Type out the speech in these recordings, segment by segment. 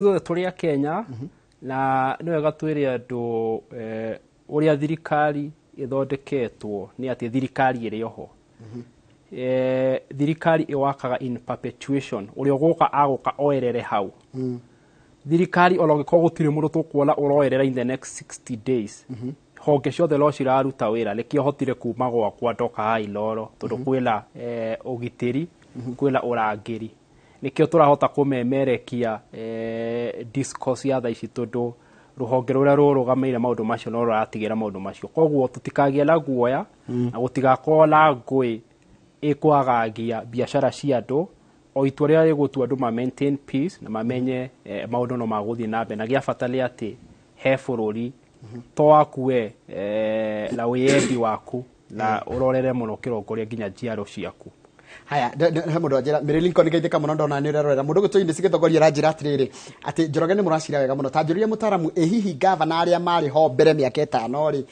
Ithuothe tũrĩ a Kenya na nĩ wega twĩre andũ ũrĩa thirikari ĩthondeketwo nĩ atĩ thirikari ĩrĩ oho. Thirikari ĩwakaga in perpetuation, ũrĩa ũgũka agũka oerere hau. Thirikari ona ũngĩkorwo gũtirĩ mũndũ tũkuona ũroerera in the next 60 days, honge ciothe no ciraruta wĩra. Nĩkĩo hotire kuma gwakwa ndoka haha Inooro, tondũ kwĩna ũgitĩri, kwĩna ũrangĩri, nĩkĩo tũrahota kũmemerekia discourse ya thaa ici, tondũ rũhonge rũrĩa rũrũgamĩrĩire maũndũ macio no rũratigĩra maũndũ macio. Koguo tũtikagĩe na guoya na gũtigakorwo na ngũĩ ĩkwagagia biacara cia andũ. O itua rĩrĩa rĩgũtua, andũ ma maintain peace na mamenye maũndũ no magũthiĩ na mbere, na gĩa bata nĩ atĩ he bũrũri to waku we na wĩyendi waku, na ũrorere mũno ũkĩrongoria nginya njiaro ciaku. Haya, he mũndũ anjĩra Mary Lincoln, ngeithĩka mũno, ndona nĩ ũrerorera. Mũndũ gwĩtwo Eunice Gĩthogori aranjĩra atĩrĩrĩ, atĩ Njoroge nĩ mũracira wega mũno. Ta njũria mũtaramu, ĩ hihi gavana arĩa marĩ ho mbere mĩaka 5 rĩ,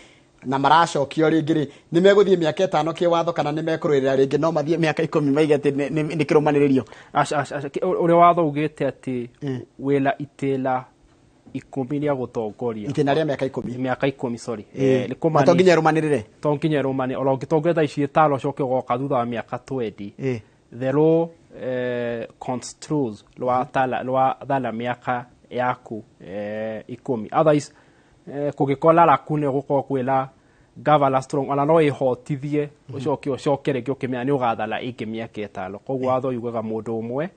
na maracokio rĩngĩ rĩ, nĩ megũthiĩ mĩaka 5 kĩwatho, kana nĩ mekũrũĩrĩra rĩngĩ, no mathiĩ mĩaka 10 maige atĩ nĩ kĩrũmanĩrĩrio? Aca, aca, aca. Ũrĩa watho ugĩte atĩ wĩna itĩna 10 rĩa gũtongoria. Itĩna rĩa mĩaka 10. Mĩaka 10, sorry. Nĩ Na to nginya ĩrũmanĩrĩre? To nginya ĩrũmane. Ona ũngĩtongoria thaa ici 5, ũcoke ũgoka thutha wa mĩaka 20, the law construes rwa thana mĩaka yaku 10. Otherwise kũngĩkorwo na lacuna, gũkorwo kwĩna governor strong, ona no ĩhotithie ũcoke ũcoke rĩngĩ ũkĩmenya nĩ ũgathana ĩngĩ mĩaka 5. Koguo watho yugaga mũndũ ũmwe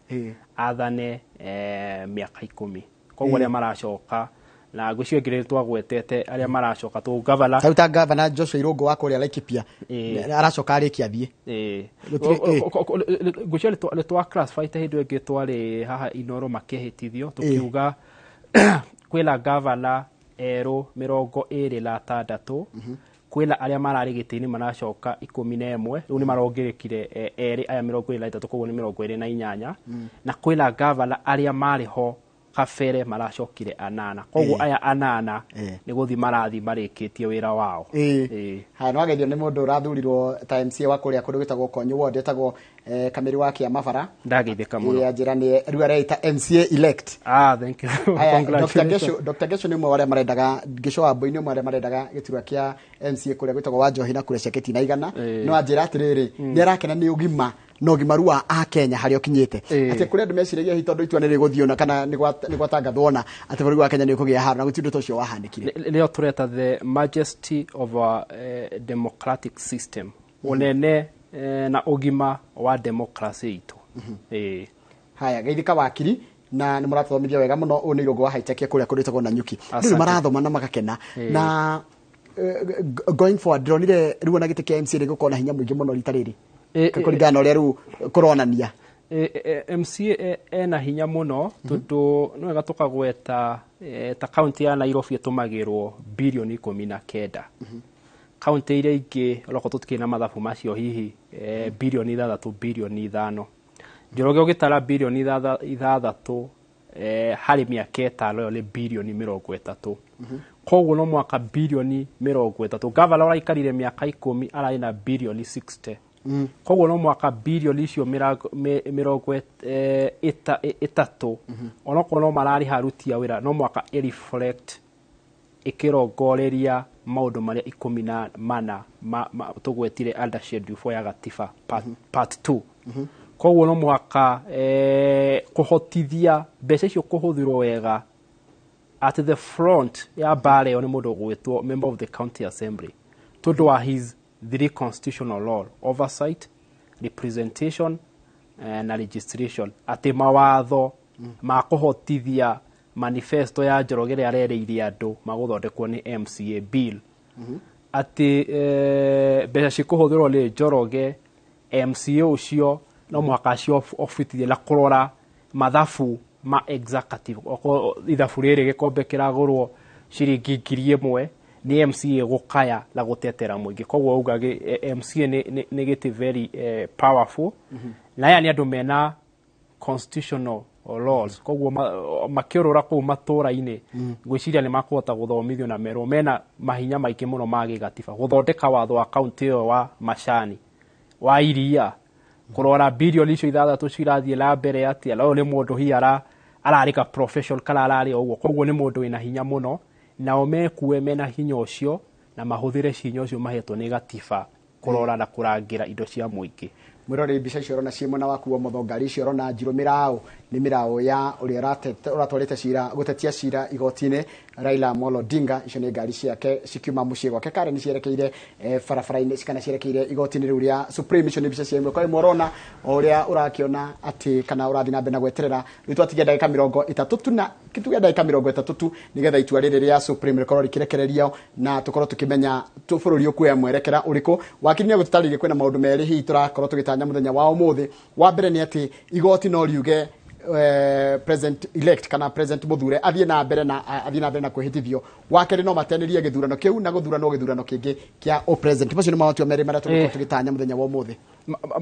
athane mĩaka 10. Koguo arĩa maracoka, na ngwĩciria ngĩrĩ twagwetete arĩa maracoka tũ governor Tarĩu ta gavana Joshua Irũngũ wa kũrĩa Laikipia, aracoka arĩkia athiĩ. Ngwĩciria nĩ twa classify ta hĩndĩ ĩyo ĩngĩ twarĩ haha Inooro makĩhĩtithio, tũkiuga kwĩna gavana erũ 26, kwĩna arĩa mararĩ gĩtĩ-inĩ maracoka 11, rĩu nĩ marongerekire erĩ aya 23, koguo nĩ 28, na kwĩna gavana arĩa marĩ ho kabere maracokire anana. Koguo aya anana nĩ gũthiĩ marathiĩ marĩkĩtie wĩra wao. Haya, nĩ wageithio nĩ mũndũ ũrathurirwo ta MCA wa kũrĩa kũndũ gwĩtagwo Konyo Ward, etagwo Kamĩrĩ wa Kĩamabara. Ndageithĩka mũno. Anjĩra nĩ rĩu areita MCA elect. Ah, thank you. Haya, Dr. Congratulations. Gesho, Dr. Gesho nĩ ũmwe wa arĩa marendaga, Gesho wa Mbui nĩ ũmwe wa arĩa marendaga gĩturwa kĩa MCA kũrĩa gwĩtagwo wa Njohi na kũrĩa cia Kĩtina Igana. No anjĩra atĩrĩrĩ, nĩ arakena nĩ ũgima na ũgimaru wa akenya harĩa ũkinyĩte, atĩ kũrĩ andũ meciragia hihi tondũ itua nĩ rĩgũthiĩ ona kana nĩ gwatangathwo ona atĩ bũrũri wa Kenya nĩ ũkũgĩa haro, na gũtirĩ ũndũ ta ũcio wahanĩkire. Nĩyo tũreta the majesty of our democratic system, ũnene na ũgima wa democracy itũ. Haya, geithĩka wakiri, na nĩ mũratũthomithia wega mũno. Ũyũ nĩ Irũngũ wa High-Tech kũrĩa kũndũ gwĩtagwo Nanyuki. Asante. Rĩu marathoma na magakena. Na going forward, ndĩronire rĩu ona gĩtĩ kĩa MCA gĩgũkorwo na hinya mũingĩ mũno rita rĩrĩ, kũringana na ũrĩa rĩu kũronania. MCA ena hinya mũno, tondũ nĩ wega tũkagweta ta kaunti ya Nairobi ĩtũmagĩrwo birioni 19, kaunti iria ingĩ onokorwo tũtikĩrĩ na mathabu macio, hihi birioni 6, birioni 5. Njoroge, ũgĩtara birioni 6 harĩ mĩaka 5, ĩyo nĩ birioni 30. Koguo no mwaka birioni 30, gavana ũraikarire mĩaka 10 ararĩ na birioni 60. Koguo no mwaka birioni icio mĩrongo ĩtatũ, onokorwo no mararĩha aruti a wĩra, no mwaka ĩreflect ĩkĩrongoreria maũndũ marĩa 14 tũgwetire under schedule 4 ya gatiba part 2. Koguo no mũhaka kũhotithia mbeca icio kũhũthĩrwo wega. At the front ya mbara ĩyo nĩ mũndũ ũgwĩtwo member of the county assembly, tondũ wa his three constitutional role: oversight, representation na registration, atĩ mawatho ma kũhotithia manifesto ya Njoroge ĩrĩa arereire andũ magũthondekwo nĩ MCA bill, atĩ mbeca cikũhũthĩrwo nĩ Njoroge, MCA ũcio no mũhaka acio obitithie na kũrora mathabu ma executive. Okorwo ithabu rĩrĩ gĩkombe kĩragũrwo ciringi 1000, nĩ MCA gũkaya na gũtetera mũingĩ. Koguo uga MCA nĩ gĩtĩ very powerful, na aya nĩ andũ mena constitutional laws. Koguo makĩũrũra kũu matũra-inĩ, ngwĩciria nĩ makũhota gũthomithio na merwo mena mahinya maingĩ mũno ma gĩgatiba gũthondeka watho wa kaunti ĩyo wa macani, wa iria, kũrora birioni icio 6 cirathiĩ na mbere atĩa. Na ũyũ nĩ mũndũ hihi Ararĩ ka profession kana ararĩ o ũguo. Koguo nĩ mũndũ wĩna hinya mũno, nao mekue mena hinya ũcio na mahũthĩre hinya ũcio mahetwo nĩ gatiba kũrora na kũrangĩra indo cia mũingĩ. Mwĩroreri, mbica icio ũrona ciĩ mwena waku wa ũmotho, ngari icio ũrona njirũ mĩraũ nĩ mĩraũ ya ũrĩa ũratwarĩte cira, gũtetia cira igoti-inĩ, Raila Amolo Odinga. Icio nĩ ngari ciake cikiuma mũciĩ gwake Karen, cierekeire barabara-inĩ kana cierekeire igoti-inĩ rĩu rĩa Supreme. Icio nĩ mbica cia ĩmwe kwa ĩmwe ũrona o ũrĩa ũrakĩona atĩ kana ũrathiĩ na mbere na gweterera. Rĩu twatigia ndagĩka 30 tu, na tuge ndagĩka 30 tu, nĩgetha itua rĩrĩ rĩa Supreme rĩkorwo rĩkĩrekererio na tũkorwo tũkĩmenya tu bũrũri ũkuoya mwerekera ũrĩkũ. Wakiri nĩ agũtũtarĩirie kwĩna maũndũ merĩ hihi tũrakorwo tũgĩtanya mũthenya wa ũmũthĩ. Wa mbere nĩ atĩ igoti no riuge president elect kana president mũthure athiĩ na mbere na kwĩhĩtithio. Wa kerĩ, no mateanĩrie gĩthurano kĩu na gũthuranwo gĩthurano kĩngĩ kĩa o president. Macio nĩ matua merĩ marĩa tũgũkorwo tũgĩtanya mũthenya wa ũmũthĩ.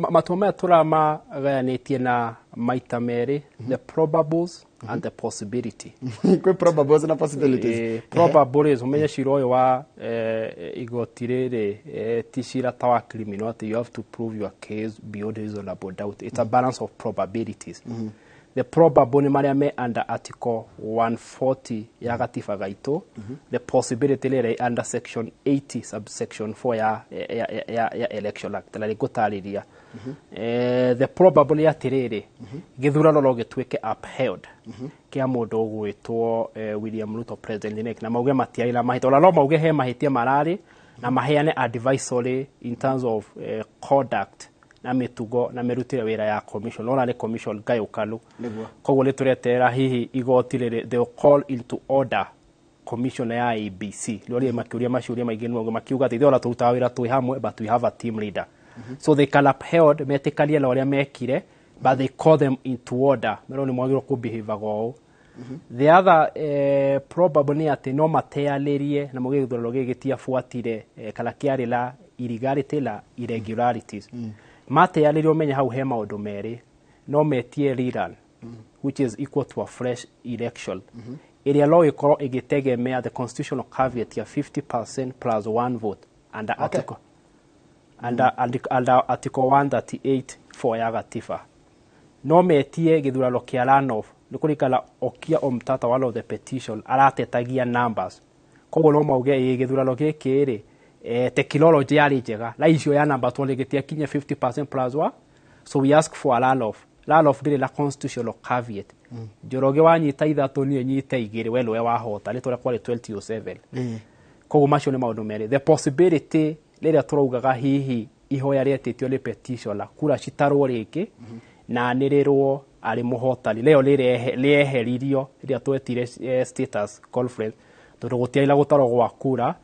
Matua maya tũramagayanĩtie na maita merĩ, the probables and the possibility. Kwĩ probables na possibilities. Probable is umenye cira ũyũ wa igoti rĩrĩ ti cira ta wa criminal atĩ you have to prove your case beyond reasonable doubt. It's a balance of probabilities. The probable nĩ marĩa me under article 140 ya gatiba gaitũ. The possibility rĩrĩ under section 80 subsection 4 ya Election Act, na nĩngũtarĩria. The probable nĩ atĩrĩrĩ, gĩthurano no gĩtuĩke upheld kĩa mũndũ ũgwĩtwo William Ruto, president elect, na mauge matiarĩ na mahĩtia, ona no mauge he mahĩtia mararĩ na maheane advisory in terms of conduct na mĩtugo na mĩrutĩre wĩra ya commission. Nona nĩ commission ngayũkanu. Koguo nĩ tũreterera hihi igoti rĩrĩ, they will call into order commission ya IEBC rĩo makĩũria maciũria maingĩ nĩguo makiuga atĩ ithuĩ ona tũrutaga wĩra twĩ hamwe, but we have a team leader. So they can upheld, metĩkanie na ũrĩa mekire, but they call them into order, merwo nĩ mwagĩrĩirwo kũbehaviga ũũ. The other probable nĩ atĩ no mateanĩrie na mauge gĩthurano gĩkĩ gĩtiabuatire kana kĩarĩ na illegality na irregularities. Mateanĩrie, ũmenye hau he maũndũ merĩ: no metie rerun, which is equal to a fresh election, ĩrĩa no ĩkorwo ĩgĩtegemea the constitutional caveat ya 50% plus one vote under article under article 138 4 ya gatiba. No metie gĩthurano kĩa runoff, nĩ kũringana Okia Omtata, one of the petition, aratetagia numbers. Koguo no mauge ĩ gĩthurano gĩkĩ rĩ, technology yarĩ njega na icio ya numbers tondũ gĩtiakinyia 50% plus one, so we ask for a runoff. Runoff ndĩrĩ na constitutional caveat. Njoroge wanyita ithatũ, niĩ nyite igĩrĩ, we nĩwe wahota, nĩ tũrĩa kwarĩ 2007. Koguo macio nĩ maũndũ merĩ. The possibility rĩrĩa tũraugaga hihi ihoya rĩetĩtio nĩ petitioner, kura citarwo rĩngĩ na anĩrĩrwo arĩ mũhotani, rĩo rĩeheririo rĩrĩa twetire status conference, tondũ gũtiarĩ na gũtarwo gwa kura.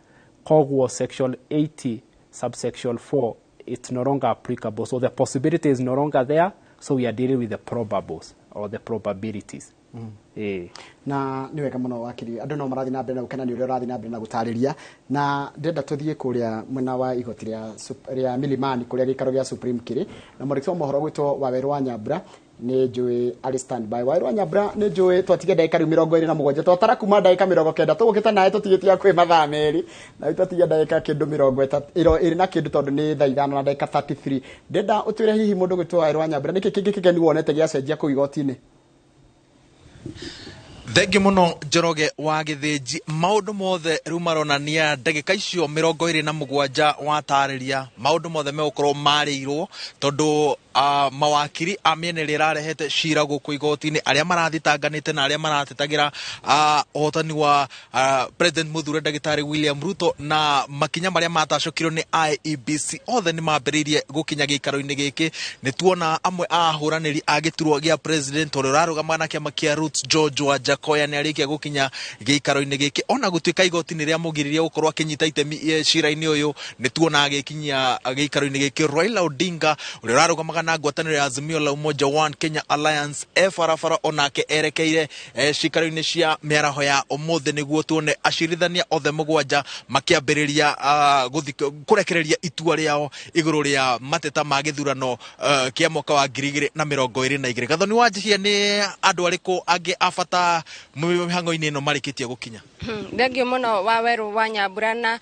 Koguo section 80 subsection 4, it's no longer applicable, so the possibility is no longer there, so we are dealing with the probables or the probabilities. Na nĩ wega mũno, wakiri. Andũ no marathiĩ na mbere na gũkena nĩ ũrĩa ũrathiĩ na mbere na gũtarĩria, na ndĩrenda tũthiĩ kũrĩa mwena wa igoti rĩa Milimani, kũrĩa gĩikaro gĩa Supreme kĩrĩ, na mwandĩki wa mohoro gwĩtwo Wawerũ wa Nyambura nĩ njũĩ arĩ standby. Wawerũ wa Nyambura, nĩ njũĩ twatigia ndagĩka rĩu 27, twatara kuma ndagĩka 90 tũgũkĩte nawe tũtigĩtiga kwĩ mathaa merĩ, na rĩu twatigia ndagĩka kĩndũ 32 na kĩndũ, tondũ nĩ thaa 5 na ndagĩka 33. Ndĩrenda ũtwĩre hihi mũndũ gwĩtwo Wawerũ wa Nyambura nĩkĩ kĩngĩ kĩgeni wonete gĩacenjia kũu igoti-inĩ? Thengi muno, Njoroge wa Gĩthĩnji. Maũndũ mothe rĩu maronania ndagĩka icio 27 watarĩria, maũndũ mothe megũkorwo marĩirwo, tondũ mawakiri a mĩena ĩrĩa ĩrarehete cira gũkũ igoti-inĩ, arĩa marathitanganĩte na arĩa maratetagĩra ũhotani wa president mũthure ndagĩtarĩ William Ruto na makinya marĩa matacũkirwo nĩ IEBC, othe nĩ mambĩrĩirie gũkinya gĩikaro-inĩ gĩkĩ. Nĩ tuona amwe a ahũranĩri a gĩturwa gĩa president, ũrĩa ũrarũgama na kĩama kĩa Roots, George Wajackoyah, nĩ arĩkia gũkinya gĩikaro-inĩ gĩkĩ, ona gũtuĩka igoti nĩ rĩamũgiririe gũkorwo akĩnyita itemi cira-inĩ ũyũ. Nĩ tuona agĩkinyia gĩikaro-inĩ gĩkĩ Raila Odinga, ũrĩa ũrarũgamaga na ngwatanĩro ya Azimio la Umoja One Kenya Alliance, e barabara onake erekeire cikaro-inĩ cia mĩaraho ya ũmũthĩ, nĩguo tuone acirithania othe mũgwanja makĩambĩrĩria kũrekereria itua rĩao igũrũ rĩa mateta ma gĩthurano kĩa mwaka wa 2022. Gathoni wa Njihia, nĩ andũ arĩkũ angĩ a bata mĩhang'o-inĩ ĩno marĩkĩtie gũkinya? Thengio mũno, Wawerũ wa Nyambura, na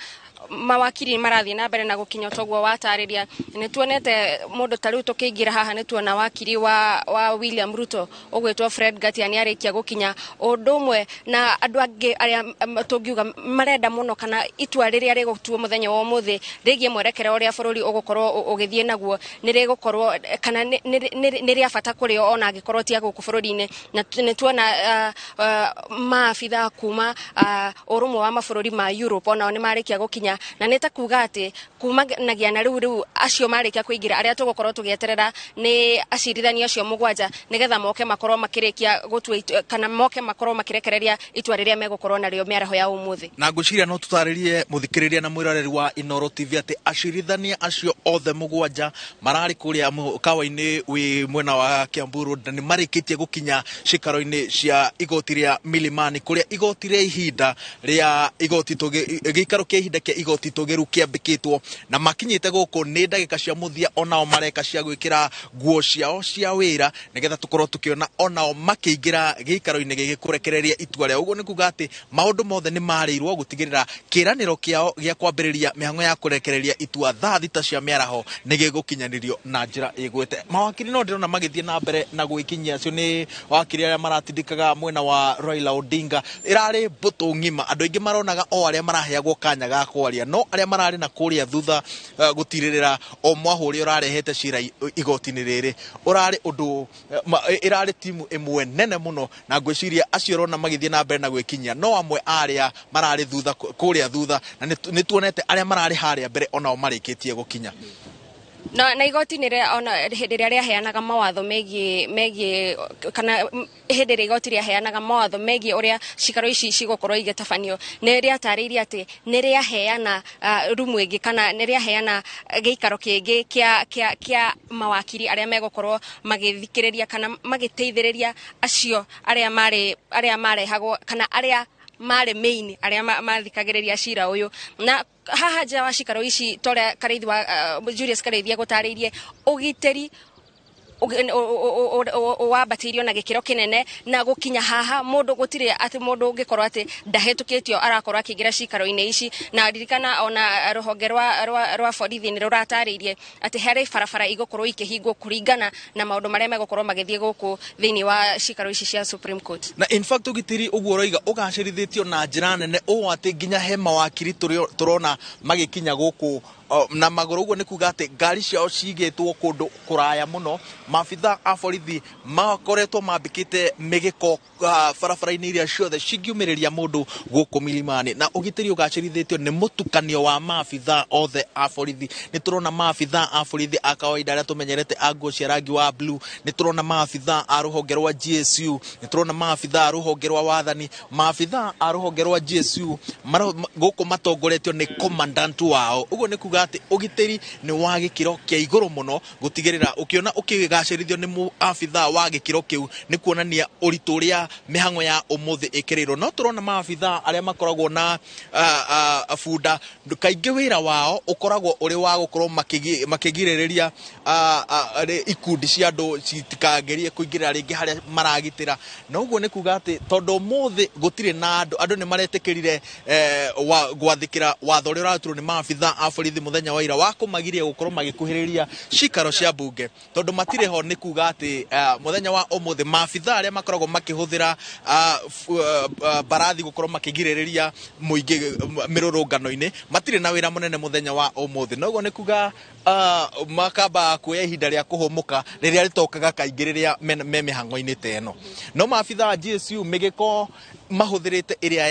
Mawakiri marathiĩ na mbere na gũkinya toguo watarĩria. Nĩ tuonete mũndũ ta rĩu tũkĩingĩra haha, nĩ tuona wakiri wa William Ruto ũgwĩtwo Fred Ngatia nĩ arĩkia gũkinya, ũndũ ũmwe na andũ angĩ arĩa tũngiuga marenda mũno kana itua rĩrĩa rĩgũtuo mũthenya wa ũmũthĩ rĩgiĩ mwerekera ũrĩa bũrũri ũgũkorwo ũgĩthiĩ naguo nĩ rĩgũkorwo kana nĩ rĩa bata kũrĩ o, ona angĩkorwo ti a gũkũ bũrũri-inĩ. Na nĩ tuona maabitha kuma ũrũmwe wa mabũrũri ma Europe onao nĩ marĩkia gũkinya, na nĩ ta kuga atĩ kumanagia na rĩu acio marĩkia kũingĩra, arĩa tũgũkorwo tũgĩeterera nĩ acirithania acio mũgwanja, nĩgetha moke makorwo makĩrĩkia gũtua kana moke makorwo makĩrekereria itua rĩrĩa megũkorwo narĩo mĩaraho ya ũmũthĩ. Na ngwĩciria no tũtarĩrie mũthikĩrĩria na mwĩroreri wa Inoro TV atĩ acirithania acio othe mũgwanja mararĩ kũrĩa mũkawa-inĩ wĩ mwena wa Kiambu Road, na nĩ marĩkĩtie gũkinya cikaro-inĩ cia igoti rĩa Milimani, kũrĩa igoti rĩa ihinda rĩa igoti gĩikaro kĩa ihinda kĩa igoti tũgĩru kĩambĩkĩtwo, na makinyĩte gũkũ nĩ ndagĩka cia mũthia onao mareka cia gwĩkĩra nguo ciao cia wĩra, nĩgetha tũkorwo tũkĩona onao makĩingĩra gĩikaro-inĩ gĩkĩ kũrekereria itua rĩao. Ũguo nĩ kuga atĩ maũndũ mothe nĩ marĩirwo gũtigĩrĩra kĩĩranĩro kĩao gĩa kwambĩrĩria mĩhang'o ya kũrekereria itua thaa 6 cia mĩaraho nĩ gĩgũkinyanĩrio na njĩra ĩgwĩte. Mawakiri no ndĩrona magĩthiĩ na mbere na gwĩkinyia. Acio nĩ wakiri arĩa maratindĩkaga mwena wa Raila Odinga. Ĩrarĩ mbũtũ ng'ima. Andũ aingĩ maronaga o arĩa maraheagwo kanya ga kwaria, no arĩa mararĩ na kũrĩa thutha gũtirĩrĩra o mwahũ ũrĩa ũrarehete cira igoti-inĩ rĩrĩ ũrarĩ ũndũ ĩrarĩ timu ĩmwe nene mũno. Na ngwĩciria acio ũrona magĩthiĩ na mbere na gwĩkinyia no amwe arĩa mararĩ thutha kũrĩa thutha, na nĩ tuonete arĩa mararĩ harĩa mbere onao marĩkĩtie gũkinya. Na igoti nĩ ona hĩndĩ ĩrĩa rĩaheanaga mawatho megiĩ kana hĩndĩ ĩrĩa igoti rĩaheanaga mawatho megiĩ ũrĩa cikaro ici cigũkorwo igĩtabanio, nĩ rĩatarĩirie atĩ nĩ rĩaheana rumu ĩngĩ kana nĩ rĩaheana gĩikaro kĩngĩ kĩa mawakiri arĩa megũkorwo magĩthikĩrĩria kana magĩteithĩrĩria acio arĩa marĩ arĩa marehagwo kana arĩa marĩ main arĩa mathikagĩrĩria cira ũyũ. Na haha nja wa cikaro ici, toria Karĩithi wa Julius Karĩithi agũtarĩirie, ũgitĩri wambatĩirio na gĩkĩro kĩnene, na gũkinya haha mũndũ gũtirĩ atĩ mũndũ ũngĩkorwo atĩ ndahĩtũkĩtio arakorwo akĩingĩra cikaro-inĩ ici. Na ririkana ona rũhonge rwa borithi nĩ rũratarĩirie atĩ harĩ barabara igũkorwo ikĩhingwo kũringana na maũndũ marĩa megũkorwo magĩthiĩ gũkũ thĩinĩ wa cikaro ici cia Supreme Court. Na in fact ũgitĩri ũguo ũroiga ũgacĩrithĩtio na njĩra nene ũũ atĩ nginya he mawakiri tũrona magĩkinya gũkũ na magũrũ. Ũguo nĩ kuga atĩ ngari ciao cigĩtwo kũndũ kũraya mũno. Maabitha a borithi makoretwo mambĩkĩte mĩgĩko barabara-inĩ iria ciothe cingiumĩrĩria mũndũ gũkũ Milimani, na ũgitĩri ũgacĩrithĩtio nĩ mũtukanio wa maabitha othe a borithi. Nĩ tũrona maabitha a borithi a kawaida arĩa tũmenyerete a nguo cia rangi wa blue, nĩ tũrona maabitha a rũhonge rwa GSU, nĩ tũrona maabitha a rũhonge rwa wathani. Maabitha a rũhonge rwa GSU gũkũ matongoretio nĩ commandant wao. Ũguo nĩ kuga atĩ ũgitĩri nĩ wa gĩkĩro kĩa igũrũ mũno, gũtigĩrĩra ũkĩona ũkĩgacĩrithio nĩ mũabitha wa gĩkĩro kĩu nĩ kuonania ũritũ ũrĩa mĩhang'o ya ũmũthĩ ĩkĩrĩirwo. No tũrona maabitha arĩa makoragwo na bunda, kaingĩ wĩra wao ũkoragwo ũrĩ wa gũkorwo makĩgirĩrĩria ikundi cia andũ citikagerie kũingĩrĩra rĩngĩ harĩa maragitĩra. Na ũguo nĩ kuga atĩ tondũ ũmũthĩ gũtirĩ na andũ, andũ nĩ maretĩkĩrire gwathĩkĩra watho ũrĩa ũrarutirwo nĩ maabitha a borithi mũthenya wa ira wa kũmagiria gũkorwo magĩkuhĩrĩria cikaro cia mbunge, tondũ matirĩ ho, nĩ kuga atĩ mũthenya wa ũmũthĩ maabitha arĩa makoragwo makĩhũthĩra mbarathi gũkorwo makĩgirĩrĩria mũingĩ mĩrũrũngano-inĩ matirĩ na wĩra mũnene mũthenya wa ũmũthĩ. Na ũguo nĩ kuga makamba kuoya ihinda rĩa kũhũmũka rĩrĩa rĩtokaga kaingĩ rĩrĩa me mĩhang'o-inĩ ta ĩno. No maabitha a GSU mĩgĩko mahũthĩrĩte ĩrĩa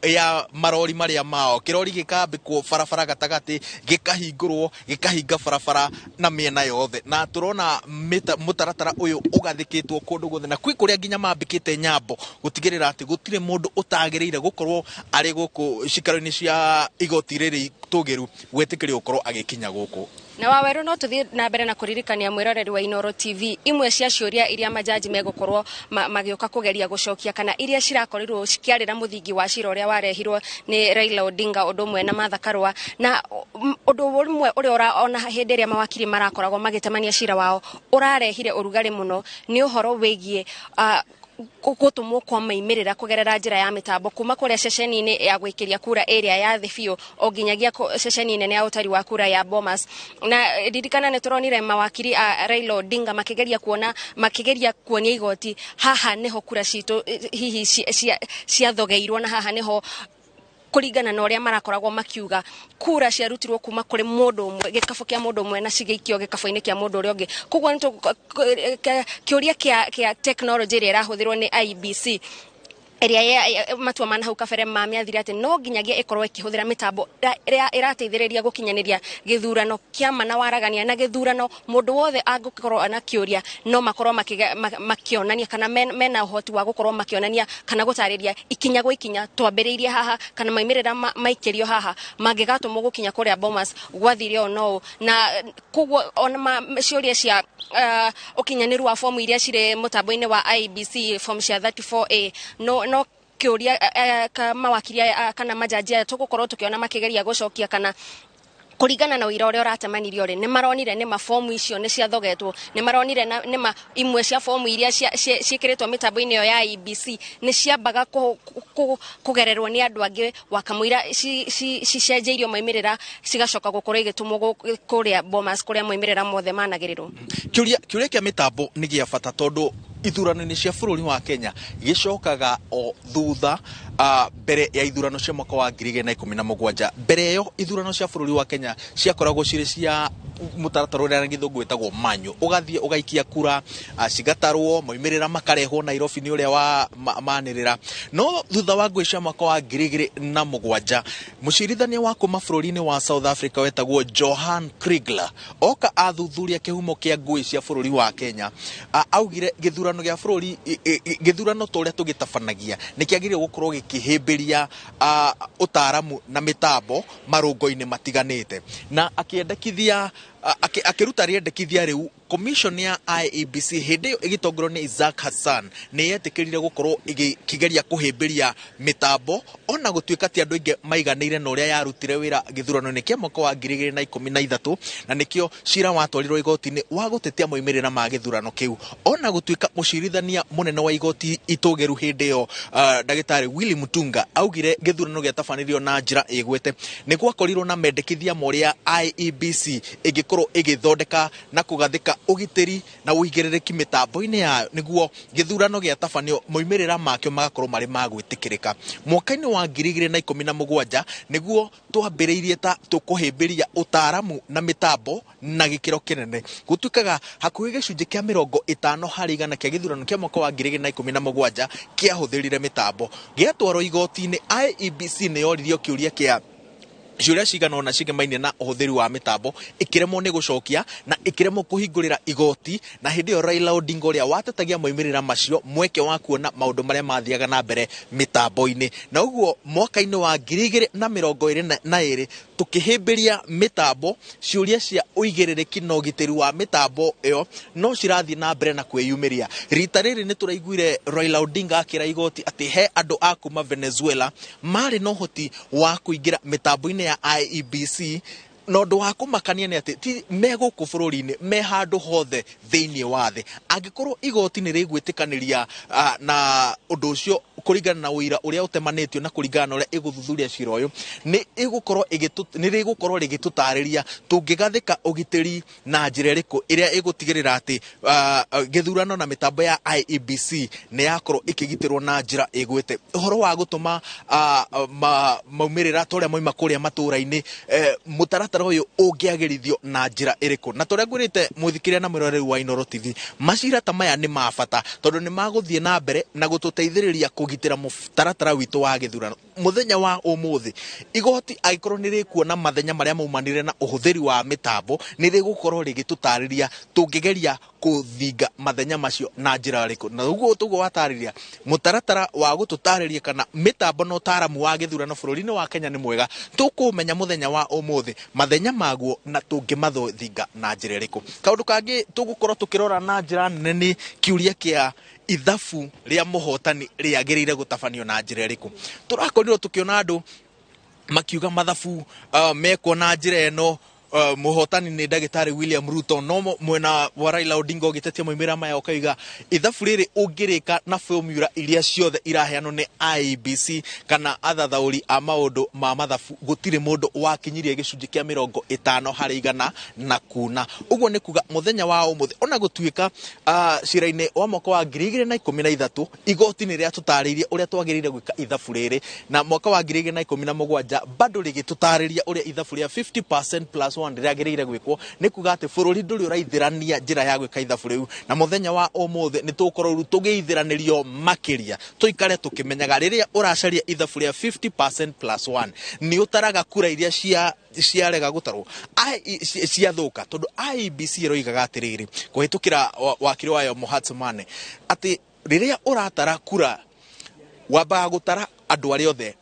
ya marori marĩa mao, kĩrori gĩkambĩkwo barabara gatagatĩ, gĩkahingũrwo, gĩkahinga barabara na mĩena yothe, na tũrona mũtaratara ũyũ ũgathĩkĩtwo kũndũ guothe, na kwĩ kũrĩa nginya mambĩkĩte nyambo gũtigĩrĩra atĩ gũtirĩ mũndũ ũtagĩrĩire gũkorwo arĩ gũkũ cikaro-inĩ cia igoti rĩrĩ tũgĩru gwĩtĩkĩrio gũkorwo agĩkinya gũkũ. Na Wawerũ, no tũthiĩ na mbere na kũririkania mwĩroreri wa Inoro TV imwe cia ciũria iria majaji megũkorwo magĩũka kũgeria gũcokia kana iria cirakorirwo cikĩarĩra mũthingi wa cira ũrĩa warehirwo nĩ Raila Odinga ũndũ ũmwe na Martha Karua. Na ũndũ ũmwe ũrĩa ona hĩndĩ ĩrĩa mawakiri marakoragwo magĩtemania cira wao ũrarehire ũrugarĩ mũno nĩ ũhoro wĩgiĩ Gũtũmwo kwa maimĩrĩra kũgerera njĩra ya mĩtambo kuma kũrĩa ceceni-inĩ ya gwĩkĩria kura ĩrĩa ya thĩ biũ o nginyagia ceceni nene ya ũtari wa kura ya Bomas. Na ririkana nĩ tũronire mawakiri a Raila Odinga makĩgeria kuona, makĩgeria kuonia igoti haha nĩho kura citũ hihi ciathogeirwo, na haha nĩho kũringana na ũrĩa marakoragwo makiuga kura ciarutirwo kuma kũrĩ mũndũ ũmwe, gĩkabũ kĩa mũndũ ũmwe, na cigĩikio gĩkabũ-inĩ kĩa mũndũ ũrĩa ũngĩ. Koguo kĩũria kĩa technology ĩrĩa ĩrahũthĩrwo nĩ IEBC, ĩrĩa matua ma nahau kabere mamĩathire atĩ no nginyagia ĩkorwo ĩkĩhũthĩra mĩtambo ĩrĩa ĩrateithĩrĩria gũkinyanĩria gĩthurano kĩa ma na waragania, na gĩthurano mũndũ wothe angĩkorwo na kĩũria no makorwo makĩonania kana mena ũhoti wa gũkorwo makĩonania kana gũtarĩria ikinya gwa ikinya, twambĩrĩirie haha kana maimĩrĩra maikĩrio haha mangĩgatũmwo gũkinya kũrĩa Bomas gwathire o no. Na koguo ona ciũria cia ũkinyanĩru wa fomu iria cirĩ mũtambo-inĩ wa IEBC, form cia 34A, no kĩũria mawakiri aya kana majaji aya tũgũkorwo tũkĩona makĩgeria gũcokia, kana kũringana na ũira ũrĩa ũratemanirio rĩ, nĩ maronire nĩ ma fomu icio nĩ ciathogetwo, nĩ maronire nĩ ma imwe cia fomu iria ciĩkĩrĩtwo mĩtambo-inĩ ĩyo ya IEBC nĩ ciambaga kũgererwo nĩ andũ angĩ wakamũira cicenjeirio maimĩrĩra, cigacoka gũkorwo igĩtũmwo kũrĩa Bomas kũrĩa maimĩrĩra mothe managĩrĩrwo. Kĩũria kĩa mĩtambo nĩ gĩa bata tondũ ithurano-inĩ cia bũrũri wa Kenya gĩcokaga o thutha mbere ya ithurano cia mwaka wa 2017. Mbere ĩyo ithurano cia bũrũri wa Kenya ciakoragwo cirĩ cia mũtaratara ũrĩa na gĩthũngũ wĩtagwo manual, ũgathiĩ ũgaikia kura, cigatarwo, maumĩrĩra makarehwo Nairobi nĩ ũrĩa wa manĩrĩra. No thutha wa ngũĩ cia mwaka wa 2007, mũcirithania wa kuma bũrũri-inĩ wa South Africa wetagwo Johan Kriegler oka athuthuria kĩhumo kĩa ngũĩ cia bũrũri wa Kenya, augire gĩthurano gĩa bũrũri, gĩthurano ta ũrĩa tũgĩtabanagia nĩ kĩagĩrĩire gũkorwo gĩkĩhĩmbĩria ũtaaramu na mĩtambo marũngo-inĩ matiganĩte, na akĩendekithia, akĩruta rĩendekithia rĩu. Commission ya IEBC hĩndĩ ĩyo ĩgĩtongorio nĩ Isaac Hassan nĩ yetĩkĩrire gũkorwo ĩkĩgeria kũhĩmbĩria mĩtambo, ona gũtuĩka ti andũ aingĩ maiganĩire na ũrĩa yarutire wĩra gĩthurano-inĩ kĩa mwaka wa 2013, na nĩkĩo cira watwarirwo igoti-inĩ wa gũtetia moimĩrĩra ma gĩthurano kĩu, ona gũtuĩka mũcirithania mũnene wa igoti itũgĩru hĩndĩ ĩyo, ndagĩtarĩ Willy Mutunga, augire gĩthurano gĩatabanirio na njĩra ĩgwete. Nĩ gwakorirwo na mendekithia ma ũrĩa IEBC ĩngĩkorwo ĩgĩthondeka na kũgathĩka ũgitĩri na ũigĩrĩrĩki mĩtambo-inĩ yayo nĩguo gĩthurano gĩatabanio moimĩrĩra makĩo magakorwo marĩ ma gwĩtĩkĩrĩka. Mwaka-inĩ wa 2017 nĩguo twambĩrĩirie ta tũkũhĩmbĩria ũtaaramu na mĩtambo na gĩkĩro kĩnene. Gũtuĩkaga hakuhĩ gĩcunjĩ kĩa 50% kĩa gĩthurano kĩa mwaka wa 2017 kĩahũthĩrire mĩtambo. Gĩatwarwo igoti-inĩ, IEBC nĩ yoririo kĩũria kĩa ciũria cigana ũna cigemainie na ũhũthĩri wa mĩtambo, ĩkĩremwo nĩ gũcokia na ĩkĩremwo kũhingũrĩra igoti, na hĩndĩ ĩyo Raila Odinga ũrĩa watetagia moimĩrĩra macio mweke wa kuona maũndũ marĩa mathiaga na mbere mĩtambo-inĩ. Na ũguo mwaka-inĩ wa 2022 tũkĩhĩmbĩria mĩtambo. Ciũria cia ũigĩrĩrĩki na ũgitĩri wa mĩtambo ĩyo no cirathiĩ na mbere na kwĩyumĩria. Rita rĩrĩ nĩ tũraiguire Raila Odinga akĩra igoti atĩ he andũ a kuma Venezuela marĩ na ũhoti wa kũingĩra mĩtambo-inĩ ya IEBC, na ũndũ wa kũmakania nĩ atĩ ti me gũkũ bũrũri-inĩ, me handũ hothe thĩinĩ wa thĩ. Angĩkorwo igoti nĩ rĩgwĩtĩkanĩria na ũndũ ũcio kũringana na ũira ũrĩa ũtemanĩtio na kũringana na ũrĩa ĩgũthuthuria cira ũyũ, nĩ rĩgũkorwo rĩgĩtũtarĩria tũngĩgathĩka ũgitĩri na njĩra ĩrĩkũ ĩrĩa ĩgũtigĩrĩra atĩ gĩthurano na mĩtambo ya IEBC nĩ yakorwo ĩkĩgitĩrwo na njĩra ĩgwĩte. Ũhoro wa gũtũma maumĩrĩra ta ũrĩa mauma kũrĩa matũra-inĩ, mũtaratara ũyũ ũngĩagĩrithio na njĩra ĩrĩkũ? Na torĩa ngwĩrĩte mũthikĩrĩria na mwĩroreri wa Inooro TV, macira ta maya nĩ ma bata tondũ nĩ magũthiĩ na mbere na gũtũteithĩrĩria kũgitĩra mũtaratara witũ wa gĩthurano. Mũthenya wa ũmũthĩ igoti angĩkorwo nĩ rĩkuona mathenya marĩa maumanire na ũhũthĩri wa mĩtambo, nĩ rĩgũkorwo rĩgĩtũtarĩria tũngĩgeria kũthinga mathenya macio na njĩra ĩrĩkũ. Na ũguo tũguo watarĩria mũtaratara wa gũtũtarĩria kana mĩtambo na ũtaramu wa gĩthurano bũrũri-inĩ wa Kenya nĩ mwega, tũkũmenya mũthenya wa ũmũthĩ mathenya maguo na tũngĩmathinga na njĩra ĩrĩkũ. Kaũndũ kangĩ tũgũkorwo tũkĩrora na njĩra nene nĩ kĩũria kĩa ithabu rĩa mũhotani rĩagĩrĩire gũtabanio na njĩra ĩrĩkũ. Tũrakorirwo tũkĩona andũ makiuga mathabu mekwo na njĩra ĩno. Mũhotani nĩ ndagĩtarĩ William Ruto, no mwena wa Raila Odinga ũgĩtetia moimĩrĩra maya ũkauga ithabu rĩrĩ ũngĩrĩka na formula iria ciothe iraheanwo nĩ IEBC kana athathaũri a maũndũ ma mathabu, gũtirĩ mũndũ wakinyirie gĩcunjĩ kĩa 50% na kuna. Ũguo nĩ kuga mũthenya wa ũmũthĩ, ona gũtuĩka cira-inĩ wa mwaka wa 2013 igoti nĩ rĩatũtarĩirie ũrĩa twagĩrĩire gwĩka ithabu rĩrĩ, na mwaka wa 2017 bado rĩgĩtũtarĩria ũrĩa ithabu rĩa 50% plus 1 rĩagĩrĩire gwĩkwo, nĩ kuga atĩ bũrũri ndũrĩ ũraithĩrania njĩra ya gwĩka ithabu rĩu. Na mũthenya wa ũmũthĩ nĩ tũgũkorwo rĩu tũgĩithĩranĩrio makĩria, tũikare tũkĩmenyaga rĩrĩa ũracaria ithabu rĩa 50% plus 1 nĩ ũtaraga kura iria ciarega gũtarwo, ciathũka, tondũ IEBC ĩroigaga atĩrĩrĩ kũhĩtũkĩra wakiri wayo Mohatz Mane atĩ rĩrĩa ũratara kura wambaga gũtara andũ arĩa othe,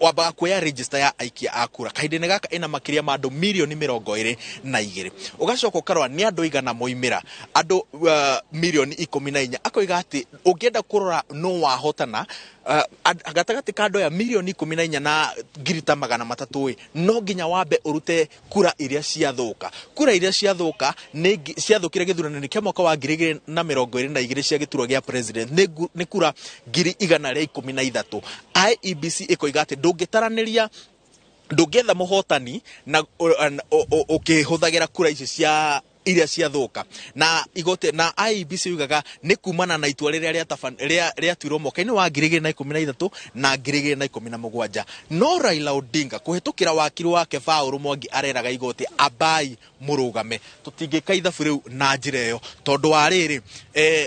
wambaga kuoya register ya aikia a kura kahinda-inĩ gaka ĩna makĩria ma andũ mirioni 22, ũgacoka ũkarora nĩ andũ igana moimĩra, andũ mirioni 14. Akoiga atĩ ũngĩenda kũrora no wahotana gatagatĩ ka andũ aya mirioni 14 na ngiri ta 300 ĩ, no nginya wambe ũrute kura iria ciathũka. Kura iria ciathũka nĩ ciathũkire gĩthurano-inĩ kĩa mwaka wa 2022 cia gĩturwa gĩa president nĩ kura 113,000. IEBC ĩkoiga atĩ ndũngĩtaranĩria, ndũngĩetha mũhotani na ũkĩhũthagĩra kura ici cia iria ciathũka. Na igote na IEBC yugaga nĩ kumana na itua rĩrĩa rĩatuirwo mwaka-inĩ wa 2013 na 2017. No Raila Odinga kũhĩtũkĩra wakiri wake Paul Mwangi areraga igoti ambai mũrũgame, tũtingĩka ithabu rĩu na njĩra ĩyo, tondũ wa rĩrĩ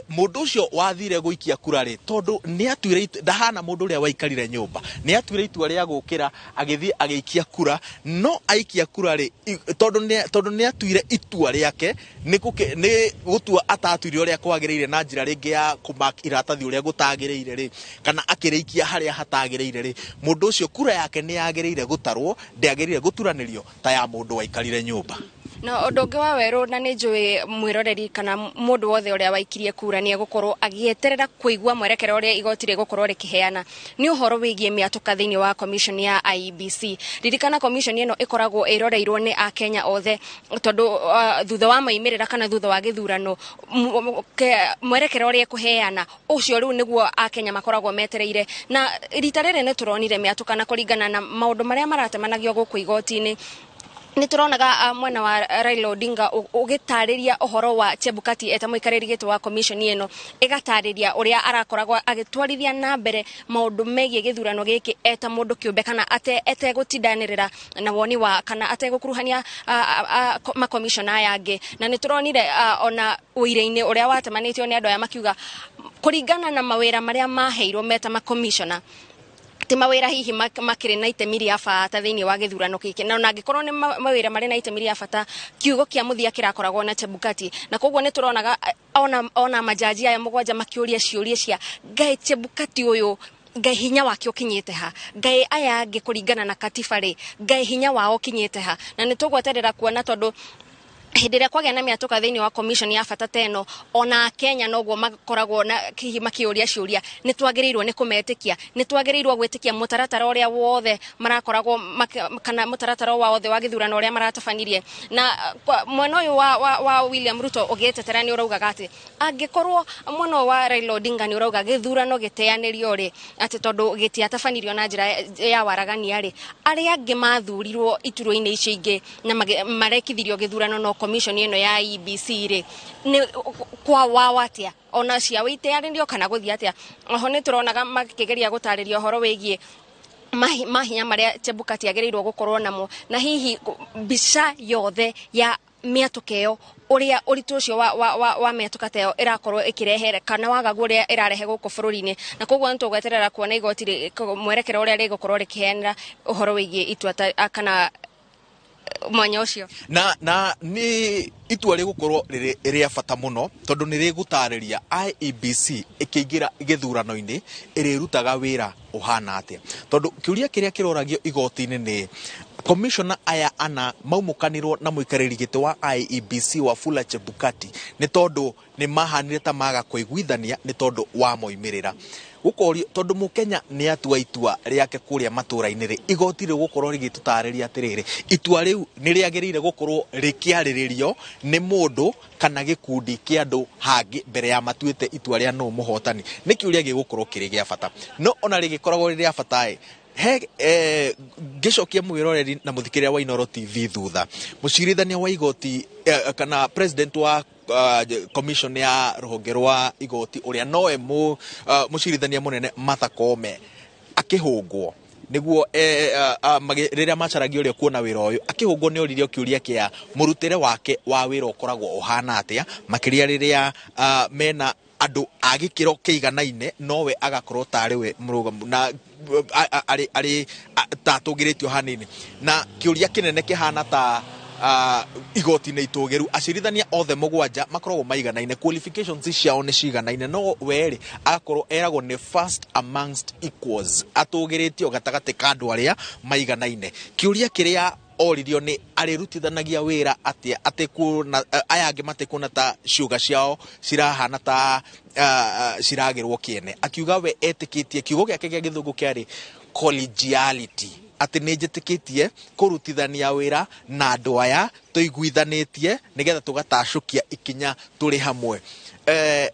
mũndũ ũcio wathire gũikia kura rĩ, tondũ nĩ atuire ndahana mũndũ ũrĩa waikarire nyũmba, nĩ atuire itua rĩa gũkĩra agĩthiĩ agĩikia kura. No aikia kura rĩ, tondũ nĩ atuire itua rĩake nĩ gũtua atatuire ũrĩa kwagĩrĩire na njĩra rĩngĩ ya kũmark iratathi ũrĩa gũtagĩrĩire rĩ, kana akĩrĩikia harĩa hatagĩrĩire rĩ, mũndũ ũcio kura yake nĩ yagĩrĩire gũtarwo, ndĩagĩrĩire gũturanĩrio ta ya mũndũ waikarire nyũmba. Na ũndũ ũngĩ wa werũ, na nĩ njũĩ mwĩroreri kana mũndũ wothe ũrĩa waikirie kura nĩ egũkorwo agĩeterera kũigua mwerekera ũrĩa igoti rĩgũkorwo rĩkĩheana, nĩ ũhoro wĩgiĩ mĩatũka thĩinĩ wa commission ya IEBC. Ririkana commission ĩno ĩkoragwo ĩroreirwo nĩ akenya othe, tondũ thutha wa maimĩrĩra kana thutha wa gĩthurano mwerekera ũrĩa ĩkũheana ũcio rĩu nĩguo akenya makoragwo metereire. Na rita rĩrĩ nĩ tũronire mĩatũka, na kũringana na maũndũ marĩa maratemanagio gũkũ igoti-inĩ nĩ tũronaga mwena wa Raila Odinga ũgĩtarĩria ũhoro wa Chebukati eta mũikarĩri gĩtĩ wa commission ĩno, ĩgatarĩria ũrĩa arakoragwo agĩtwarithia na mbere maũndũ megiĩ gĩthurano gĩkĩ eta mũndũ kĩũmbe, kana ategũtindanĩrĩra na woni wa kana ategũkuruhania makomishona aya angĩ. Na nĩ tũronire ona ũira-inĩ ũrĩa watemanĩtio nĩ andũ aya makiuga kũringana na mawĩra marĩa maheirwo meta makomishona, ti mawĩra hihi makĩrĩ na itemi rĩa bata thĩinĩ wa gĩthurano gĩkĩ, na ona angĩkorwo nĩ mawĩra marĩ na itemi rĩa bata, kiugo kĩa mũthia kĩrakoragwo na Chebukati. Na koguo nĩ tũronaga ona majaji aya 7 makĩũria ciũria cia Ngai Chebukati ũyũ, Ngai hinya wake ũkinyĩte ha, Ngai aya angĩ kũringana na katiba rĩ, Ngai hinya wao ũkinyĩte ha. Na nĩ tũgweterera kuona, tondũ hĩndĩ ĩrĩa kwagĩa na mĩatũka thĩinĩ wa commission ya bata ta ĩno, ona Kenya noguo makoragwo na hihi makĩũria ciũria, nĩ twagĩrĩirwo nĩ kũmetĩkia, nĩ twagĩrĩirwo gwĩtĩkia mũtaratara ũrĩa wothe marakoragwo kana mũtaratara wa wothe wa gĩthurano ũrĩa maratabanirie. Na mwena ũyũ wa William Ruto ũgĩtetera nĩ ũraugaga atĩ angĩkorwo mwena ũyũ wa Raila Odinga nĩ ũrauga gĩthurano gĩteanĩrio rĩ, atĩ tondũ gĩtiatabanirio na njĩra ya waragania rĩ, arĩa angĩ mathurirwo iturwa-inĩ icio ingĩ na marekithirio gĩthurano no commission ĩno ya IEBC rĩ, nĩ kwa wao atĩa, ona ciao iteanĩrio kana gũthiĩ atĩa. Oho nĩ tũronaga makĩgeria gũtarĩria ũhoro wĩgiĩ mahinya marĩa Chebukati agĩrĩirwo gũkorwo namo, na hihi mbica yothe ya mĩatũka ĩyo, ũrĩa ũritũ ũcio wa mĩatũka ta ĩyo ĩrakorwo ĩkĩrehe kana wagagu ũrĩa ĩrarehe gũkũ bũrũri-inĩ. Na koguo nĩ tũgweterera kuona igoti mwerekera ũrĩa rĩgũkorwo rĩkĩheanĩra ũhoro wĩgiĩ itua kana mwanya ũcio. Na nĩ itua rĩgũkorwo rĩrĩ rĩa bata mũno, tondũ nĩ rĩgũtarĩria IEBC ĩkĩingĩra gĩthurano-inĩ ĩrĩrutaga wĩra ũhana atĩa, tondũ kĩũria kĩrĩa kĩroragio igoti-inĩ nĩ Commissioner aya ana maumũkanirwo na mũikarĩri gĩtĩ wa IEBC Wafula Chebukati nĩ tondũ nĩ mahanire ta maga kũiguithania nĩ tondũ wa moimĩrĩra. Gũkorio tondũ mũkenya nĩ atua itua rĩake kũrĩa matũra-inĩ rĩ, igoti rĩgũkorwo rĩgĩtũtarĩria atĩrĩrĩ, itua rĩu nĩ rĩagĩrĩire gũkorwo rĩkĩarĩrĩrio nĩ mũndũ kana gĩkundi kĩa andũ hangĩ mbere ya matuĩte itua rĩa nũ mũhotani. Nĩ kĩũria gĩgũkorwo kĩrĩ gĩa bata, no ona rĩgĩkoragwo rĩ rĩa bata ĩ, he ngĩcokia mwĩroreri na mũthikĩrĩria wa Inooro TV thutha, mũcirithania wa igoti kana president wa commission ya rũhonge rwa igoti ũrĩa nowe mũcirithania mũnene Martha Koome akĩhũngwo nĩguo rĩrĩa macaragia ũrĩa kuona wĩra ũyũ, akĩhũngwo nĩ oririo kĩũria kĩa mũrutĩre wake wa wĩra ũkoragwo ũhana atĩa, makĩria rĩrĩa mena andũ a gĩkĩro kĩiganaine nowe agakorwo tarĩ we mũrũgamu na arĩ ta atũgĩrĩtio hanini. Na kĩũria kĩnene kĩhana ta igoti-inĩ itũgĩru, acirithania othe mũgwanja makoragwo maiganaine, qualifications ciao nĩ ciganaine, no we rĩ agakorwo eragwo nĩ first amongst equals, atũgĩrĩtio gatagatĩ ka andũ arĩa maiganaine. Kĩũria kĩrĩa oririo nĩ arĩrutithanagia wĩra atĩa atĩ kuona aya angĩ matikuona ta ciũga ciao cirahana ta ciragĩrwo kĩene. Akiuga we etĩkĩtie, kiugo gĩake gĩa gĩthũngũ kĩarĩ collegiality, atĩ nĩ njĩtĩkĩtie kũrutithania wĩra na andũ aya tũiguithanĩtie nĩgetha tũgatacũkia ikinya tũrĩ hamwe.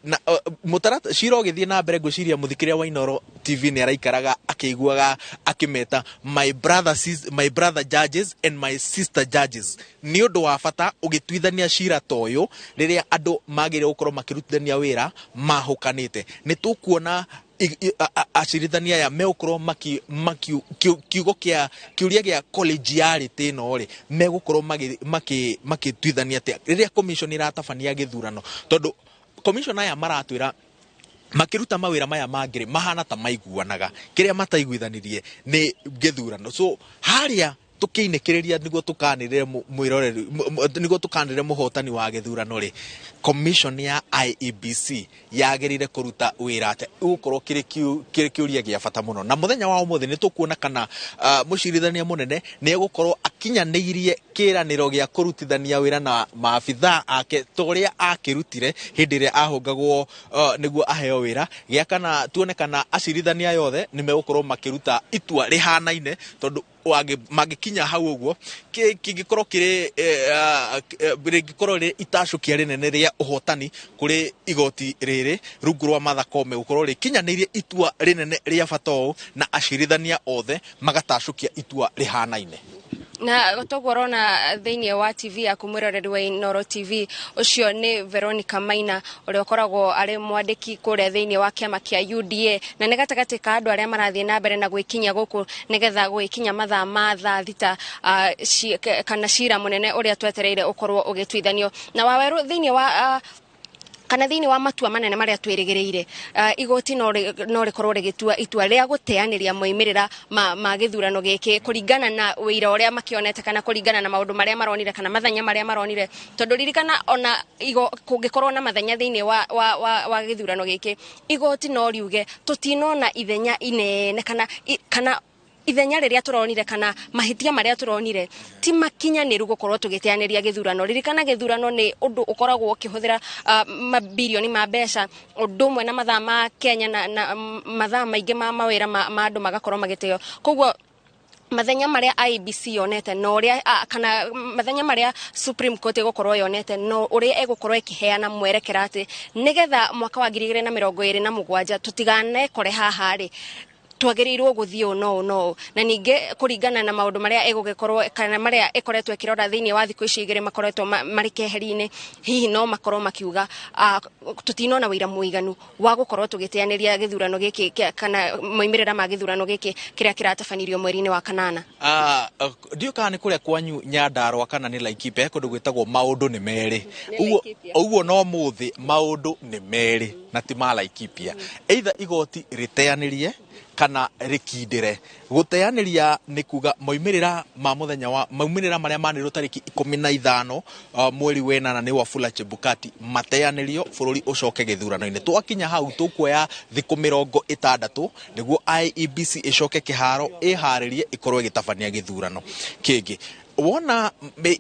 Na mũtaratara cira ũgĩthiĩ na mbere, ngwĩciria mũthikĩrĩria wa Inooro TV nĩ araikaraga akĩiguaga akĩmeta my brother, my brother judges and my sister judges. Nĩ ũndũ wa bata ũgĩtuithania cira ta ũyũ rĩrĩa andũ magĩrĩire gũkorwo makĩrutithania wĩra mahũkanĩte. Nĩ tũkuona acirithania aya megũkorwo kiugo kĩa kĩũria gĩa collegiality ĩno rĩ, megũkorwo makĩtuithania atĩa rĩrĩa commission ĩratabania gĩthurano, tondũ commission aya maratwĩra makĩruta mawĩra maya mangĩ rĩ, mahana ta maiguanaga, kĩrĩa mataiguithanirie nĩ gĩthurano. So harĩa tũkĩinĩkĩrĩria nĩguo tũkanĩrĩre mwĩroreri, nĩguo tũkanĩrĩre mũhotani wa gĩthurano rĩ, commission ya IEBC yagĩrĩire kũruta wĩra atĩa? Gũkorwo kĩrĩ kĩũria gĩa bata mũno. Na mũthenya wa ũmũthĩ nĩ tũkuona kana mũcirithania mũnene nĩ egũkorwo akinyanĩirie kĩranĩro gĩa kũrutithania wĩra na maabithaa ake ta ũrĩa akĩrutire hĩndĩ ĩrĩa ahũngagwo nĩguo aheo wĩra gĩa, kana tuone kana acirithania aya othe nĩ megũkorwo makĩruta itua rĩhanaine, tondũ mangĩkinya hau ũguo kĩngĩkorwo kĩrĩ rĩngĩkorwo rĩ itacũkia rĩnene rĩa ũhotani kũrĩ igoti rĩrĩ rungu rwa Martha Koome gũkorwo rĩkinyanĩirie itua rĩnene rĩa bata ũũ na acirithania othe magatacũkia itua rĩhanaine. Na toguo ũrona thĩinĩ wa TV yaku, mwĩroreri wa Inooro TV, ũcio nĩ Veronica Maina ũrĩa ũkoragwo arĩ mwandĩki kũrĩa thĩinĩ wa kĩama kĩa UDA, na nĩ gatagatĩ ka andũ arĩa marathiĩ na mbere na gwĩkinyia gũkũ nĩgetha gwĩkinya mathaa ma thaa 6 kana cira mũnene ũrĩa twetereire ũkorwo ũgĩtuithanio. Na Wawerũ, thĩinĩ wa kana thĩinĩ wa matua manene marĩa twĩrĩgĩrĩire, igoti no rĩkorwo rĩgĩtua itua rĩa gũteanĩria moimĩrĩra ma gĩthurano gĩkĩ kũringana na wĩira ũrĩa makĩonete kana kũringana na maũndũ marĩa maronire kana mathenya marĩa maronire, tondũ ririkana ona kũngĩkorwo na mathenya thĩinĩ wa gĩthurano gĩkĩ, igoti no riuge tũtinona ithenya inene kana ithenya rĩrĩa tũronire kana mahĩtia marĩa tũronire ti makinyanĩru gũkorwo tũgĩteanĩria gĩthurano. Ririkana gĩthurano nĩ ũndũ ũkoragwo ũkĩhũthĩra mabirioni ma mbeca, ũndũ ũmwe na mathaa ma Kenya na mathaa maingĩ ma mawĩra ma andũ magakorwo magĩteo. Koguo mathenya marĩa IEBC yonete na ũrĩa kana mathenya marĩa Supreme Court ĩgũkorwo yonete no ũrĩa ĩgũkorwo ĩkĩheana mwerekera atĩ nĩgetha mwaka wa 2027 tũtiganekore haha rĩ, twagĩrĩirwo gũthiĩ ũũ no ũũ no ũũ. Na ningĩ kũringana na maũndũ marĩa ĩgũgĩkorwo kana marĩa ĩkoretwo ĩkĩrora thĩinĩ wa thikũ ici igĩrĩ makoretwo marĩ keheri-inĩ, hihi no makorwo makiuga tũtinona wĩira mũiganu wa gũkorwo tũgĩteanĩria gĩthurano gĩkĩ kana moimĩrĩra ma gĩthurano gĩkĩ kĩrĩa kĩratabanirio mweri-inĩ wa kanana. Ndiũ kana nĩ kũrĩa kwanyu Nyandarua kana nĩ Laikipia, kũndũ gwĩtagwo maũndũ nĩ merĩ. Ũguo no mũthĩ maũndũ nĩ merĩ na ti ma Laikipia. Either igoti rĩteanĩrie Kana rĩkindĩre. Gũteanĩria nĩ kuga moimĩrĩra ma mũthenya wa maumĩrĩra marĩa manĩrĩrwo tarĩki 15 mweri wa ĩnana nĩ Wafula Chebukati mateanĩrio, bũrũri ũcoke gĩthurano-inĩ. Twakinya hau tũkuoya thikũ 60 nĩguo IEBC ĩcoke kĩharo, ĩharĩrie ĩkorwo ĩgĩtabania gĩthurano kĩngĩ. Wona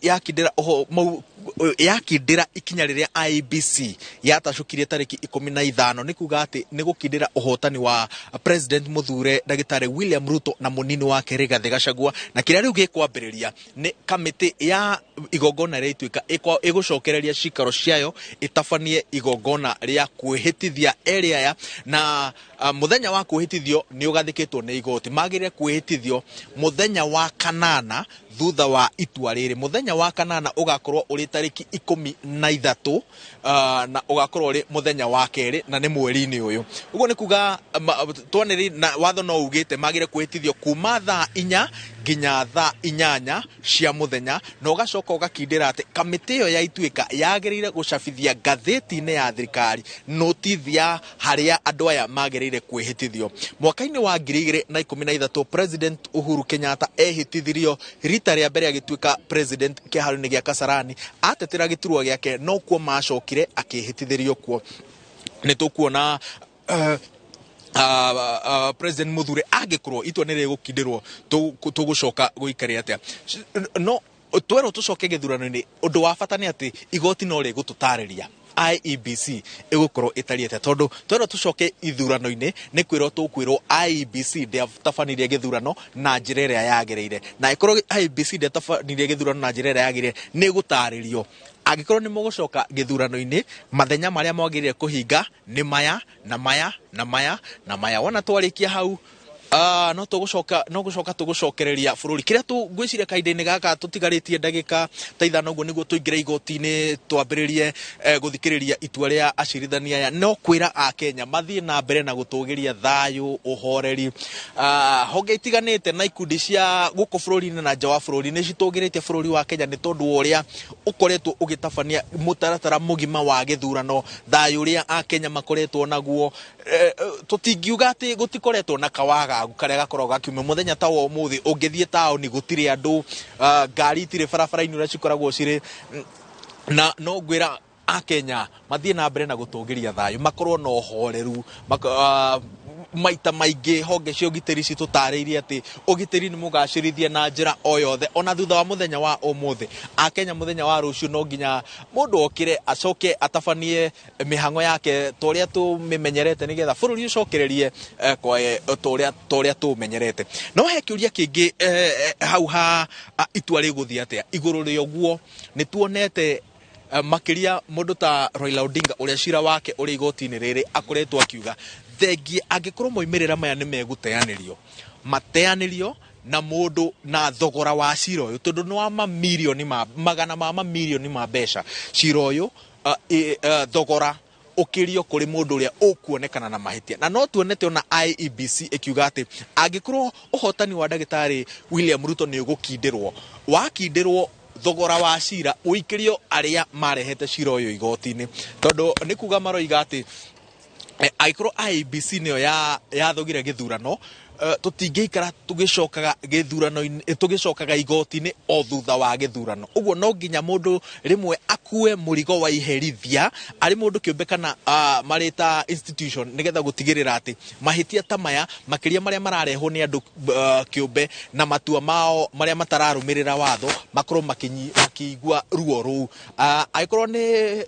yakindĩra ũho yakindĩra ikinya rĩrĩa IEBC yatacũkirie tarĩki 15, nĩ kuga atĩ nĩ gũkindĩra ũhotani wa President mũthure ndagĩtarĩ William Ruto na mũnini wake Rigathĩ Gachagua, na kĩrĩa rĩu gĩkwambĩrĩria nĩ kamĩtĩ ya igongona rĩa Ituĩka ĩgũcokereria cikaro ciayo, ĩtabanie igongona rĩa kwĩhĩtithia erĩ aya. Na mũthenya wa kwĩhĩtithio nĩ ũgathĩkĩtwo nĩ igoti, magĩrĩire kwĩhĩtithio mũthenya wa kanana thutha wa itua rĩrĩ. Mũthenya wa kanana ũgakorwo ũrĩ tarĩki 13, na ũgakorwo ũrĩ mũthenya wa kerĩ, na nĩ mweri-inĩ ũyũ. Ũguo nĩ kuga twanĩrĩ na watho no ugĩte magĩrĩire kwĩhĩtithio kuma thaa 4 nginya thaa 8 cia mũthenya, na ũgacoka ũgakindĩra atĩ kamĩtĩ ĩyo ya Ituĩka yagĩrĩire gũcabithia ngathĩti-inĩ ya thirikari notithi ya harĩa andũ aya magĩrĩire kwĩhĩtithio. Mwaka-inĩ wa 2013, President Uhuru Kenyatta ehĩtithirio rita rĩa mbere agĩtuĩka president kĩharo-inĩ gĩa Kasarani, atetera gĩturwa gĩake, no kuo macokire akĩhĩtithĩrio kuo. Nĩ tũkuona President Muthure angĩkorwo itua nĩ rĩgũkindĩrwo, tũgũcoka gũikare atĩa? No twerwo tũcoke gĩthurano-inĩ, ũndũ wa bata nĩ atĩ igoti no rĩgũtũtarĩria IEBC ĩgũkorwo ĩtariĩ atĩa, tondũ twerwo tũcoke ithurano-inĩ nĩ kwĩrwo tũkwĩrwo IEBC ndĩatabanirie gĩthurano na njĩra ĩrĩa yagĩrĩire. Na ĩkorwo IEBC ndĩatabanirie gĩthurano na njĩra ĩrĩa yagĩrĩire, nĩ ĩgũtarĩrio angĩkorwo nĩ mũgũcoka gĩthurano-inĩ, mathenya marĩa mwagĩrĩire kũhinga nĩ maya na maya na maya na maya. Wona twarĩkia hau, no tũgũcoka, no gũcoka tũgũcokereria bũrũri. Kĩrĩa ngwĩciria kahinda-inĩ gaka tũtigarĩtie ndagĩka ta 5 ũguo nĩguo tũingĩre igoti-inĩ twambĩrĩrie gũthikĩrĩria itua rĩa acirithania aya, no kwĩra Akenya mathiĩ na mbere na gũtũgĩria thayũ, ũhoreri. Honge itiganĩte na ikundi cia gũkũ bũrũri-inĩ na nja wa bũrũri nĩ citũgĩrĩtie bũrũri wa Kenya nĩ tondũ wa ũrĩa ũkoretwo ũgĩtabania mũtaratara mũgima wa gĩthurano, thayũ ũrĩa Akenya makoretwo naguo. Tũtingiuga atĩ gũtikoretwo na kawagagu karĩa gakoragwo gakiuma. Mũthenya ta wa ũmũthĩ ũngĩthiĩ taũni gũtirĩ andũ, ngari itirĩ barabara-inĩ ũrĩa cikoragwo cirĩ, na no ngwĩra Akenya mathiĩ na mbere na gũtũgĩria thayũ, makorwo na ũhoreru. Maita maingĩ honge cia ũgitĩri citũtarĩirie atĩ ũgitĩri nĩ mũgacĩrithie na njĩra o yothe. Ona thutha wa mũthenya wa ũmũthĩ, Akenya, mũthenya wa rũciũ no nginya mũndũ okĩre acoke atabanie mĩhang'o yake ta ũrĩa tũmĩmenyerete, nĩgetha bũrũri ũcokererie ta ũrĩa tũmenyerete. No he kĩũria kĩngĩ hau ha itua rĩgũthiĩ atĩa igũrũ rĩa ũguo. Nĩ tuonete makĩria mũndũ ta Raila Odinga, ũrĩa cira wake ũrĩ igoti-inĩ rĩrĩ, akoretwo akiuga thengie angĩkorwo moimĩrĩra maya nĩ megũteanĩrio, mateanĩrio na mũndũ na thogora wa cira ũyũ, tondũ nĩ wa mamirioni ma magana ma mamirioni ma mbeca cira ũyũ, thogora ũkĩrio kũrĩ mũndũ ũrĩa ũkuonekana na mahĩtia. Na no tuonete ona IEBC ĩkiuga atĩ angĩkorwo ũhotani wa ndagĩtarĩ William Ruto nĩ ũgũkindĩrwo, wakindĩrwo, thogora wa cira ũikĩrio arĩa marehete cira ũyũ igoti-inĩ, tondũ nĩ kuga maroiga atĩ angĩkorwo IEBC nĩyo yathogire gĩthurano, tũtingĩikara tũgĩcokaga gĩthurano-inĩ, tũgĩcokaga igoti-inĩ o thutha wa gĩthurano. Ũguo no nginya mũndũ rĩmwe akue mũrigo wa iherithia arĩ mũndũ kĩũmbe kana marĩ ta institution, nĩgetha gũtigĩrĩra atĩ mahĩtia ta maya, makĩria marĩa mararehwo nĩ andũ kĩũmbe na matua mao marĩa matararũmĩrĩra watho, makorwo makĩigua ruo rũu. Angĩkorwo nĩ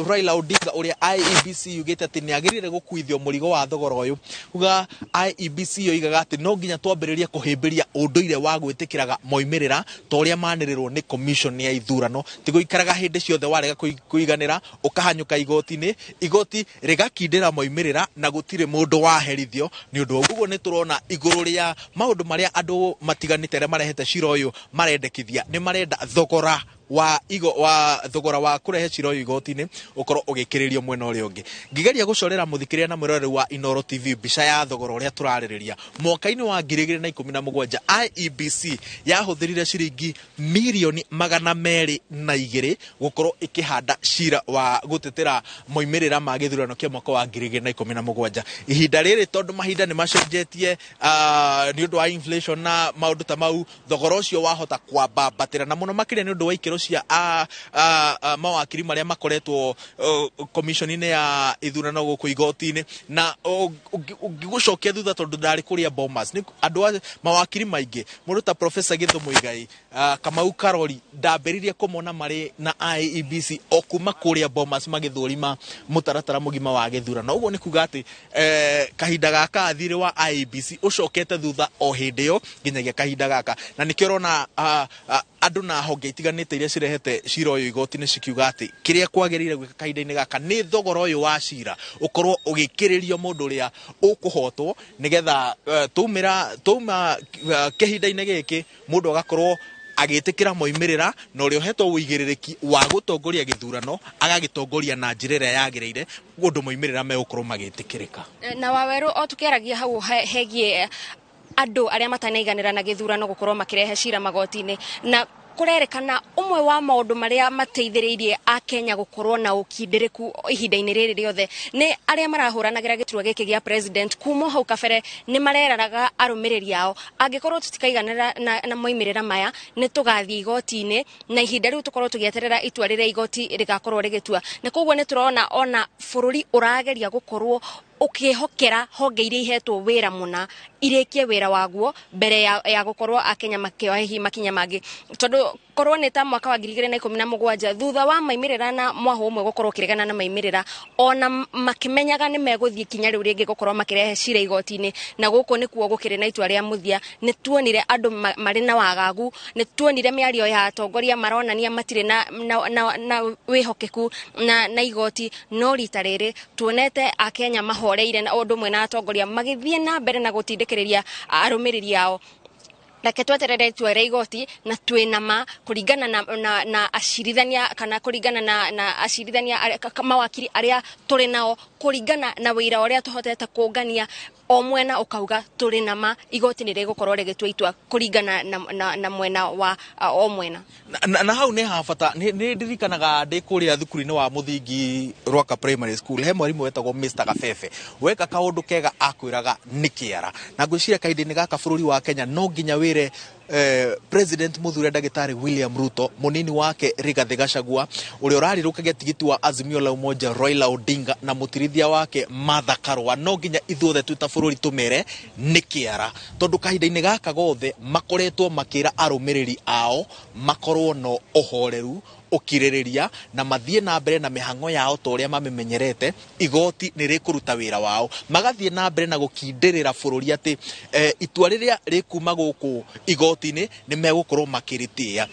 Raila Odinga ũrĩa IEBC yugĩte atĩ nĩ agĩrĩire gũkuithio mũrigo wa thogora ũyũ, uga IEBC yoigaga atĩ no nginya twambĩrĩrie kũhĩmbĩria ũndũire wa gwĩtĩkĩraga moimĩrĩra ta ũrĩa manĩrĩrwo nĩ commission ya ithurano, ti gũikaraga hĩndĩ ciothe warega kũiganĩra ũkahanyũka igoti-inĩ, igoti rĩgakindĩra moimĩrĩra na gũtirĩ mũndũ waherithio nĩ ũndũ wa ũguo. Nĩ tũrona igũrũ rĩa maũndũ marĩa andũ matiganĩte arĩa marehete cira ũyũ marendekithia, nĩ marenda thogora Wa igo wa thogora wa kũrehe cira ũyũ igoti-inĩ ũkorwo ũgĩkĩrĩrio mwena ũrĩa ũngĩ. Ngĩgeria gũcorera mũthikĩrĩria na mwĩroreri wa Inoro TV mbica ya thogora ũrĩa tũrarĩrĩria, mwaka-inĩ wa 2017 IEBC yahũthĩrire ciringi mirioni 202 gũkorwo ĩkĩhanda cira wa gũtetera moimĩrĩra ma gĩthurano kĩa mwaka wa 2017. Ihinda rĩrĩ, tondũ mahinda nĩ macenjetie nĩ ũndũ wa inflation na maũndũ ta mau, thogora ũcio wahota kwambambatĩra na mũno makĩria nĩ ũndũ wa ikĩro cia mawakiri marĩa makoretwo commission-inĩ ya ithurano gũkũ igoti-inĩ. Na ũngĩgũcokia thutha, tondũ ndarĩ kũrĩa Bomas, nĩ andũ a mawakiri maingĩ, mũndũ ta Professor Githu Muigai, Kamau Karori, ndambĩrĩrie kũmona marĩ na IEBC o kuma kũrĩa Bomas magĩthũrima mũtaratara mũgima wa gĩthurano. Ũguo nĩ kuga atĩ kahinda gaka thirĩ wa IEBC ũcokete thutha o hĩndĩ ĩyo nginyagia kahinda gaka, na nĩkĩo ũrona andũ na honge itiganĩte iria cirehete cira ũyũ igoti-inĩ cikiuga atĩ kĩrĩa kwagĩrĩire gwĩka kahinda-inĩ gaka nĩ thogora ũyũ wa cira ũkorwo ũgĩkĩrĩrio mũndũ ũrĩa ũkũhotwo, nĩgetha taumĩra tauma kĩhinda-inĩ gĩkĩ mũndũ agakorwo agĩtĩkĩra moimĩrĩra, na ũrĩa ũhetwo ũigĩrĩrĩki wa gũtongoria gĩthurano agagĩtongoria na njĩra ĩrĩa yagĩrĩire, ũndũ moimĩrĩra megũkorwo magĩtĩkĩrĩka. Na Wawerũ, o tukĩaragia hau hegiĩ andũ arĩa matanaiganĩra na gĩthurano gũkorwo makĩrehe cira magoti-inĩ, na kũrerĩkana ũmwe wa maũndũ marĩa mateithĩrĩirie akenya gũkorwo na ũkindĩrĩku ihinda-inĩ rĩrĩ rĩothe nĩ arĩa marahũranagĩra gĩturwa gĩkĩ gĩa president. Kuma hau kabere nĩ mareraraga arũmĩrĩri ao, angĩkorwo tũtikaiganĩra na moimĩrĩra maya, nĩ tũgathiĩ igoti-inĩ, na ihinda rĩu tũkorwo tũgĩeterera itua rĩrĩa igoti rĩgakorwo rĩgĩtua. Na koguo nĩ tũrona ona bũrũri ũrageria gũkorwo ũkĩhokera honge iria ihetwo wĩra mũna irĩkie wĩra waguo mbere ya gũkorwo akenya makĩoya hihi makinya mangĩ, tondũ korwo nĩ ta mwaka wa 2017, thutha wa maimĩrĩra na mwahũ ũmwe gũkorwo ũkĩregana na maimĩrĩra, ona makĩmenyaga nĩ megũthiĩ kinya rĩu rĩngĩ gũkorwo makĩrehe cira igoti-inĩ, na gũkũ nĩkuo gũkĩrĩ na itua rĩa mũthia. Nĩ tuonire andũ marĩ na wagagu, nĩ tuonire mĩario ya atongoria maronania matirĩ na wĩhokeku na igoti. No rita rĩrĩ tuonete akenya mahoreire, na ũndũ ũmwe na atongoria magĩthiĩ na mbere na gũtindĩkĩrĩria arũmĩrĩri ao, reke tweterere itua rĩa igoti, na twĩna ma kũringana na acirithania, kana kũringana na acirithania mawakiri arĩa tũrĩ nao, kũringana na wĩira ũrĩa tũhotete kũngania, o mwena ũkauga tũrĩ na ma igoti nĩ rĩgũkorwo rĩgĩtua itua kũringana na mwena wa o mwena. Na hau nĩ ha bata. Nĩ ndirikanaga ndĩ kũrĩa thukuru-inĩ wa mũthingi Rwaka Primary School, he mwarimũ wetagwo Mr Gabebe. Weka kaũndũ kega akwĩraga nĩ kĩara, na ngwĩciria kahinda-inĩ gaka bũrũri wa Kenya no nginya wĩre President mũthure Ndagĩtarĩ William Ruto, mũnini wake Rigathĩ Gachagua, ũrĩa ũrarirũkagia tigiti wa Azimio la Umoja Raila Odinga, na mũtirithia wake Martha Karua, no nginya ithuothe twĩ ta bũrũri tũmere nĩ kĩara, tondũ kahinda-inĩ gaka gothe makoretwo makĩra arũmĩrĩri ao makorwo na ũhoreru, ũkirĩrĩria, na mathiĩ na mbere na mĩhang'o yao ta ũrĩa mamĩmenyerete. Igoti nĩ rĩkũruta wĩra wao, magathiĩ na mbere na gũkindĩrĩra bũrũri atĩ itua rĩrĩa rĩkuma gũkũ igoti-inĩ nĩ megũkorwo makĩrĩtĩĩa.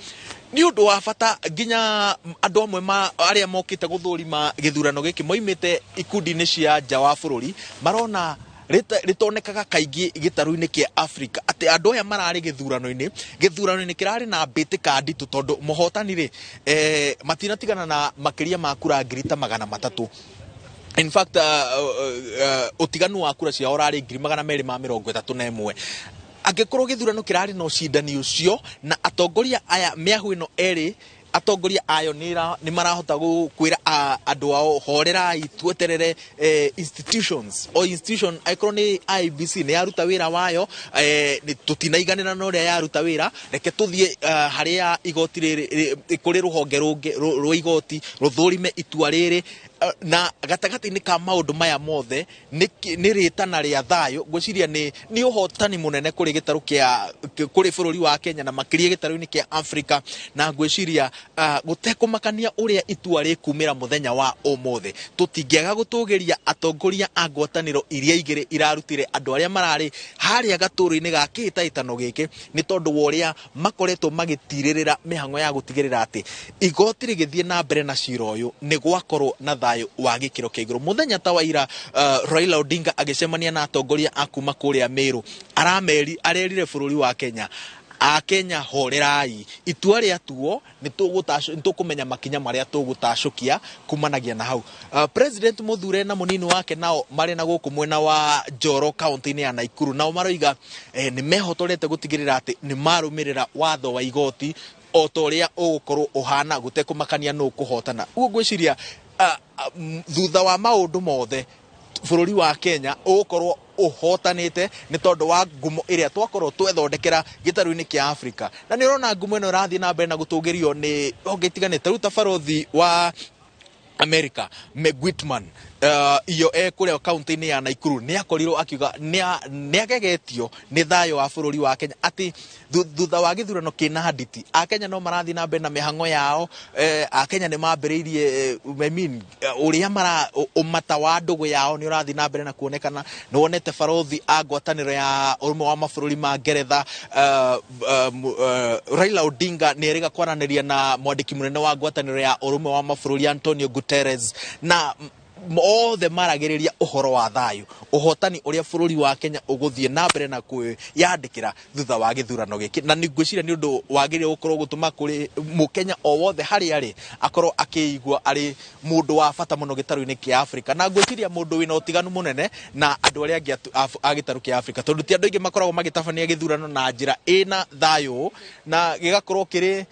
Nĩ ũndũ wa bata nginya andũ amwe ma arĩa mokĩte gũthũrima gĩthurano gĩkĩ moimĩte ikundi-inĩ cia nja wa bũrũri marona rĩtonekaga kaingĩ gĩtarũ-inĩ kĩa Africa atĩ andũ aya mararĩ gĩthurano-inĩ kĩrarĩ na mbĩtĩka nditũ, tondũ mũhotani rĩ matinatigana na makĩria ma kura ngiri ta 300. In fact, ũtiganu wa kura ciao ũrarĩ 231,000. Angĩkorwo gĩthurano kĩrarĩ na ũcindani ũcio, na atongoria aya mĩahũ ĩno erĩ, atongoria ayo nĩ marahota kwĩra andũ ao, horerai, tweterere institutions, o institution, angĩkorwo nĩ IEBC nĩ yaruta wĩra wayo, tũtinaiganĩra na ũrĩa yaruta wĩra, reke tũthiĩ harĩa igoti rĩrĩ kũrĩ rũhonge rũngĩ rwa igoti rũthũrime itua rĩrĩ. Na gatagatĩ-inĩ ka maũndũ maya mothe nĩ rĩtana rĩa thayũ. Ngwĩciria nĩ ũhotani mũnene kũrĩ gĩtarũ kĩa kũrĩ bũrũri wa Kenya na makĩria gĩtarũ-inĩ kĩa Africa. Na ngwĩciria gũtekũmakania ũrĩa itua rĩkumĩra mũthenya wa ũmũthĩ, tũtingĩaga gũtũgĩria atongoria a ngwatanĩro iria igĩrĩ irarutire andũ arĩa mararĩ harĩa gatũrũ-inĩ ga kĩhĩtahĩtano gĩkĩ, nĩ tondũ wa ũrĩa makoretwo magĩtirĩrĩra mĩhang'o ya gũtigĩrĩra atĩ igoti rĩgĩthiĩ na mbere na cira ũyũ nĩ gwakorwo na thayũ wa gĩkĩro kĩa igũrũ. Mũthenya ta wa ira, Raila Odinga agĩcemania na atongoria a kuma kũrĩa Meru, arameri arerire bũrũri wa Kenya Akenya horerai, itua rĩatuo nĩ tũkũmenya makinya marĩa tũgũtacũkia kumanagia na hau. President Muthure na mũnini wake nao marĩ na gũkũ mwena wa Njoro kaunti-inĩ ya Naikuru, nao maroiga nĩ mehotorete gũtigĩrĩra atĩ nĩ marũmĩrĩra watho wa igoti o ta ũrĩa ũgũkorwo ũhana gũtekũmakania nũ kũhotana. Ũguo ngwĩciria thutha wa maũndũ mothe bũrũri wa Kenya ũgũkorwo ũhotanĩte nĩ tondũ wa ngumo ĩrĩa twakorwo twethondekera gĩtarũ-inĩ kĩa Afrika. Na nĩ ũrona ngumo ĩno ĩrathiĩ na mbere na gũtũgĩrio nĩ honge itiganĩte. Rĩu ta barothi wa America Meg Whitman iyo kũrĩa kaunti-inĩ ya Naikuru nĩ akorirwo akiuga nĩ agegetio nĩ thayũ wa bũrũri wa Kenya atĩ thutha wa gĩthurano kĩna nditi Akenya no marathiĩ na mbere na mĩhang'o yao. Akenya nĩ mambĩrĩirie I mean, ũrĩa mara ũmata wa ndũgũ yao nĩ ũrathiĩ na mbere na kuonekana. Nĩ wonete barothi a ngwatanĩro ya ũrũmwe wa mabũrũri ma Ngeretha Raila Odinga nĩ erĩga kwaranĩria na mwandĩki mũnene wa ngwatanĩro ya ũrũmwe wa mabũrũri Antonio Guterres, na othe maragĩrĩria ũhoro wa thayũ, ũhotani ũrĩa bũrũri wa Kenya ũgũthiĩ na mbere na kwĩyandĩkĩra thutha wa gĩthurano gĩkĩ. Na nĩ ngwĩciria nĩ ũndũ wagĩrĩire gũkorwo gũtũma kũrĩ mũkenya o wothe harĩa arĩ akorwo akĩigua arĩ mũndũ wa bata mũno gĩtarũ-inĩ kĩa Afrika, na ngwĩciria mũndũ wĩna ũtiganu mũnene na andũ arĩa angĩ a gĩtarũ kĩa Afrika, tondũ ti andũ aingĩ makoragwo magĩtabania gĩthurano na njĩra ĩna thayũ na gĩgakorwo kĩrĩ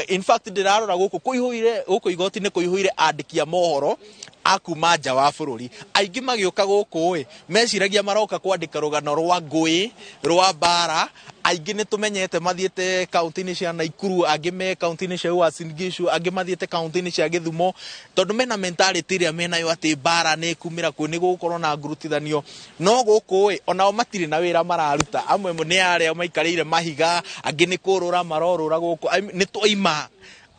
in fact ndĩrarora gũkũ kũihũire, gũkũ igoti-inĩ kũihũire andĩki a mohoro a kuma nja wa bũrũri. Aingĩ magĩũka gũkũ ĩ meciragia maroka kwandĩka rũgano rwa ngũĩ rwa mbara. Aingĩ nĩ tũmenyete mathiĩte kaunti-inĩ cia Naikuru, angĩ me kaunti-inĩ cia Uasin Gishu, angĩ mathiĩte kaunti-inĩ cia Gĩthumo, tondũ mena mentality ĩrĩa menayo atĩ mbara nĩ ĩkumĩra kuo, nĩ gũgũkorwo na ngurutithanio. No gũkũ ĩ onao matirĩ na wĩra mararuta, amwe nĩ arĩa maikarĩire mahiga, angĩ nĩ kũrũra marorũra gũkũ. I mean, nĩ twaima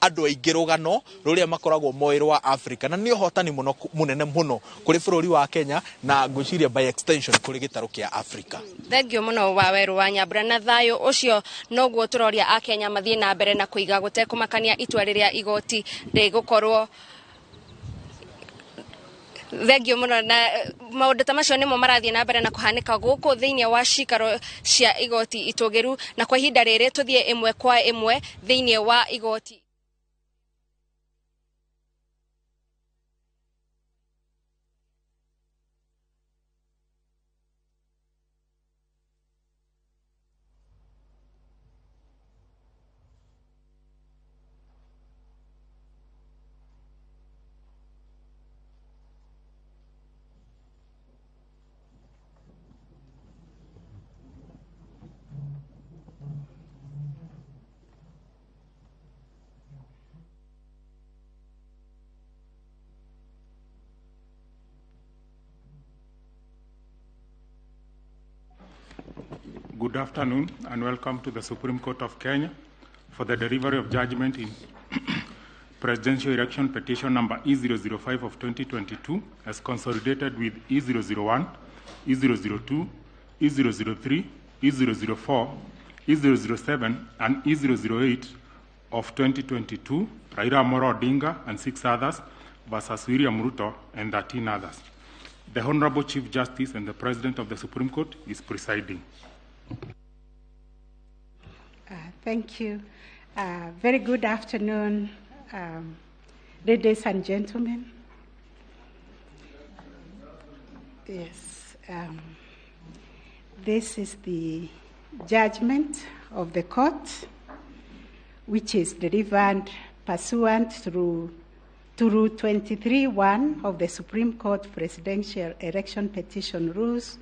andũ aingĩ rũgano rũrĩa makoragwo moĩ rwa Africa, na nĩ ũhotani mũno mũnene mũno kũrĩ bũrũri wa Kenya, na ngwĩciria by extension kũrĩ gĩtarũ kĩa Africa. Thengio mũno wa Werũ wa Nyambura, na thayũ ũcio noguo tũroria Akenya mathiĩ na mbere na kũiga gũtekũmakania itua rĩrĩa igoti rĩgũkorwo. Thengio mũno, na maũndũ ta macio nĩmo marathiĩ na mbere na kũhanĩka gũkũ thĩinĩ wa cikaro cia igoti itũgĩru, na kwa ihinda rĩrĩ tũthiĩ ĩmwe kwa ĩmwe thĩinĩ wa igoti. Good afternoon and welcome to the Supreme Court of Kenya for the delivery of judgment in Presidential Election Petition number E005 of 2022 as consolidated with E001, E002, E003, E004, E007, and E008 of 2022, Raila Amolo Odinga and 6 others versus William Ruto and 13 others. The Honorable Chief Justice and the President of the Supreme Court is presiding. Thank you. Very good afternoon, ladies and gentlemen. Yes, this is the judgment of the court, which is delivered pursuant to Rule 23(1) of the Supreme Court Presidential Election Petition Rules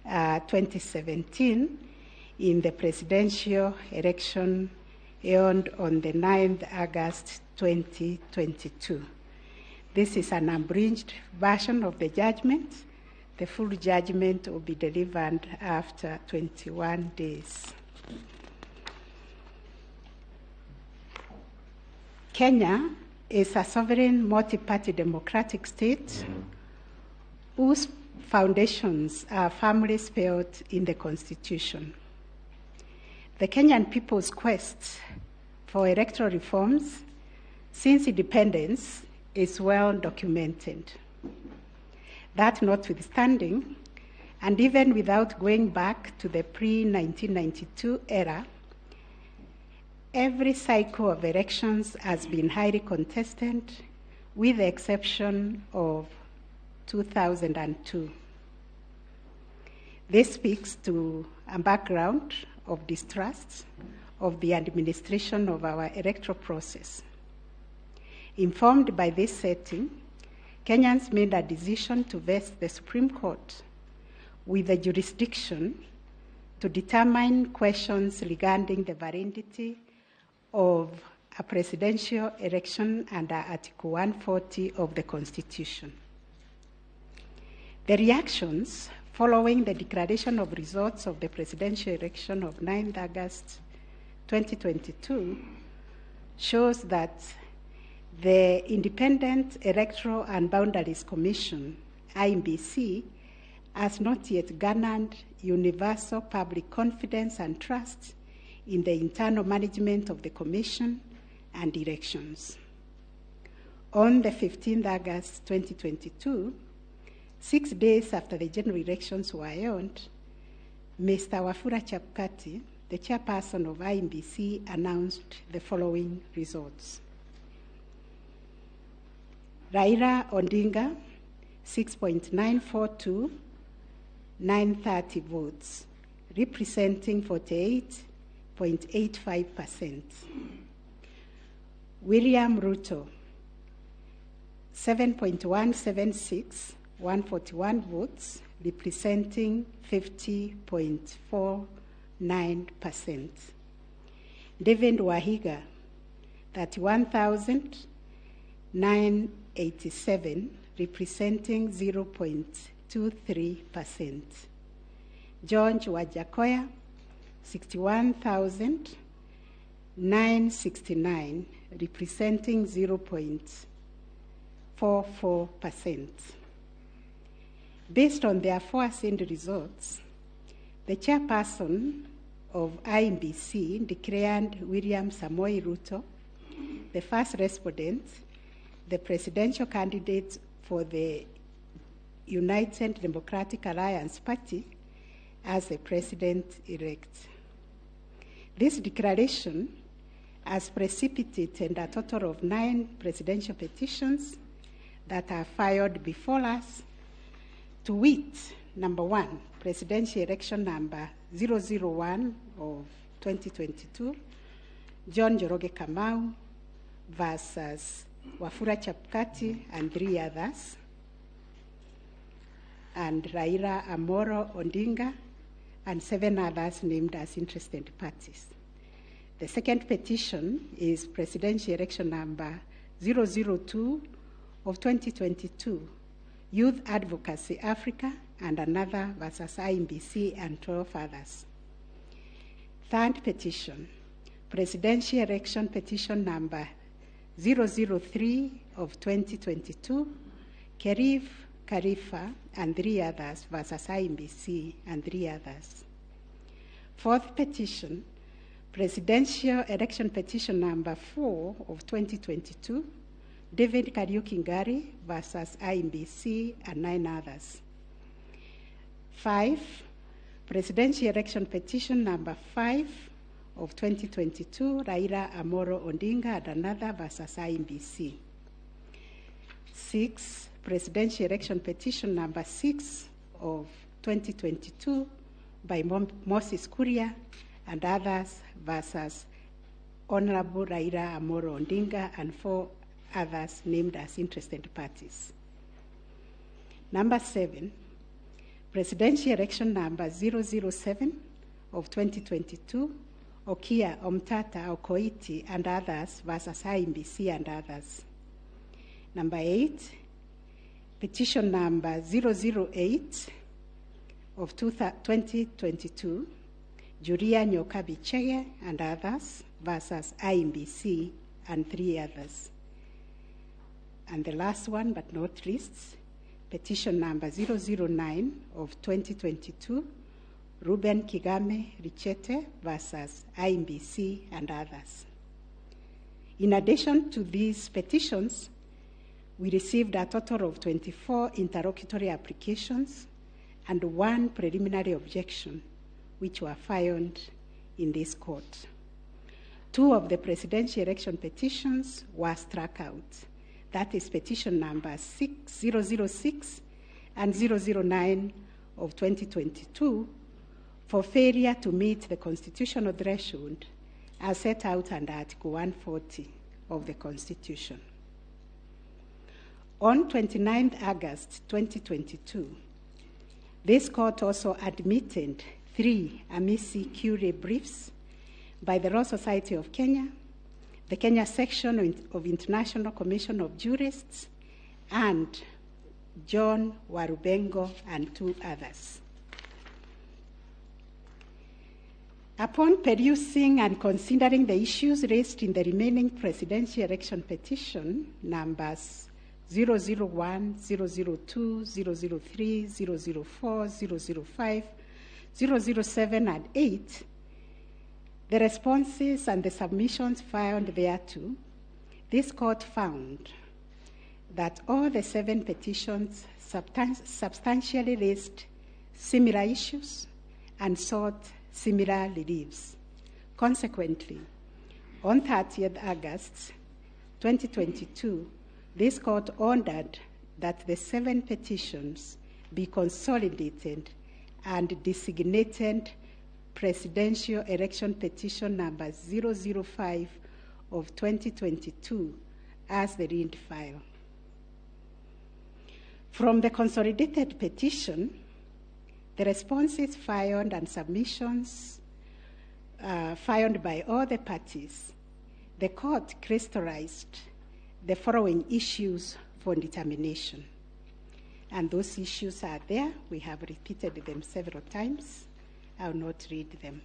2017 in the presidential election held on the 9th August 2022. This is an abridged version of the judgment. The full judgment will be delivered after 21 days. Kenya is a sovereign multi-party democratic state whose foundations are firmly spelled in the Constitution. The Kenyan people's quest for electoral reforms since independence is well documented. That notwithstanding, and even without going back to the pre-1992 era, Every cycle of elections has been highly contested, with the exception of 2002. This speaks to a background of distrust of the administration of our electoral process. Informed by this setting, Kenyans made a decision to vest the Supreme Court with the jurisdiction to determine questions regarding the validity of a presidential election under Article 140 of the Constitution. The reactions following the declaration of results of the presidential election of 9th August 2022 shows that the Independent Electoral and Boundaries Commission, IEBC, has not yet garnered universal public confidence and trust in the internal management of the Commission and elections. On the 15th August 2022, 6 days after the general elections were held, Mr. Wafula Chebukati, the chairperson of IEBC, announced the following results. Raila Odinga, 6.942, 930 votes, representing 48.85%. William Ruto, 7.176, 141 votes, representing 50.49%. David Wahiga, 31,987, representing 0.23%. George Wajackoyah, 61,969, representing 0.44%. Based on the aforesaid results, the chairperson of IEBC declared William Samoei Ruto, the first respondent, the presidential candidate for the United Democratic Alliance Party, as the president-elect. This declaration has precipitated a total of 9 presidential petitions that are filed before us, to wit, number 1, presidential election number 001 of 2022, John Njoroge Kamau versus Wafula Chebukati and 3 others, and Raila Amolo Odinga and 7 others named as interested parties. The second petition is presidential election number 002 of 2022, Youth Advocacy Africa and another versus IEBC and 12 others. Third petition, presidential election petition number 003 of 2022, Kerif Karifa and 3 others versus IEBC and 3 others. Fourth petition, presidential election petition number 4 of 2022, David Kariuki Ngari versus IEBC and 9 others. 5, presidential election petition number 5 of 2022, Raila Amolo Odinga and another versus IEBC. 6, presidential election petition number 6 of 2022 by Moses Kuria and others versus Honorable Raila Amolo Odinga and 4 others named as interested parties. Number 7, presidential election number 007 of 2022, Okiya Omtata Okoiti and others versus IEBC and others. Number 8, petition number 008 of 2022, Julia Nyokabi Chege and others versus IEBC and 3 others. And the last one, but not least, petition number 009 of 2022, Reuben Kigame Richete versus IEBC and others. In addition to these petitions, we received a total of 24 interlocutory applications and 1 preliminary objection, which were filed in this court. 2 of the presidential election petitions were struck out. That is petition number 6006 and 009 of 2022 for failure to meet the constitutional threshold as set out under Article 140 of the Constitution. On 29 August 2022, this court also admitted 3 amici curiae briefs by the Law Society of Kenya, the Kenya Section of International Commission of Jurists, and John Warubengo and 2 others. Upon perusing and considering the issues raised in the remaining presidential election petition numbers 001, 002, 003, 004, 005, 007, and 8, the responses and the submissions filed thereto, this court found that all the 7 petitions substantially raised similar issues and sought similar reliefs. Consequently, on 30th August 2022, this court ordered that the 7 petitions be consolidated and designated Presidential Election Petition number 005 of 2022 as the lead file. From the consolidated petition, the responses filed and submissions filed by all the parties, the court crystallized the following issues for determination. And those issues are there. We have repeated them several times. I will not read them.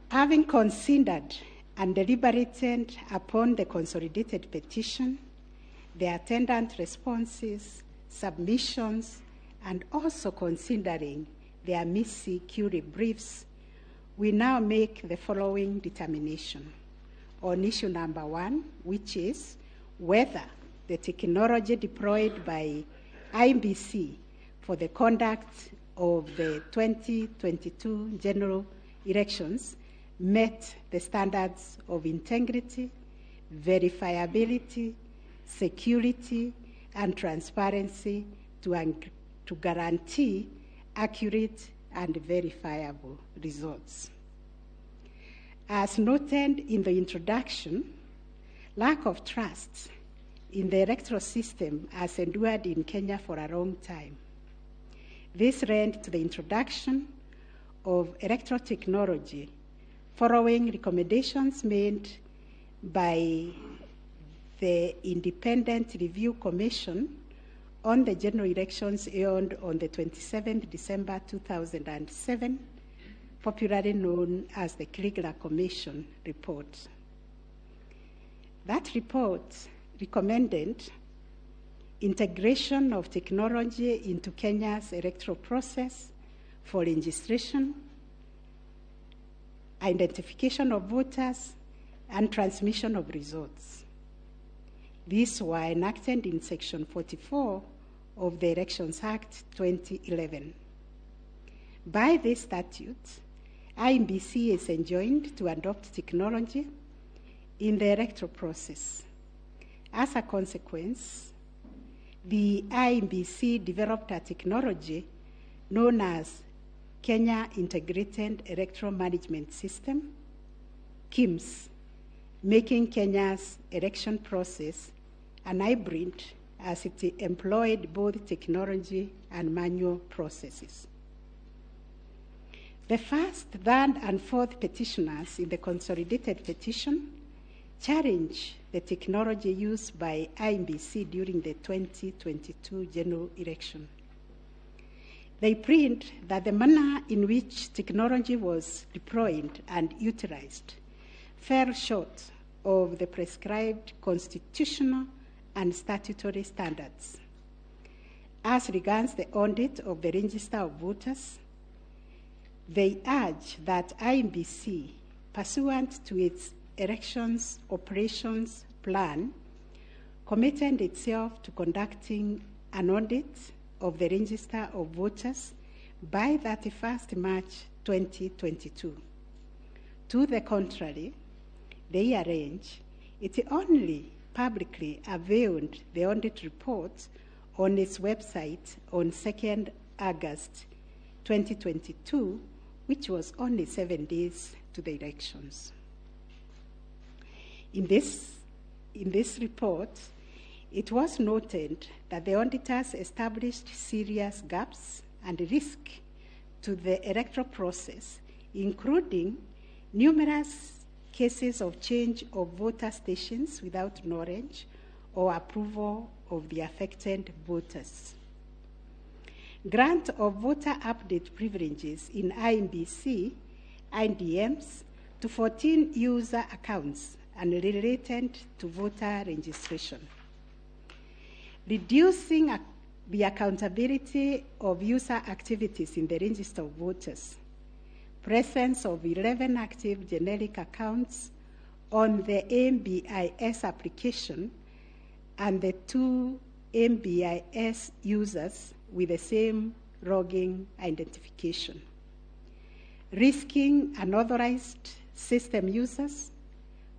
Having considered and deliberated upon the consolidated petition, the attendant responses, submissions, and also considering the amici curiae briefs, we now make the following determination on issue number 1, which is whether the technology deployed by IEBC for the conduct of the 2022 general elections met the standards of integrity, verifiability, security, and transparency to guarantee accurate and verifiable results. As noted in the introduction, lack of trust in the electoral system has endured in Kenya for a long time. This led to the introduction of electoral technology following recommendations made by the Independent Review Commission on the general elections held on the 27th December 2007, popularly known as the Kriegler Commission report. That report recommended integration of technology into Kenya's electoral process for registration, identification of voters, and transmission of results. These were enacted in Section 44 of the Elections Act 2011. By this statute, IEBC is enjoined to adopt technology in the electoral process. As a consequence, the IEBC developed a technology known as Kenya Integrated Electoral Management System, KIEMS, making Kenya's election process an hybrid as it employed both technology and manual processes. The first, third, and fourth petitioners in the consolidated petition challenge the technology used by IEBC during the 2022 general election. They print that the manner in which technology was deployed and utilized fell short of the prescribed constitutional and statutory standards. As regards the audit of the Register of Voters, they urge that IEBC, pursuant to its elections operations plan, committed itself to conducting an audit of the Register of Voters by 31st March 2022 To the contrary, they arrange it only publicly availed the audit report on its website on 2nd August 2022, which was only 7 days to the elections. In this report, it was noted that the auditors established serious gaps and risk to the electoral process, including numerous cases of change of voter stations without knowledge or approval of the affected voters. Grant of voter update privileges in IEBC, IDMs to 14 user accounts and related to voter registration. Reducing the accountability of user activities in the register of voters. Presence of 11 active generic accounts on the MBIS application and the 2 MBIS users with the same login identification. Risking unauthorized system users,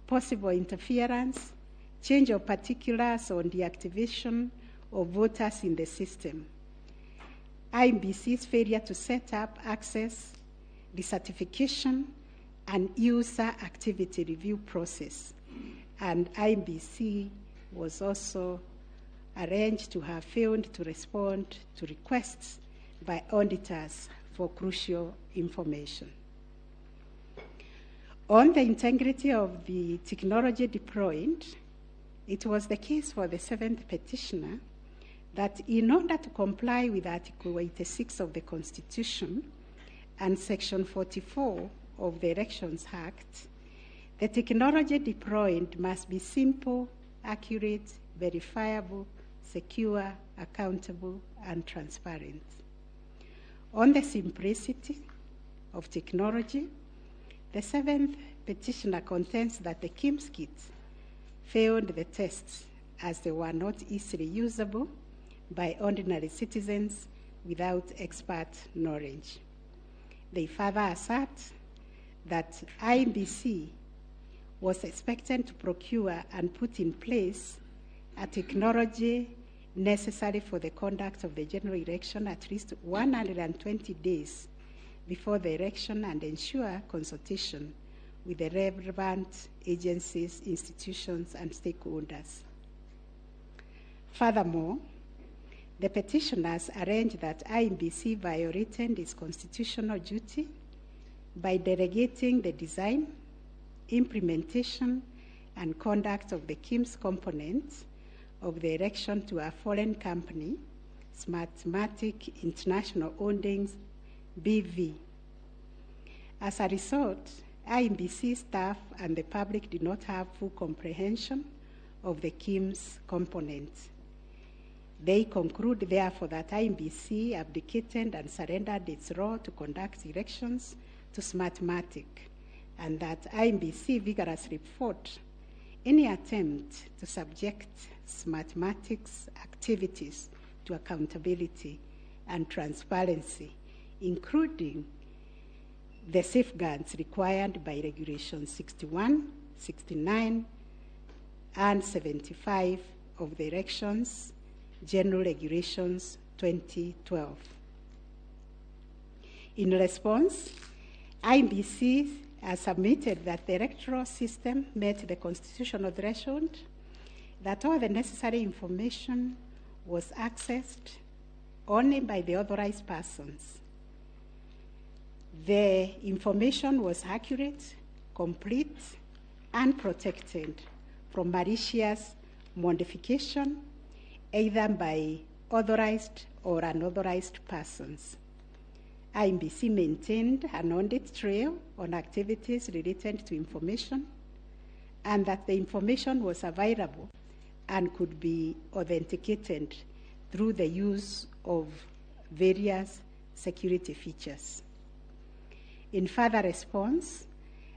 possible interference, change of particulars on deactivation of voters in the system. IEBC's failure to set up access, decertification, and user activity review process. And IEBC was also arranged to have failed to respond to requests by auditors for crucial information. On the integrity of the technology deployed, it was the case for the 7th petitioner that in order to comply with Article 86 of the Constitution and Section 44 of the Elections Act, the technology deployed must be simple, accurate, verifiable, secure, accountable, and transparent. On the simplicity of technology, the 7th petitioner contends that the KIMS kit failed the tests as they were not easily usable by ordinary citizens without expert knowledge. They further assert that IEBC was expected to procure and put in place a technology necessary for the conduct of the general election at least 120 days before the election and ensure consultation with the relevant agencies, institutions, and stakeholders. Furthermore, the petitioners arranged that IEBC violated its constitutional duty by delegating the design, implementation, and conduct of the KIMS component of the election to a foreign company, Smartmatic International Holdings, BV. As a result, IEBC staff and the public did not have full comprehension of the KIMS component. They conclude, therefore, that IEBC abdicated and surrendered its role to conduct elections to Smartmatic, and that IEBC vigorously fought any attempt to subject Smartmatic's activities to accountability and transparency, including the safeguards required by Regulations 61, 69, and 75 of the Elections General Regulations 2012. In response, IEBC has submitted that the electoral system met the constitutional threshold, that all the necessary information was accessed only by the authorized persons. The information was accurate, complete, and protected from malicious modification, either by authorized or unauthorized persons. IEBC maintained an audit trail on activities related to information, and that the information was available and could be authenticated through the use of various security features. In further response,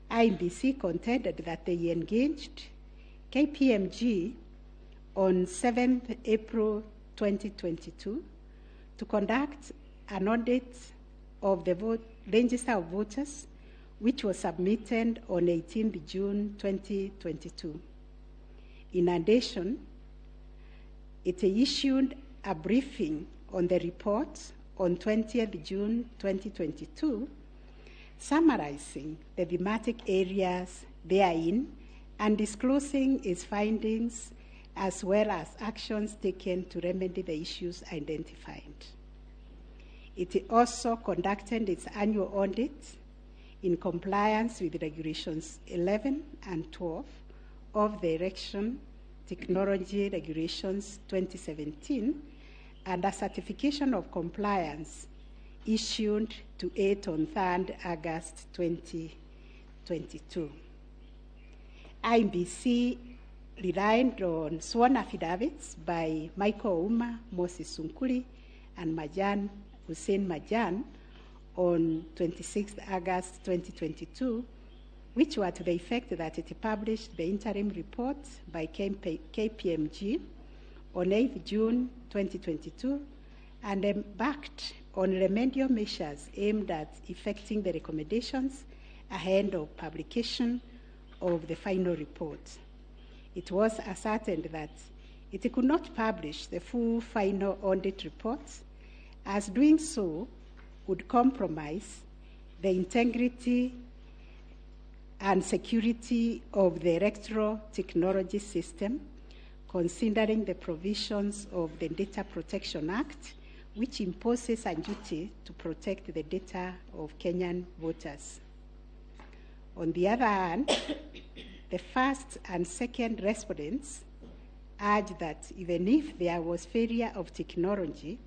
IEBC contended that they engaged KPMG on 7th April 2022 to conduct an audit of the register of voters, which was submitted on 18th June 2022. In addition, it issued a briefing on the report on 20th June 2022, summarizing the thematic areas therein and disclosing its findings as well as actions taken to remedy the issues identified. It also conducted its annual audit in compliance with Regulations 11 and 12 of the Election Technology Regulations 2017 and a certification of compliance issued to it on 3rd August 2022. IEBC relied on sworn affidavits by Michael Ouma, Moses Sunkuli, and Majan Hussein Majan on 26th August 2022, which were to the effect that it published the interim report by KPMG on 8th June 2022 and embarked on remedial measures aimed at effecting the recommendations ahead of publication of the final report. It was ascertained that it could not publish the full final audit report, as doing so would compromise the integrity and security of the electoral technology system, considering the provisions of the Data Protection Act, which imposes a duty to protect the data of Kenyan voters. On the other hand, the first and second respondents urged that even if there was failure of technology,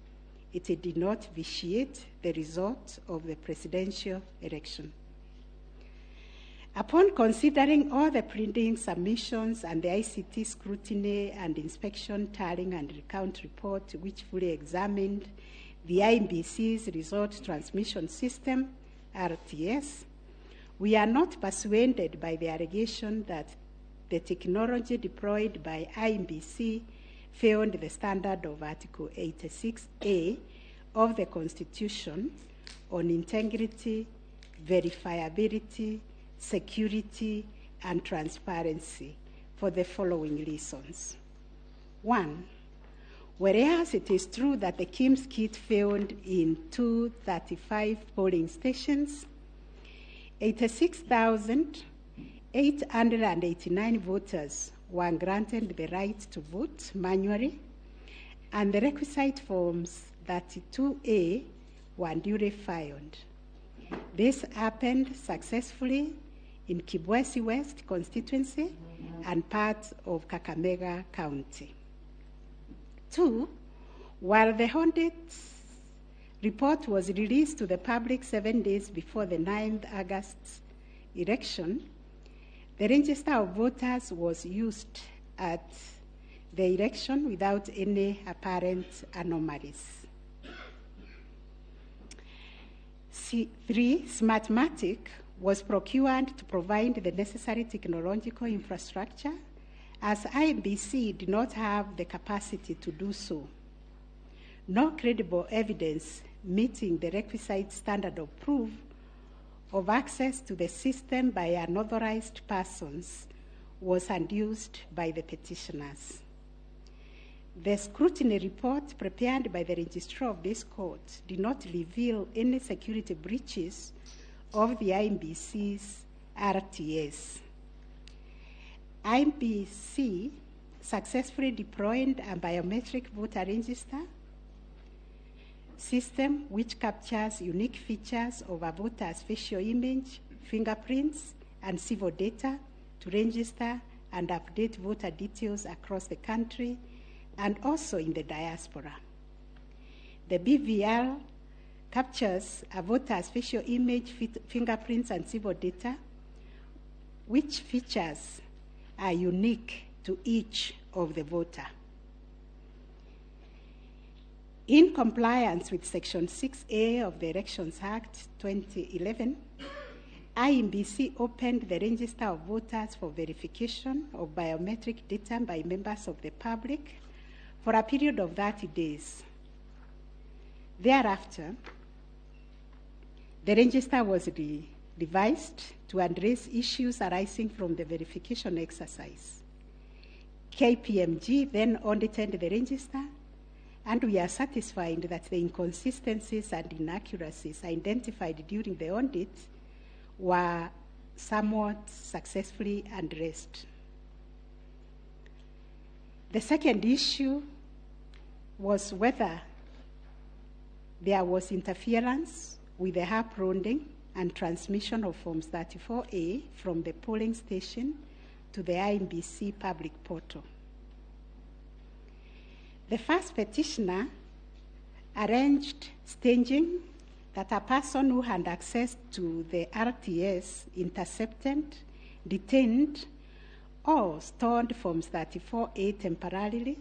it did not vitiate the result of the presidential election. Upon considering all the printing submissions and the ICT scrutiny and inspection tallying and recount report, which fully examined the IEBC's result transmission system, RTS, we are not persuaded by the allegation that the technology deployed by IEBC failed the standard of Article 86A of the Constitution on integrity, verifiability, security, and transparency for the following reasons. 1, whereas it is true that the KIMS kit failed in 235 polling stations, 86,889 voters were granted the right to vote manually, and the requisite forms 32A were duly filed. This happened successfully in Kibwezi West constituency and parts of Kakamega County. 2, while the audit report was released to the public 7 days before the 9th August election, the register of voters was used at the election without any apparent anomalies. 3, Smartmatic was procured to provide the necessary technological infrastructure, as IEBC did not have the capacity to do so. No credible evidence meeting the requisite standard of proof of access to the system by unauthorized persons was adduced by the petitioners. The scrutiny report prepared by the registrar of this court did not reveal any security breaches of the IEBC's RTS. IEBC successfully deployed a biometric voter register system which captures unique features of a voter's facial image, fingerprints, and civil data to register and update voter details across the country and also in the diaspora. The BVR captures a voter's facial image, fingerprints, and civil data, which features are unique to each of the voter. In compliance with Section 6A of the Elections Act 2011, IEBC opened the register of voters for verification of biometric data by members of the public for a period of 30 days. Thereafter, the register was revised to address issues arising from the verification exercise. KPMG then audited the register, and we are satisfied that the inconsistencies and inaccuracies identified during the audit were somewhat successfully addressed. The second issue was whether there was interference with the uploading and transmission of Forms 34A from the polling station to the IEBC public portal. The first petitioner arranged staging that a person who had access to the RTS intercepted, detained, or stored Forms 34A temporarily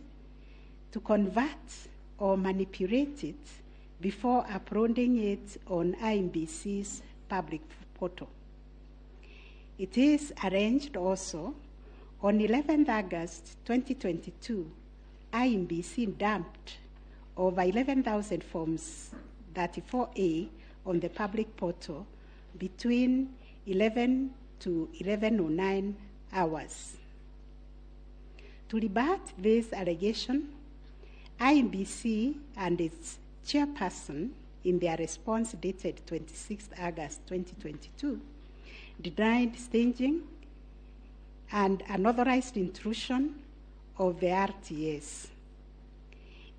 to convert or manipulate it before uploading it on IEBC's public portal. It is arranged also on 11th August 2022, IEBC dumped over 11,000 Forms 34A on the public portal between 11 to 11:09 hours. To rebut this allegation, IEBC and its chairperson, in their response dated 26 August 2022, denied staging and unauthorized intrusion of the RTS.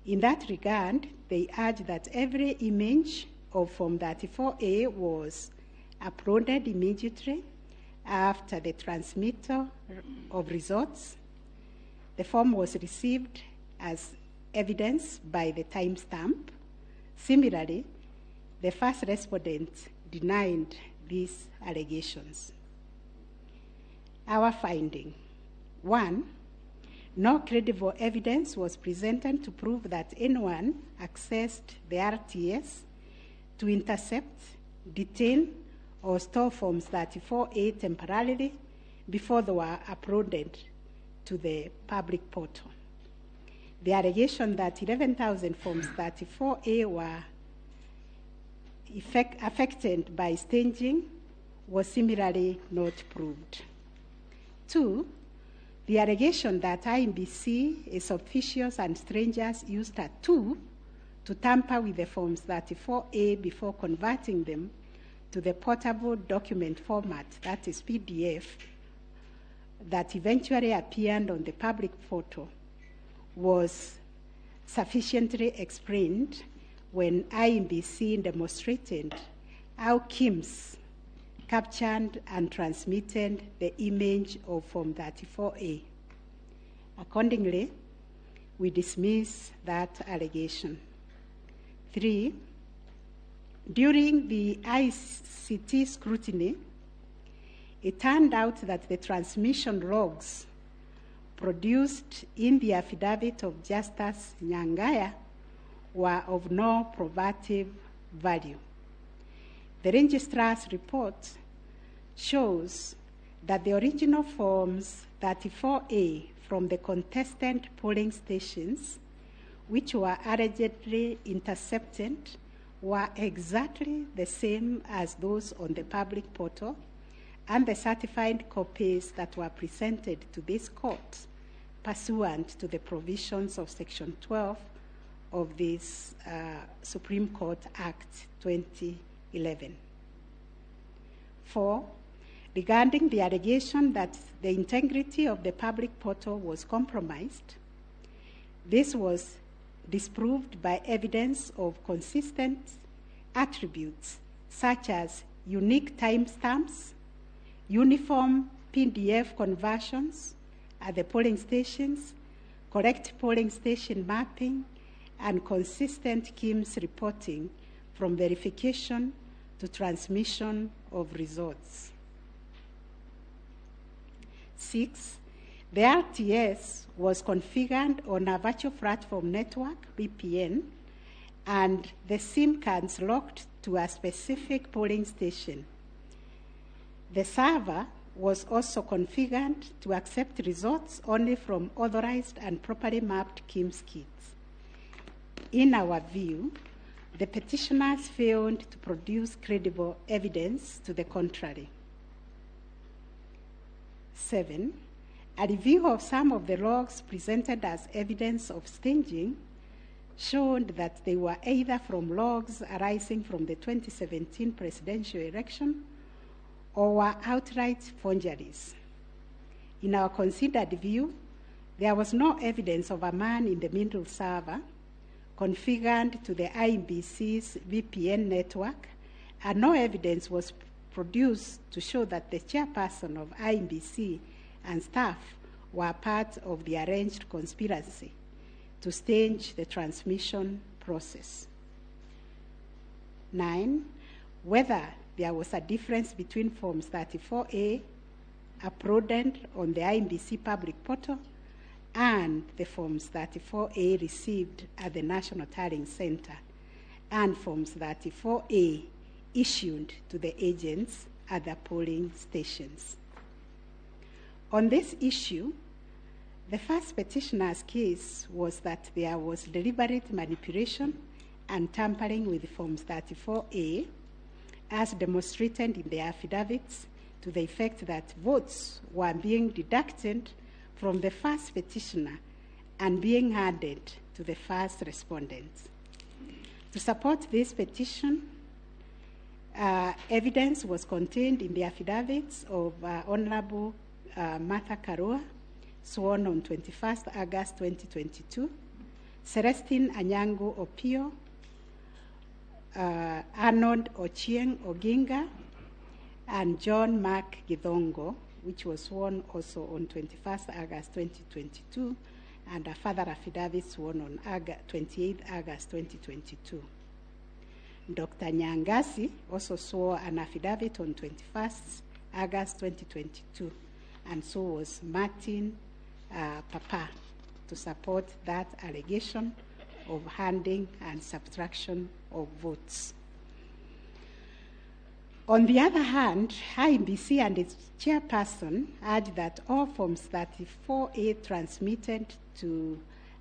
In that regard, they urged that every image of Form 34A was uploaded immediately after the transmitter of results. The form was received as evidence by the timestamp. Similarly, the first respondent denied these allegations. Our finding: 1, no credible evidence was presented to prove that anyone accessed the RTS to intercept, detain, or store Forms 34A temporarily before they were uploaded to the public portal. The allegation that 11,000 Forms 34A were affected by staging was similarly not proved. 2, the allegation that IEBC is officials and strangers used a tool to tamper with the Forms 34A before converting them to the portable document format, that is PDF, that eventually appeared on the public portal, was sufficiently explained when IEBC demonstrated how KIMS captured and transmitted the image of Form 34A. Accordingly, we dismiss that allegation. 3, during the ICT scrutiny, it turned out that the transmission logs produced in the affidavit of Justice Nyangaya were of no probative value. The registrar's report shows that the original Forms 34A from the contestant polling stations, which were allegedly intercepted, were exactly the same as those on the public portal and the certified copies that were presented to this court pursuant to the provisions of Section 12 of this Supreme Court Act 2011. 4, regarding the allegation that the integrity of the public portal was compromised, this was disproved by evidence of consistent attributes such as unique timestamps, uniform PDF conversions at the polling stations, correct polling station mapping, and consistent KIMS reporting from verification to transmission of results. 6, the RTS was configured on a virtual platform network, VPN, and the SIM cards locked to a specific polling station. The server was also configured to accept results only from authorized and properly mapped KIMS kits. In our view, The petitioners failed to produce credible evidence to the contrary. 7, a review of some of the logs presented as evidence of stinging showed that they were either from logs arising from the 2017 presidential election or were outright forgeries. In our considered view, there was no evidence of a man in the middle server configured to the IEBC's VPN network, and no evidence was produced to show that the chairperson of IEBC and staff were part of the arranged conspiracy to stage the transmission process. 9, whether there was a difference between Forms 34A uploaded on the IEBC public portal and the Forms 34A received at the National Tallying Center and Forms 34A issued to the agents at the polling stations. On this issue, the first petitioner's case was that there was deliberate manipulation and tampering with Forms 34A, as demonstrated in the affidavits, to the effect that votes were being deducted from the first petitioner and being added to the first respondent. To support this petition, evidence was contained in the affidavits of Honorable Martha Karua, sworn on 21st August 2022, Celestine Anyango Opio, Arnold Ochieng Oginga, and John Mark Githongo, which was sworn also on 21st August 2022, and a further affidavit sworn on 28th August 2022. Dr. Nyangasi also swore an affidavit on 21st August 2022, and so was Martin Papa, to support that allegation of handing and subtraction of votes. On the other hand, IEBC and its chairperson urged that all Forms 34A transmitted to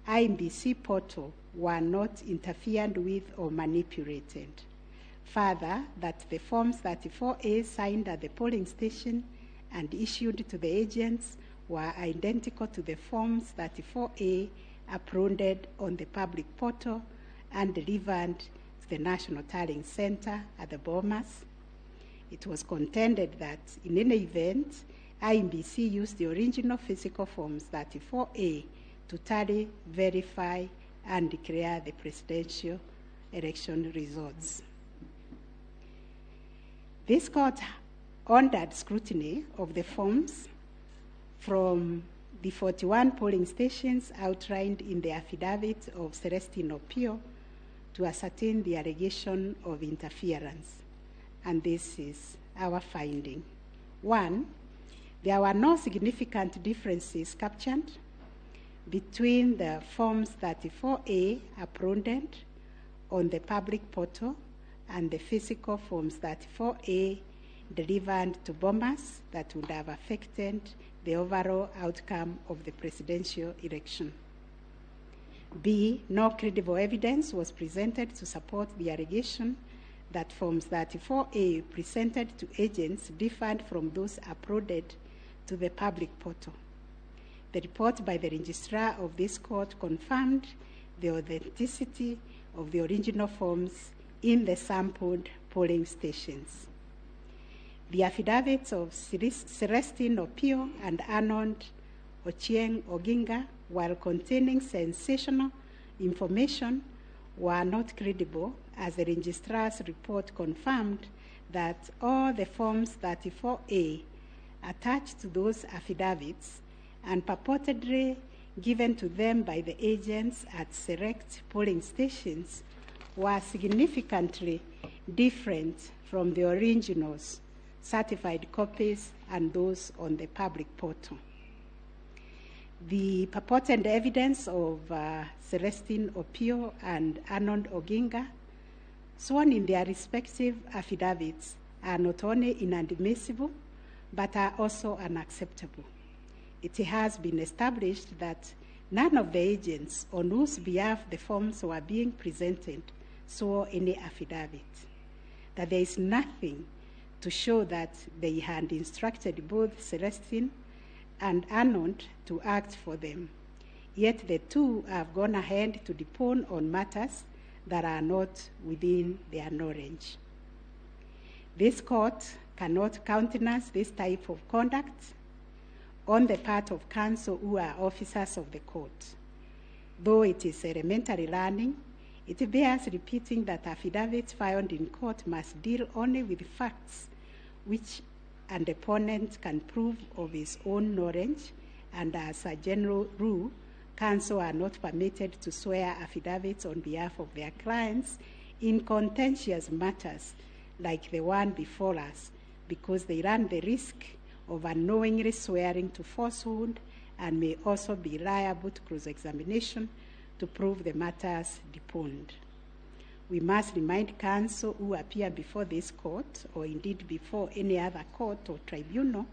IEBC portal were not interfered with or manipulated. Further, that the Forms 34A signed at the polling station and issued to the agents were identical to the Forms 34A uploaded on the public portal and delivered to the National Tallying Center at the Bomas. It was contended that, in any event, IEBC used the original physical Forms 34A to tally, verify, and declare the presidential election results. This court ordered scrutiny of the forms from the 41 polling stations outlined in the affidavit of Celestine Opio to ascertain the allegation of interference. And this is our finding. 1, there were no significant differences captured between the Forms 34A uploaded on the public portal and the physical Forms 34A delivered to Bomas that would have affected the overall outcome of the presidential election. B, no credible evidence was presented to support the allegation that Forms 34A presented to agents differed from those uploaded to the public portal. The report by the registrar of this court confirmed the authenticity of the original forms in the sampled polling stations. The affidavits of Celestine Opio and Arnold Ochieng Oginga, while containing sensational information, were not credible, as the registrar's report confirmed that all the Forms 34A attached to those affidavits and purportedly given to them by the agents at select polling stations were significantly different from the originals, certified copies, and those on the public portal. The purported evidence of Celestine Opio and Arnold Oginga, sworn in their respective affidavits, are not only inadmissible, but are also unacceptable. It has been established that none of the agents on whose behalf the forms were being presented swore any affidavit, that there is nothing to show that they had instructed both Celestine and Arnold to act for them. Yet the two have gone ahead to depone on matters that are not within their knowledge. This court cannot countenance this type of conduct on the part of counsel who are officers of the court. Though it is elementary learning, it bears repeating that affidavits filed in court must deal only with facts which an opponent can prove of his own knowledge, and as a general rule, counsel are not permitted to swear affidavits on behalf of their clients in contentious matters like the one before us, because they run the risk of unknowingly swearing to falsehood and may also be liable to cross-examination to prove the matters deponed. We must remind counsel who appear before this court, or indeed before any other court or tribunal,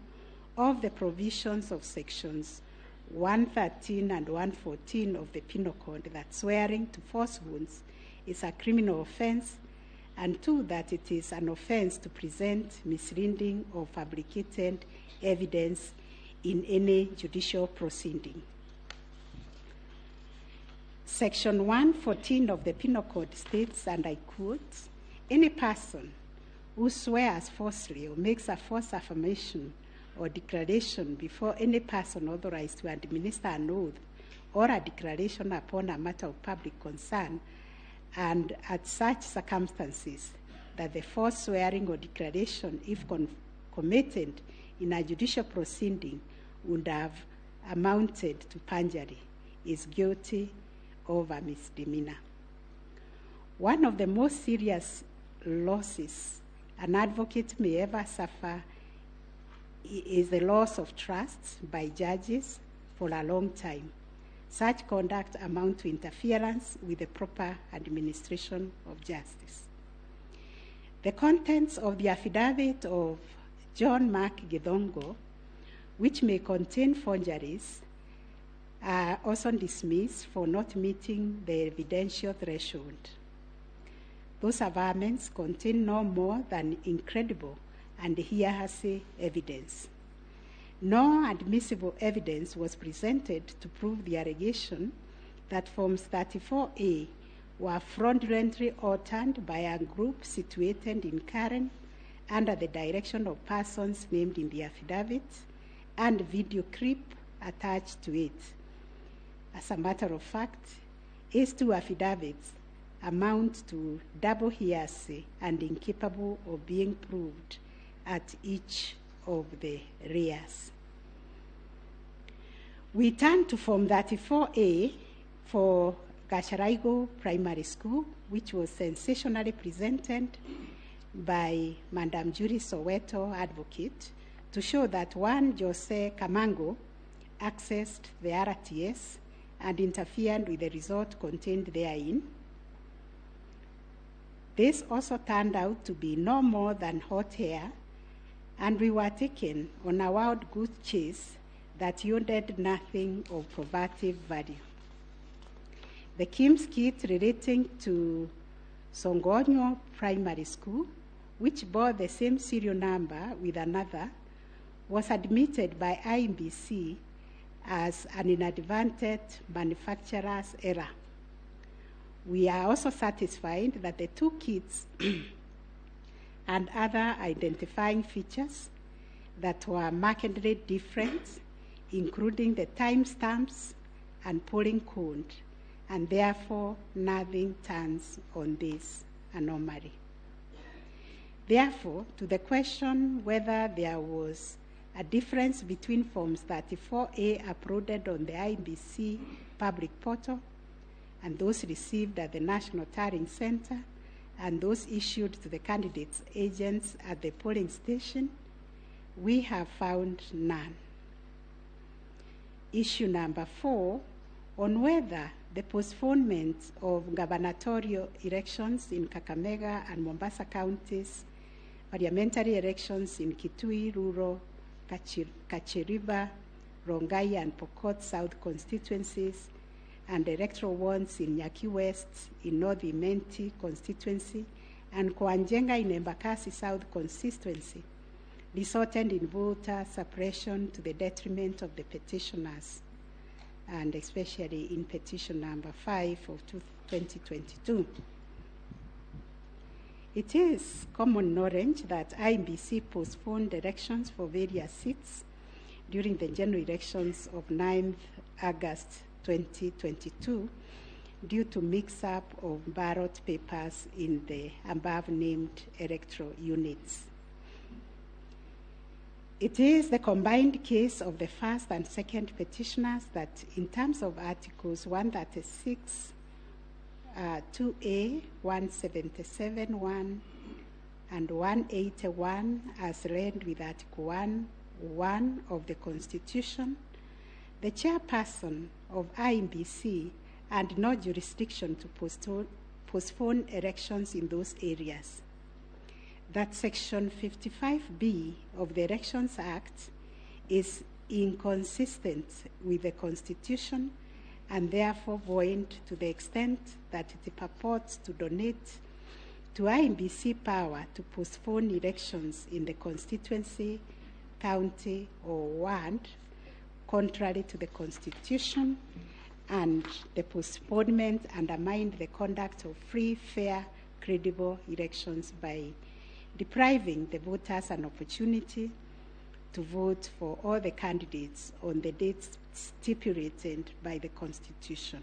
of the provisions of sections 113 and 114 of the Penal Code that swearing to falsehoods is a criminal offense, and two, that it is an offense to present misleading or fabricated evidence in any judicial proceeding. Section 114 of the Penal Code states, and I quote, "Any person who swears falsely or makes a false affirmation or declaration before any person authorized to administer an oath or a declaration upon a matter of public concern, and at such circumstances that the false swearing or declaration, if committed in a judicial proceeding, would have amounted to perjury, is guilty of a misdemeanor." One of the most serious losses an advocate may ever suffer is the loss of trust by judges for a long time. Such conduct amounts to interference with the proper administration of justice. The contents of the affidavit of John Mark Githongo, which may contain forgeries, are also dismissed for not meeting the evidential threshold. Those averments contain no more than incredible and hearsay evidence. No admissible evidence was presented to prove the allegation that Forms 34A were fraudulently altered by a group situated in Karen under the direction of persons named in the affidavit and video clip attached to it. As a matter of fact, these two affidavits amount to double hearsay and incapable of being proved at each of the rears. We turn to Form 34A for Gacharaigo Primary School, which was sensationally presented by Madam Julie Soweto advocate to show that one Jose Kamango accessed the RTS and interfered with the result contained therein. This also turned out to be no more than hot air, and we were taken on a wild goose chase that yielded nothing of probative value. The KIMS kit relating to Songonyo Primary School, which bore the same serial number with another, was admitted by IEBC as an inadvertent manufacturer's error. We are also satisfied that the two kits and other identifying features that were markedly different, including the timestamps and polling code, and therefore nothing turns on this anomaly. Therefore, to the question whether there was a difference between Forms 34A uploaded on the IEBC public portal and those received at the National Tallying Center and those issued to the candidates' agents at the polling station, we have found none. Issue number 4, on whether the postponement of gubernatorial elections in Kakamega and Mombasa counties, parliamentary elections in Kitui Rural, Kachiriba, Rongai and Pokot South constituencies, and electoral wards in Nyaki West in North Imenti constituency and Kwanjenga in Embakasi South constituency resulted in voter suppression to the detriment of the petitioners, and especially in petition number 5 of 2022. It is common knowledge that IEBC postponed elections for various seats during the general elections of 9th August 2022 due to mix-up of ballot papers in the above-named electoral units. It is the combined case of the first and second petitioners that in terms of Articles 136, 2A, 177, 1, and 181, as read with Article 1, 1 of the Constitution, the chairperson of IEBC had no jurisdiction to postpone elections in those areas. That Section 55B of the Elections Act is inconsistent with the Constitution and therefore void to the extent that it purports to donate to IEBC power to postpone elections in the constituency, county, or ward, contrary to the Constitution, and the postponement undermined the conduct of free, fair, credible elections by depriving the voters an opportunity to vote for all the candidates on the dates stipulated by the Constitution.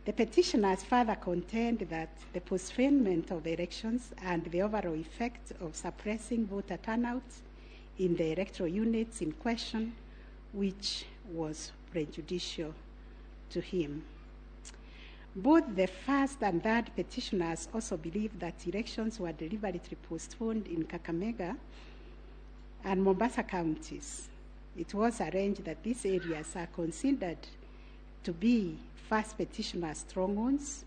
The petitioners further contend that the postponement of elections and the overall effect of suppressing voter turnout in the electoral units in question, which was prejudicial to him. Both the first and third petitioners also believe that elections were deliberately postponed in Kakamega and Mombasa counties. It was arranged that these areas are considered to be first petitioner strongholds,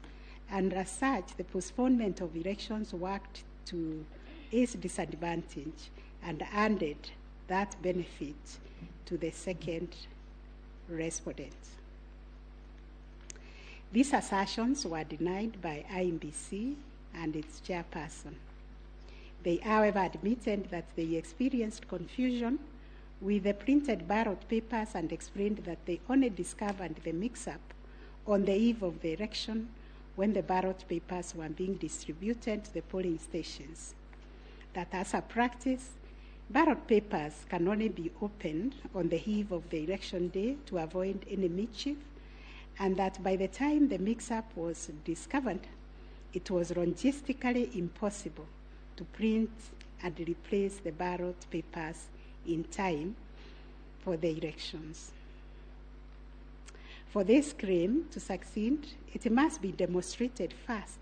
and as such, the postponement of elections worked to its disadvantage and added that benefit to the second respondent. These assertions were denied by IEBC and its chairperson. They, however, admitted that they experienced confusion with the printed ballot papers and explained that they only discovered the mix-up on the eve of the election when the ballot papers were being distributed to the polling stations. That as a practice, ballot papers can only be opened on the eve of the election day to avoid any mischief, and that by the time the mix-up was discovered, it was logistically impossible to print and replace the ballot papers in time for the elections. For this claim to succeed, it must be demonstrated first,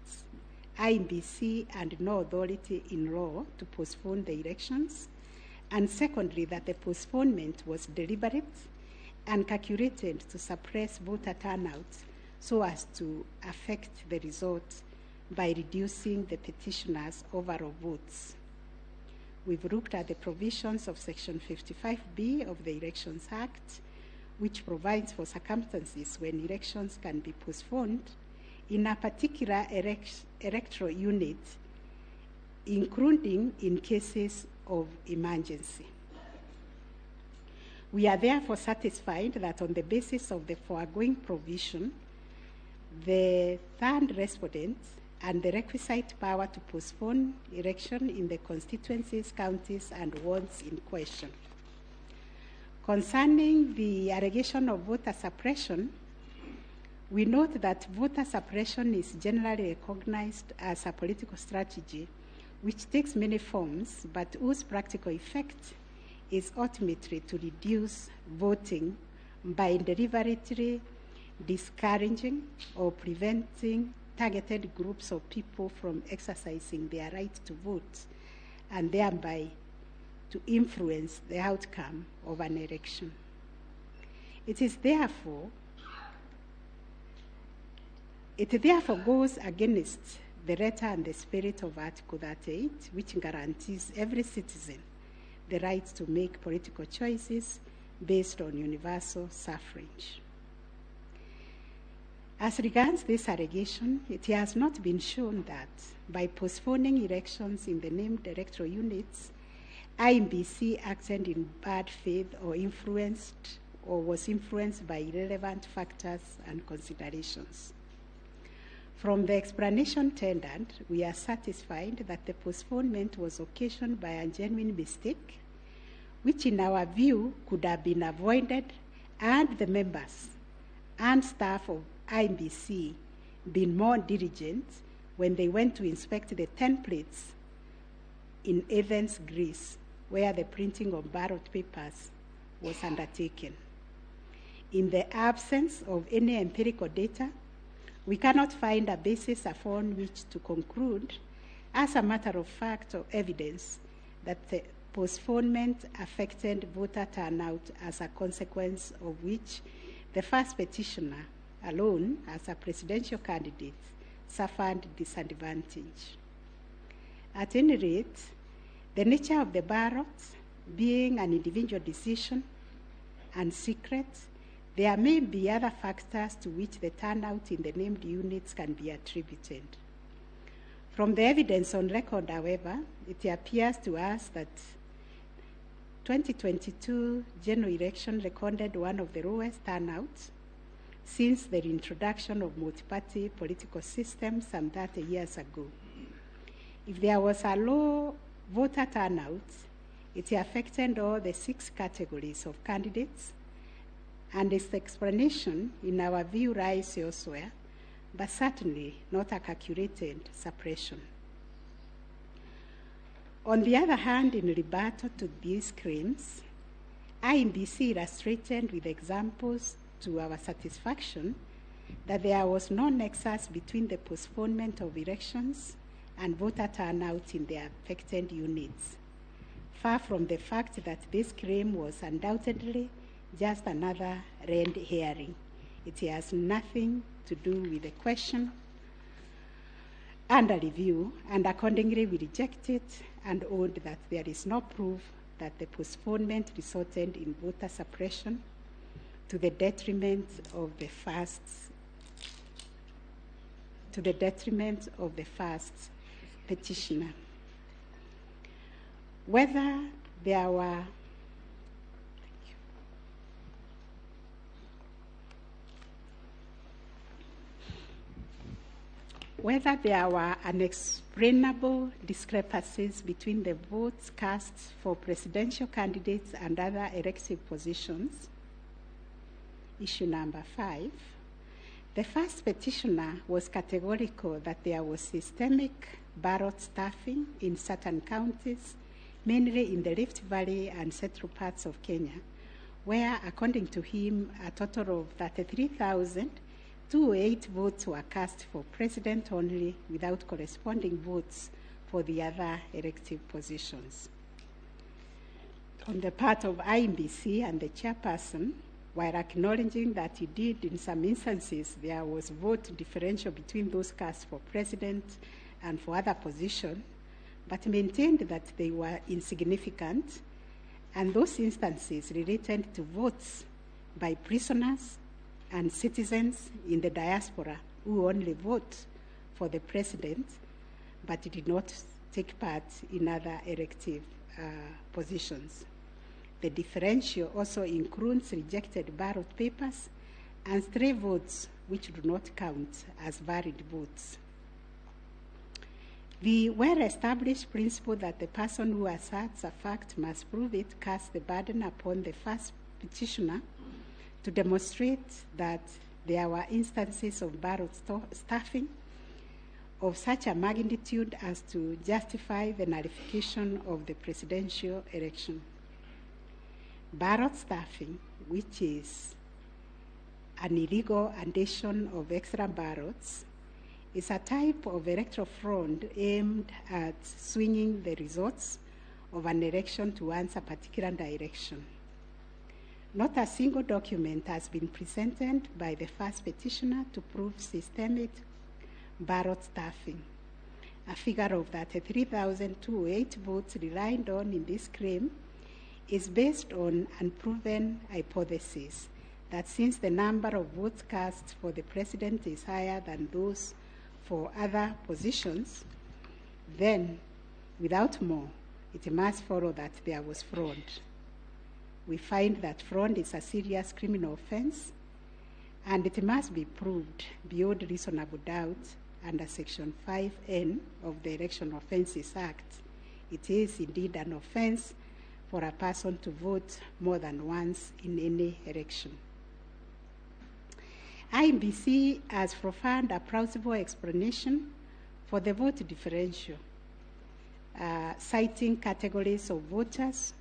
IEBC and no authority in law to postpone the elections, and secondly, that the postponement was deliberate and calculated to suppress voter turnout so as to affect the result by reducing the petitioners' overall votes. We've looked at the provisions of Section 55B of the Elections Act, which provides for circumstances when elections can be postponed in a particular electoral unit, including in cases of emergency. We are therefore satisfied that on the basis of the foregoing provision, the third respondent and the requisite power to postpone election in the constituencies, counties, and wards in question. Concerning the allegation of voter suppression, we note that voter suppression is generally recognized as a political strategy which takes many forms, but whose practical effect is ultimately to reduce voting by deliberately discouraging or preventing targeted groups of people from exercising their right to vote and thereby to influence the outcome of an election. It therefore goes against the letter and the spirit of Article 38, which guarantees every citizen the right to make political choices based on universal suffrage. As regards this allegation, it has not been shown that by postponing elections in the named electoral units, IEBC acted in bad faith or influenced or was influenced by irrelevant factors and considerations. From the explanation tendered, we are satisfied that the postponement was occasioned by a genuine mistake, which in our view could have been avoided had the members and staff of IEBC been more diligent when they went to inspect the templates in Athens, Greece, where the printing of ballot papers was undertaken. In the absence of any empirical data, we cannot find a basis upon which to conclude, as a matter of fact or evidence, that the postponement affected voter turnout, as a consequence of which the first petitioner alone, as a presidential candidate, suffered disadvantage. At any rate, the nature of the ballot being an individual decision and secret, there may be other factors to which the turnout in the named units can be attributed. From the evidence on record, however, it appears to us that 2022 general election recorded one of the lowest turnouts since the introduction of multi-party political systems some 30 years ago. If there was a low voter turnout, it affected all the 6 categories of candidates, and its explanation, in our view, lies elsewhere, but certainly not a calculated suppression. On the other hand, in rebuttal to these claims, IEBC illustrated with examples to our satisfaction that there was no nexus between the postponement of elections and voter turnout in the affected units. Far from the fact that this claim was undoubtedly just another red herring. It has nothing to do with the question under review, and accordingly we reject it and hold that there is no proof that the postponement resulted in voter suppression to the detriment of the first, petitioner. Whether there were unexplainable discrepancies between the votes cast for presidential candidates and other elective positions, issue number 5, the first petitioner was categorical that there was systemic ballot stuffing in certain counties, mainly in the Rift Valley and central parts of Kenya, where, according to him, a total of 33,208 votes were cast for president only, without corresponding votes for the other elective positions. On the part of IEBC and the chairperson, while acknowledging that indeed in some instances there was vote differential between those cast for president and for other positions, but maintained that they were insignificant, and those instances related to votes by prisoners and citizens in the diaspora who only vote for the president but did not take part in other elective positions. The differential also includes rejected ballot papers and stray votes which do not count as valid votes. The well-established principle that the person who asserts a fact must prove it casts the burden upon the first petitioner to demonstrate that there were instances of ballot stuffing of such a magnitude as to justify the nullification of the presidential election. Ballot stuffing, which is an illegal addition of extra ballots, is a type of electoral fraud aimed at swinging the results of an election towards a particular direction. Not a single document has been presented by the first petitioner to prove systemic ballot stuffing. A figure of 33,208 votes relied on in this claim is based on unproven hypothesis that since the number of votes cast for the president is higher than those for other positions, then, without more, it must follow that there was fraud. We find that fraud is a serious criminal offense, and it must be proved beyond reasonable doubt under Section 5N of the Election Offences Act. It is indeed an offense for a person to vote more than once in any election. IEBC has profound a plausible explanation for the vote differential, citing categories of voters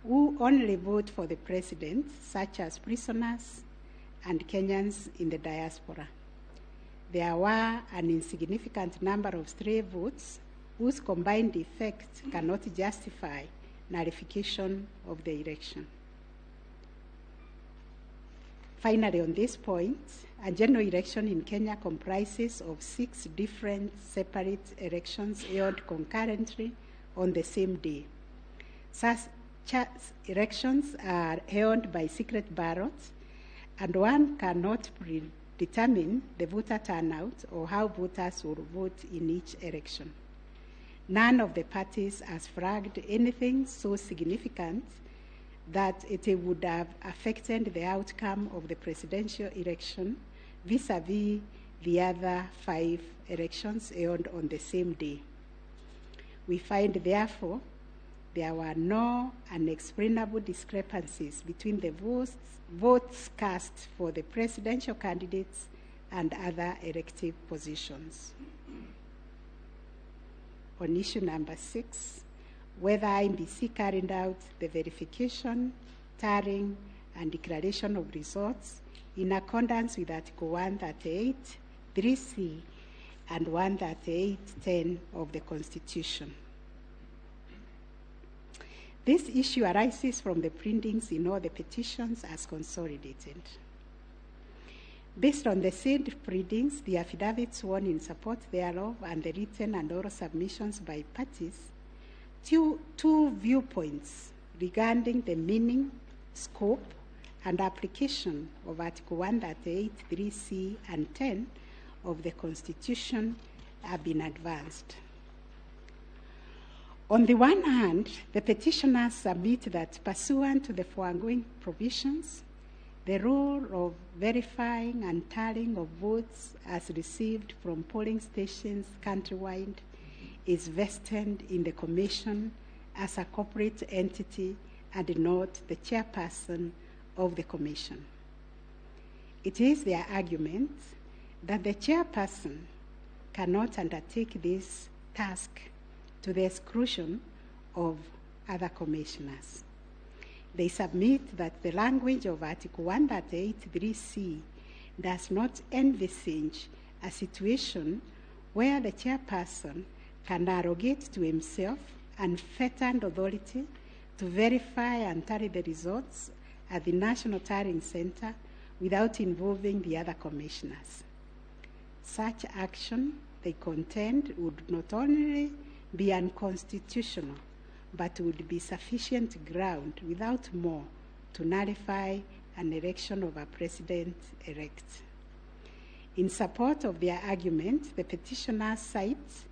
who only vote for the president, such as prisoners and Kenyans in the diaspora. There were an insignificant number of stray votes whose combined effect cannot justify nullification of the election. Finally, on this point, a general election in Kenya comprises of 6 different separate elections held concurrently on the same day. Such elections are held by secret ballot, and one cannot predetermine the voter turnout or how voters will vote in each election. None of the parties has flagged anything so significant that it would have affected the outcome of the presidential election vis-a-vis the other 5 elections held on the same day. We find, therefore, there were no unexplainable discrepancies between the votes cast for the presidential candidates and other elective positions. On issue number 6, whether IEBC carried out the verification, tallying, and declaration of results in accordance with Article 138, 3C, and 138.10 of the Constitution. This issue arises from the printings in all the petitions as consolidated. Based on the said pleadings, the affidavits sworn in support thereof, and the written and oral submissions by parties, two viewpoints regarding the meaning, scope, and application of Article 138, 3C, and 10 of the Constitution have been advanced. On the one hand, the petitioners submit that pursuant to the foregoing provisions, the role of verifying and tallying of votes as received from polling stations countrywide is vested in the Commission as a corporate entity and not the chairperson of the Commission. It is their argument that the chairperson cannot undertake this task to the exclusion of other commissioners. They submit that the language of Article 138.3c does not envisage a situation where the chairperson can arrogate to himself unfettered authority to verify and tally the results at the National Tallying Center without involving the other commissioners. Such action, they contend, would not only be unconstitutional, but would be sufficient ground, without more, to nullify an election of a president-elect. In support of their argument, the petitioners cite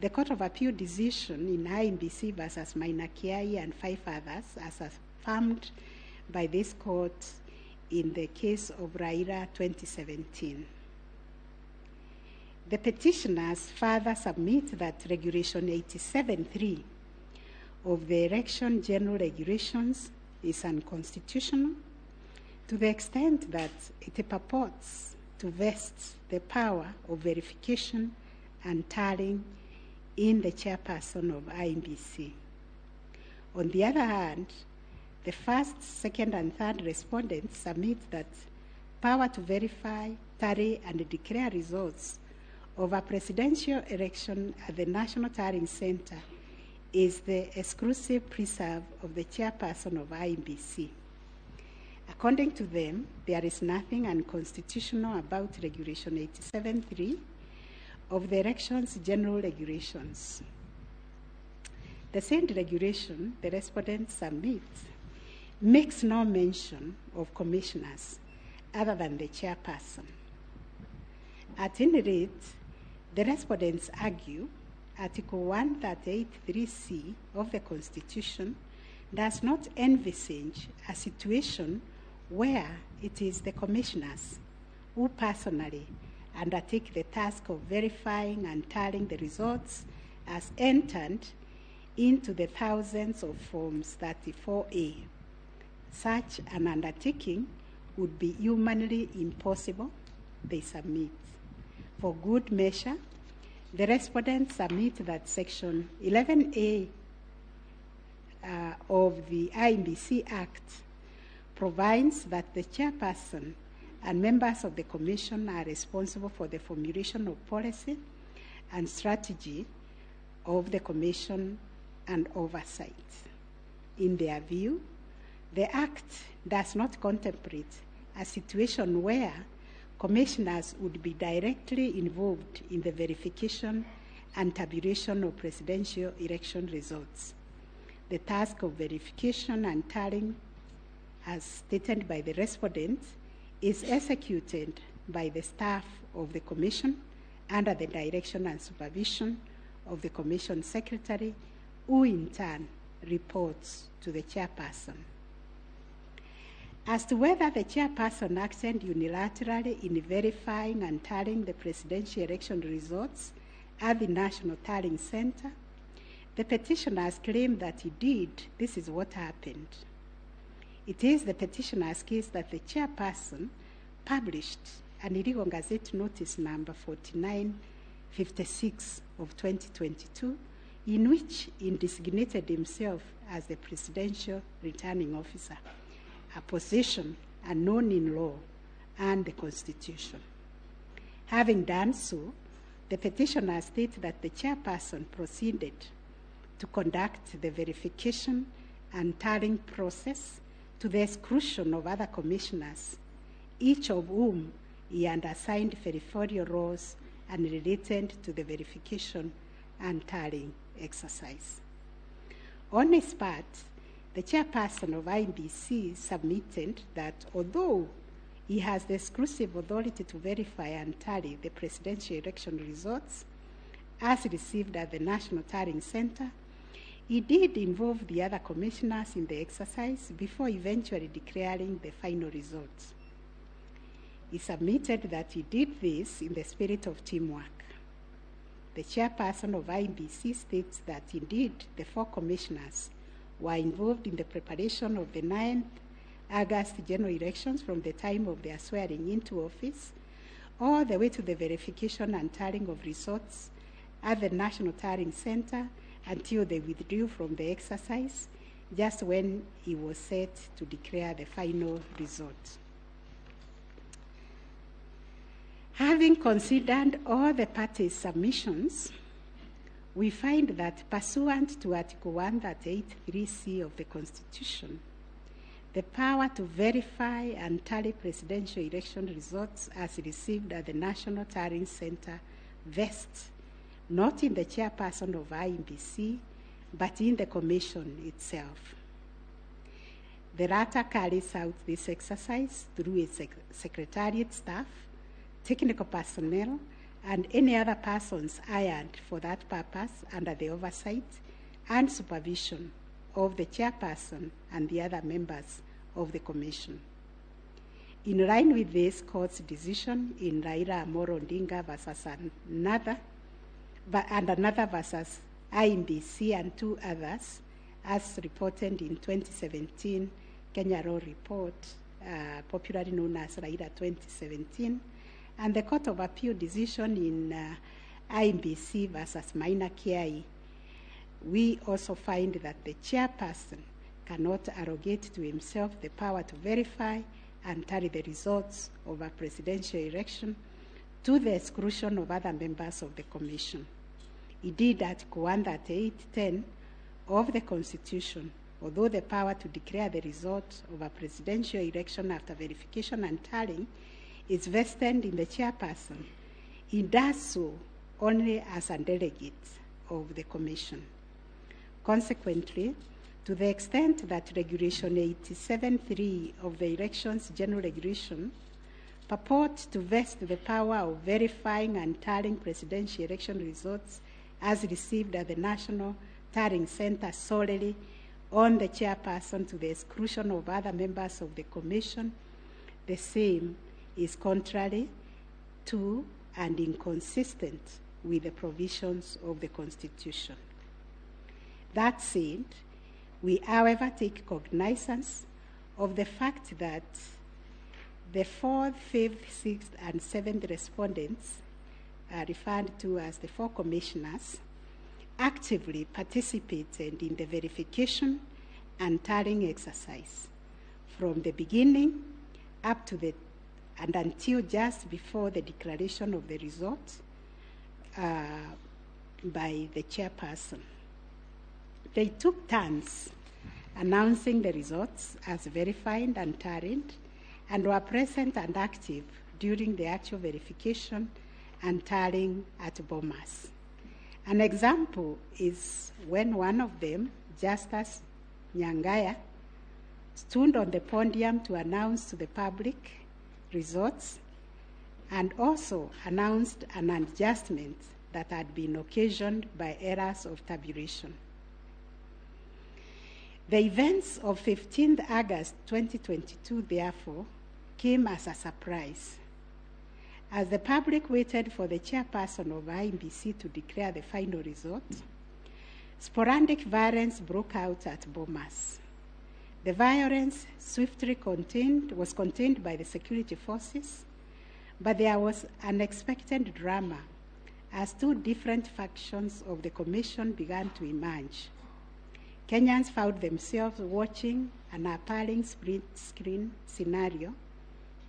the Court of Appeal decision in IEBC versus Maina Kiai and 5 others, as affirmed by this court in the case of Raila 2017. The petitioners further submit that Regulation 87.3 of the Election General Regulations is unconstitutional to the extent that it purports to vest the power of verification and tallying in the chairperson of IEBC. On the other hand, the first, second, and third respondents submit that power to verify, tally, and declare results of a presidential election at the National Tallying Center is the exclusive preserve of the chairperson of IEBC. According to them, there is nothing unconstitutional about Regulation 87.3 of the Elections General Regulations. The same regulation the respondents submit makes no mention of commissioners other than the chairperson. At any rate, the respondents argue Article 138.3c of the Constitution does not envisage a situation where it is the commissioners who personally undertake the task of verifying and tallying the results as entered into the thousands of Forms 34A. Such an undertaking would be humanly impossible, they submit. For good measure, the respondents submit that Section 11A of the IEBC Act provides that the chairperson and members of the Commission are responsible for the formulation of policy and strategy of the Commission and oversight. In their view, the Act does not contemplate a situation where commissioners would be directly involved in the verification and tabulation of presidential election results. The task of verification and tallying, as stated by the respondent, is executed by the staff of the Commission under the direction and supervision of the Commission Secretary, who in turn reports to the chairperson. As to whether the chairperson acted unilaterally in verifying and tallying the presidential election results at the National Tallying Center, the petitioners claim that he did. This is what happened. It is the petitioner's case that the chairperson published an Illegal Gazette Notice number 4956 of 2022, in which he designated himself as the presidential returning officer, a position unknown in law and the Constitution. Having done so, the petitioner states that the chairperson proceeded to conduct the verification and tallying process to the exclusion of other commissioners, each of whom he had assigned peripheral roles and related to the verification and tallying exercise. On his part, the chairperson of IEBC submitted that although he has the exclusive authority to verify and tally the presidential election results as received at the National Tallying Center, he did involve the other commissioners in the exercise before eventually declaring the final results. He submitted that he did this in the spirit of teamwork. The chairperson of IEBC states that indeed the four commissioners were involved in the preparation of the 9th August general elections from the time of their swearing into office all the way to the verification and tallying of results at the National Tallying Center until they withdrew from the exercise just when he was set to declare the final result. Having considered all the parties' submissions, we find that pursuant to Article 138.3c of the Constitution, the power to verify and tally presidential election results as received at the National Tallying Center vests not in the chairperson of IEBC, but in the Commission itself. The latter carries out this exercise through its secretariat staff, technical personnel, and any other persons hired for that purpose under the oversight and supervision of the chairperson and the other members of the Commission. In line with this court's decision in Raila Amolo Odinga versus another, and another versus IEBC and two others, as reported in 2017 Kenya Law Report, popularly known as Raila 2017, and the Court of Appeal decision in IEBC versus Maina Kiai, we also find that the chairperson cannot arrogate to himself the power to verify and tally the results of a presidential election to the exclusion of other members of the Commission. Indeed, Article 138.10 of the Constitution, although the power to declare the result of a presidential election after verification and tallying is vested in the chairperson, he does so only as a delegate of the Commission. Consequently, to the extent that Regulation 87.3 of the Elections General Regulation purport to vest the power of verifying and tallying presidential election results as received at the National Tallying Center solely on the chairperson to the exclusion of other members of the commission, the same is contrary to and inconsistent with the provisions of the Constitution. That said, we, however, take cognizance of the fact that the 4th, 5th, 6th, and 7th respondents are referred to as the 4 commissioners, actively participated in the verification and tallying exercise from the beginning up to the and until just before the declaration of the result by the chairperson. They took turns announcing the results as verified and tallied, and were present and active during the actual verification and tallying at Bomas. An example is when one of them, Justice Nyangaya, stood on the podium to announce to the public results and also announced an adjustment that had been occasioned by errors of tabulation. The events of 15th August 2022, therefore, came as a surprise. As the public waited for the chairperson of IEBC to declare the final result, sporadic violence broke out at Bomas. The violence swiftly was contained by the security forces, but there was unexpected drama as two different factions of the commission began to emerge. Kenyans found themselves watching an appalling split screen scenario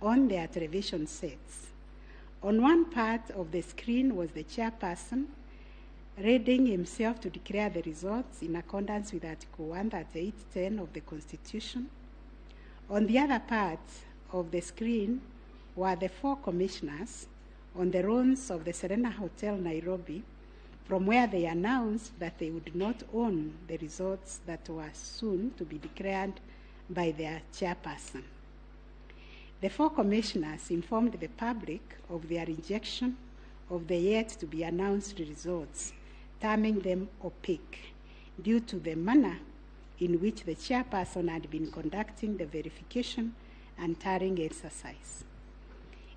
on their television sets. On one part of the screen was the chairperson readying himself to declare the results in accordance with Article 138.10 of the Constitution. On the other part of the screen were the 4 commissioners on the rooms of the Serena Hotel, Nairobi, from where they announced that they would not own the results that were soon to be declared by their chairperson. The 4 commissioners informed the public of their rejection of the yet to be announced results, terming them opaque due to the manner in which the chairperson had been conducting the verification and tallying exercise.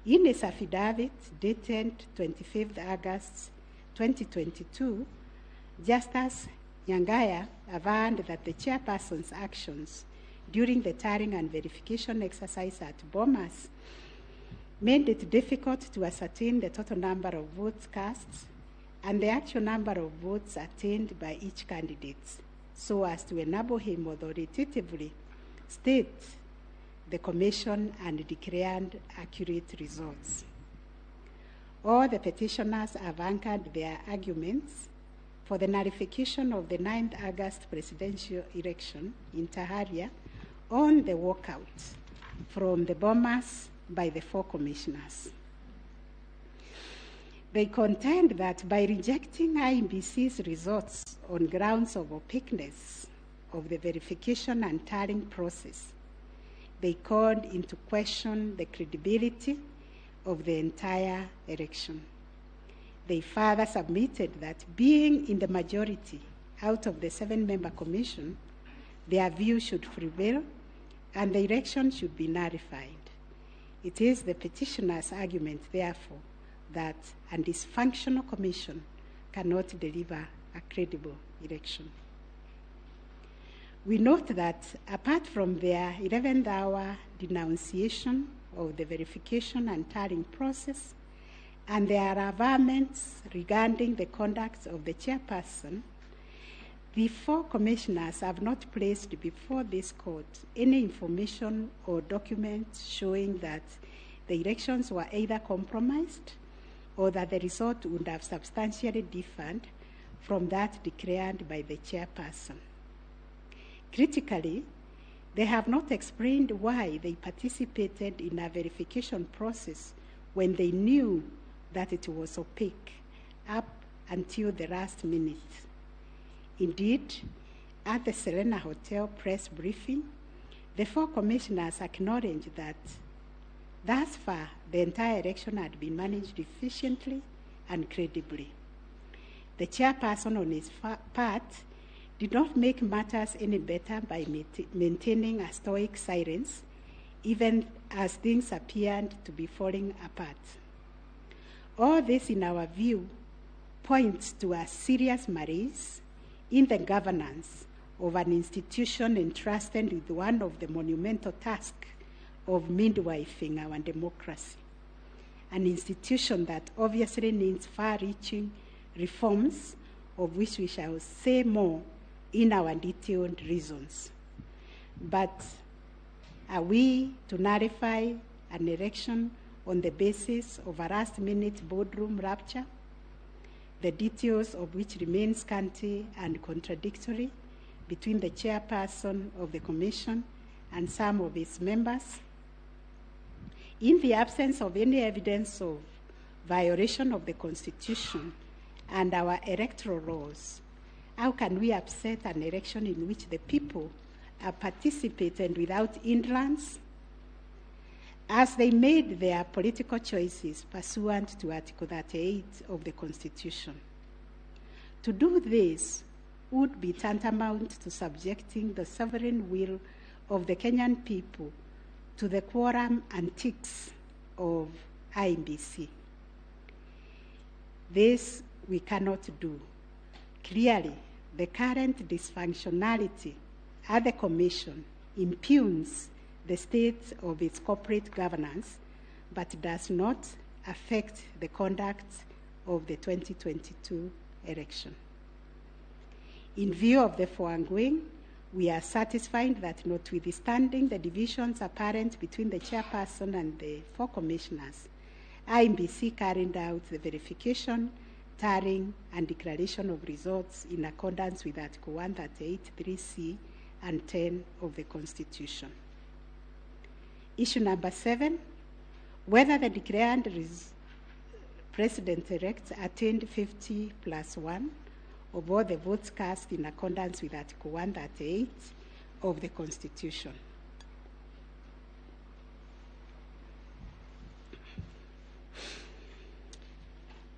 In his affidavit dated 25th August 2022, Justice Nyangaya averred that the chairperson's actions during the tallying and verification exercise at Bomas made it difficult to ascertain the total number of votes cast and the actual number of votes attained by each candidate, so as to enable him authoritatively state the commission and declared accurate results. All the petitioners have anchored their arguments for the nullification of the 9th August presidential election in Taharia on the walkout from the Bomas by the 4 commissioners. They contend that by rejecting IEBC's results on grounds of opaqueness of the verification and tallying process, they called into question the credibility of the entire election. They further submitted that being in the majority out of the 7-member commission, their view should prevail and the election should be nullified. It is the petitioner's argument, therefore, that a dysfunctional commission cannot deliver a credible election. We note that apart from their 11th hour denunciation of the verification and tallying process and their averments regarding the conduct of the chairperson, the 4 commissioners have not placed before this court any information or document showing that the elections were either compromised or that the result would have substantially differed from that declared by the chairperson. Critically, they have not explained why they participated in a verification process when they knew that it was opaque up until the last minute. Indeed, at the Serena Hotel press briefing, the 4 commissioners acknowledged that Thus far, the entire election had been managed efficiently and credibly. The chairperson, on his part, did not make matters any better by maintaining a stoic silence, even as things appeared to be falling apart. All this, in our view, points to a serious malaise in the governance of an institution entrusted with one of the monumental tasks of midwifing our democracy, an institution that obviously needs far-reaching reforms, of which we shall say more in our detailed reasons. But are we to nullify an election on the basis of a last-minute boardroom rupture, the details of which remain scanty and contradictory between the chairperson of the commission and some of its members? In the absence of any evidence of violation of the Constitution and our electoral laws, how can we upset an election in which the people are participated without hindrance, as they made their political choices pursuant to Article 38 of the Constitution? To do this would be tantamount to subjecting the sovereign will of the Kenyan people to the quorum antics of IEBC. This we cannot do. Clearly, the current dysfunctionality at the Commission impugns the state of its corporate governance, but does not affect the conduct of the 2022 election. In view of the foregoing, we are satisfied that notwithstanding the divisions apparent between the chairperson and the four commissioners, IEBC carried out the verification, tallying, and declaration of results in accordance with Article 138, 3C, and 10 of the Constitution. Issue number 7, whether the declared president-elect attained 50 plus 1 of all the votes cast in accordance with Article 138 of the Constitution.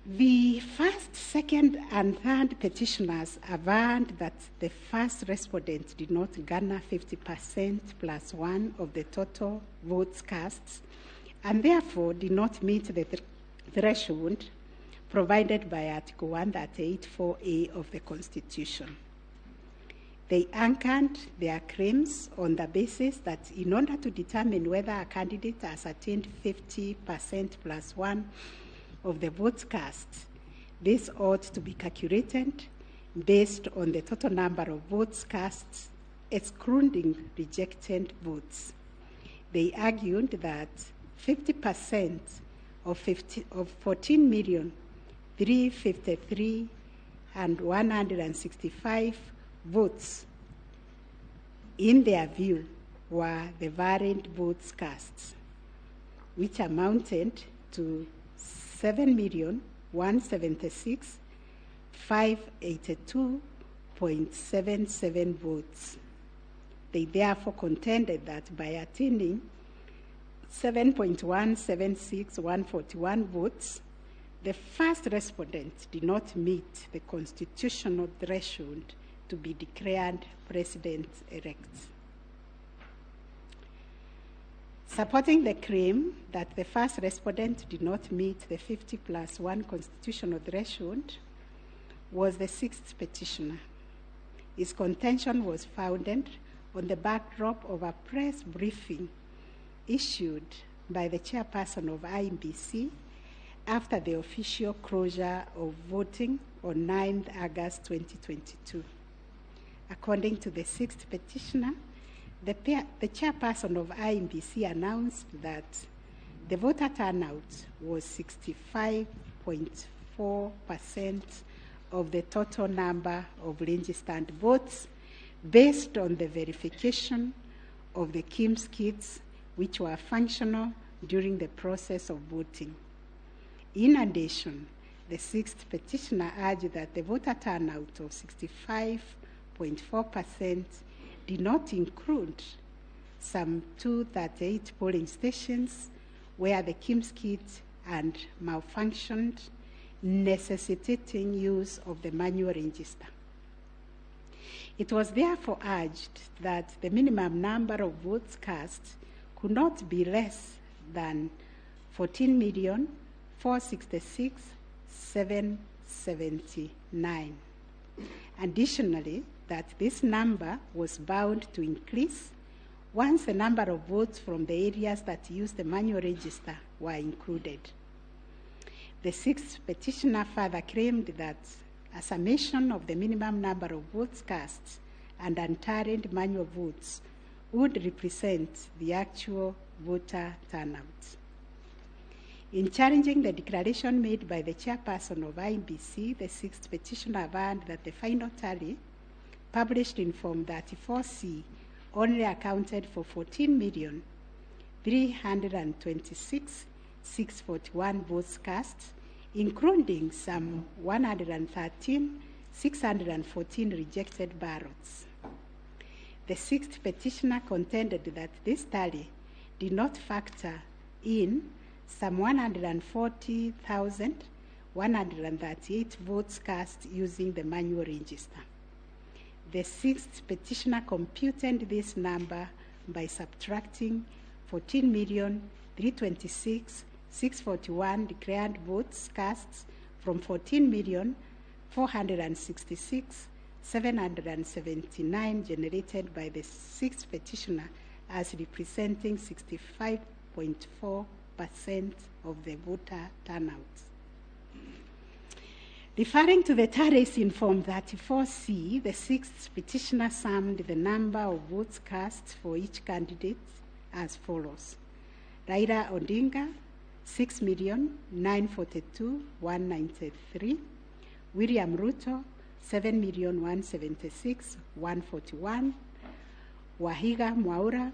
The first, second, and third petitioners averred that the first respondent did not garner 50% plus 1 of the total votes cast, and therefore did not meet the threshold provided by Article 138(4)(a) of the Constitution. They anchored their claims on the basis that in order to determine whether a candidate has attained 50% plus 1 of the votes cast, this ought to be calculated based on the total number of votes cast, excluding rejected votes. They argued that 50% of 14,353,165 votes, in their view, were the valid votes cast, which amounted to 7,176,582.77 votes. They therefore contended that by attaining 7.176,141 votes, the first respondent did not meet the constitutional threshold to be declared president-elect. Supporting the claim that the first respondent did not meet the 50 plus 1 constitutional threshold was the sixth petitioner. His contention was founded on the backdrop of a press briefing issued by the chairperson of IEBC after the official closure of voting on 9th August 2022. According to the sixth petitioner, the chairperson of IEBC announced that the voter turnout was 65.4% of the total number of registered votes based on the verification of the KIMS kits, which were functional during the process of voting. In addition, the sixth petitioner argued that the voter turnout of 65.4% did not include some 238 polling stations where the KIMS kit and malfunctioned, necessitating use of the manual register. It was therefore urged that the minimum number of votes cast could not be less than 14,466,779. Additionally, that this number was bound to increase once the number of votes from the areas that used the manual register were included. The sixth petitioner further claimed that a summation of the minimum number of votes cast and untallied manual votes would represent the actual voter turnout. In challenging the declaration made by the chairperson of IEBC, the sixth petitioner averred that the final tally, published in Form 34C, only accounted for 14,326,641 votes cast, including some 113,614 rejected ballots. The sixth petitioner contended that this tally did not factor in some 140,138 votes cast using the manual register. The sixth petitioner computed this number by subtracting 14,326,641 declared votes cast from 14,466,779 generated by the sixth petitioner as representing 65.4% of the voter turnout. Referring to the tallies in Form 34C, the sixth petitioner summed the number of votes cast for each candidate as follows. Raila Odinga, 6,942,193. William Ruto, 7,176,141. Wahiga Mwaura,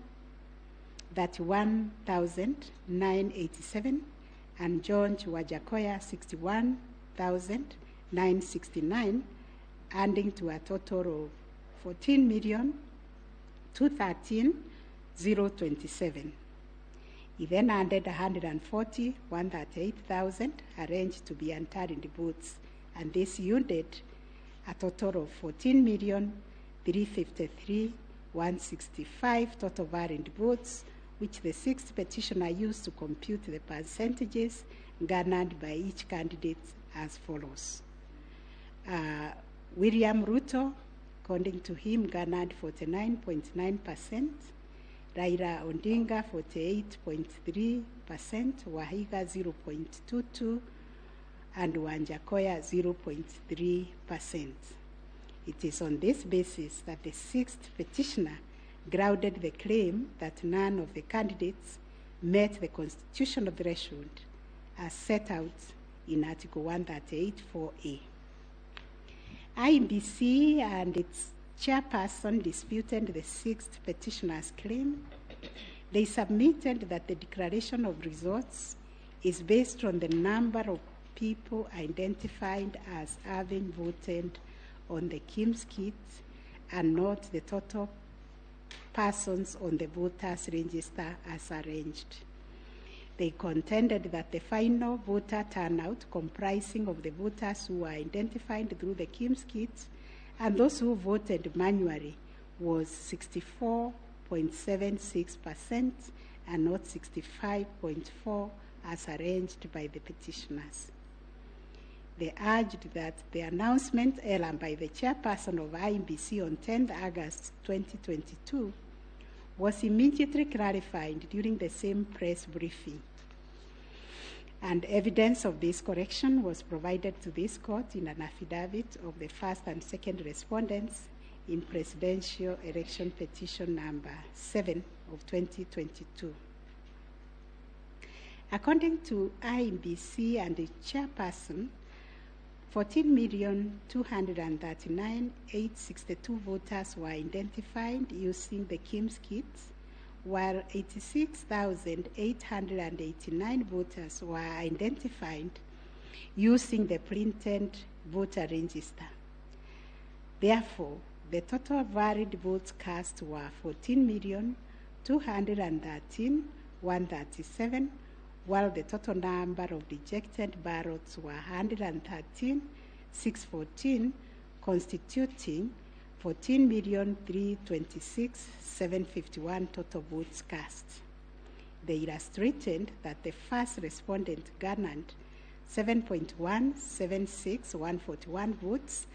31,987. And George Wajackoyah, 61,969, adding to a total of 14,213,027. He then added 140,138,000 arranged to be untallied votes, and this yielded a total of 14,353,165 total valid votes, which the sixth petitioner used to compute the percentages garnered by each candidate as follows. William Ruto, according to him, garnered 49.9%, Raila Odinga 48.3%, Wahiga 0.22%, and Wajackoyah 0.3%. It is on this basis that the sixth petitioner grounded the claim that none of the candidates met the constitutional threshold as set out in Article 138(4)(a). IEBC and its chairperson disputed the sixth petitioner's claim. They submitted that the declaration of results is based on the number of people identified as having voted on the KIMS kit and not the total persons on the voters register as arranged. They contended that the final voter turnout, comprising of the voters who were identified through the KIMS kit and those who voted manually, was 64.76% and not 65.4% as arranged by the petitioners. They urged that the announcement earlier by the chairperson of IEBC on 10th August 2022 was immediately clarified during the same press briefing. And evidence of this correction was provided to this court in an affidavit of the first and second respondents in Presidential Election Petition number 7 of 2022. According to IEBC and the chairperson, 14,239,862 voters were identified using the KIMS kit, while 86,889 voters were identified using the printed voter register. Therefore, the total valid votes cast were 14,213,137, while the total number of rejected ballots were 113,614, constituting 14,326,751 total votes cast. They illustrated that the first respondent garnered 7.176,141 votes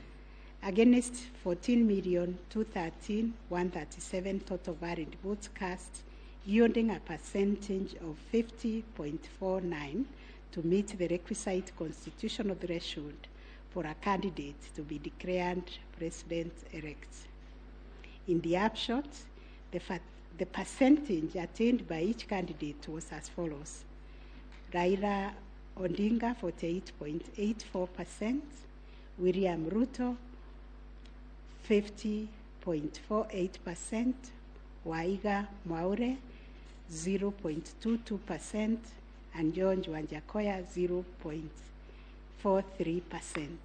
against 14,213,137 total valid votes cast, yielding a percentage of 50.49 to meet the requisite constitutional threshold for a candidate to be declared president-elect. In the upshot, the percentage attained by each candidate was as follows: Raila Odinga 48.84%, William Ruto 50.48%, Waiga Mwaure 0.22%, and George Wajackoyah 0.43%.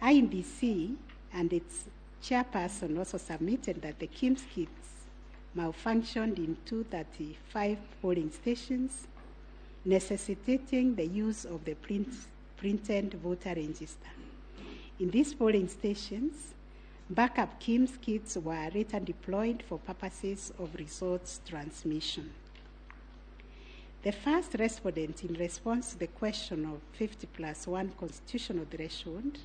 IEBC and its chairperson also submitted that the KIEMS kits malfunctioned in 235 polling stations, necessitating the use of the printed voter register. In these polling stations, backup KIEMS kits were later deployed for purposes of results transmission. The first respondent, in response to the question of 50+1 constitutional threshold,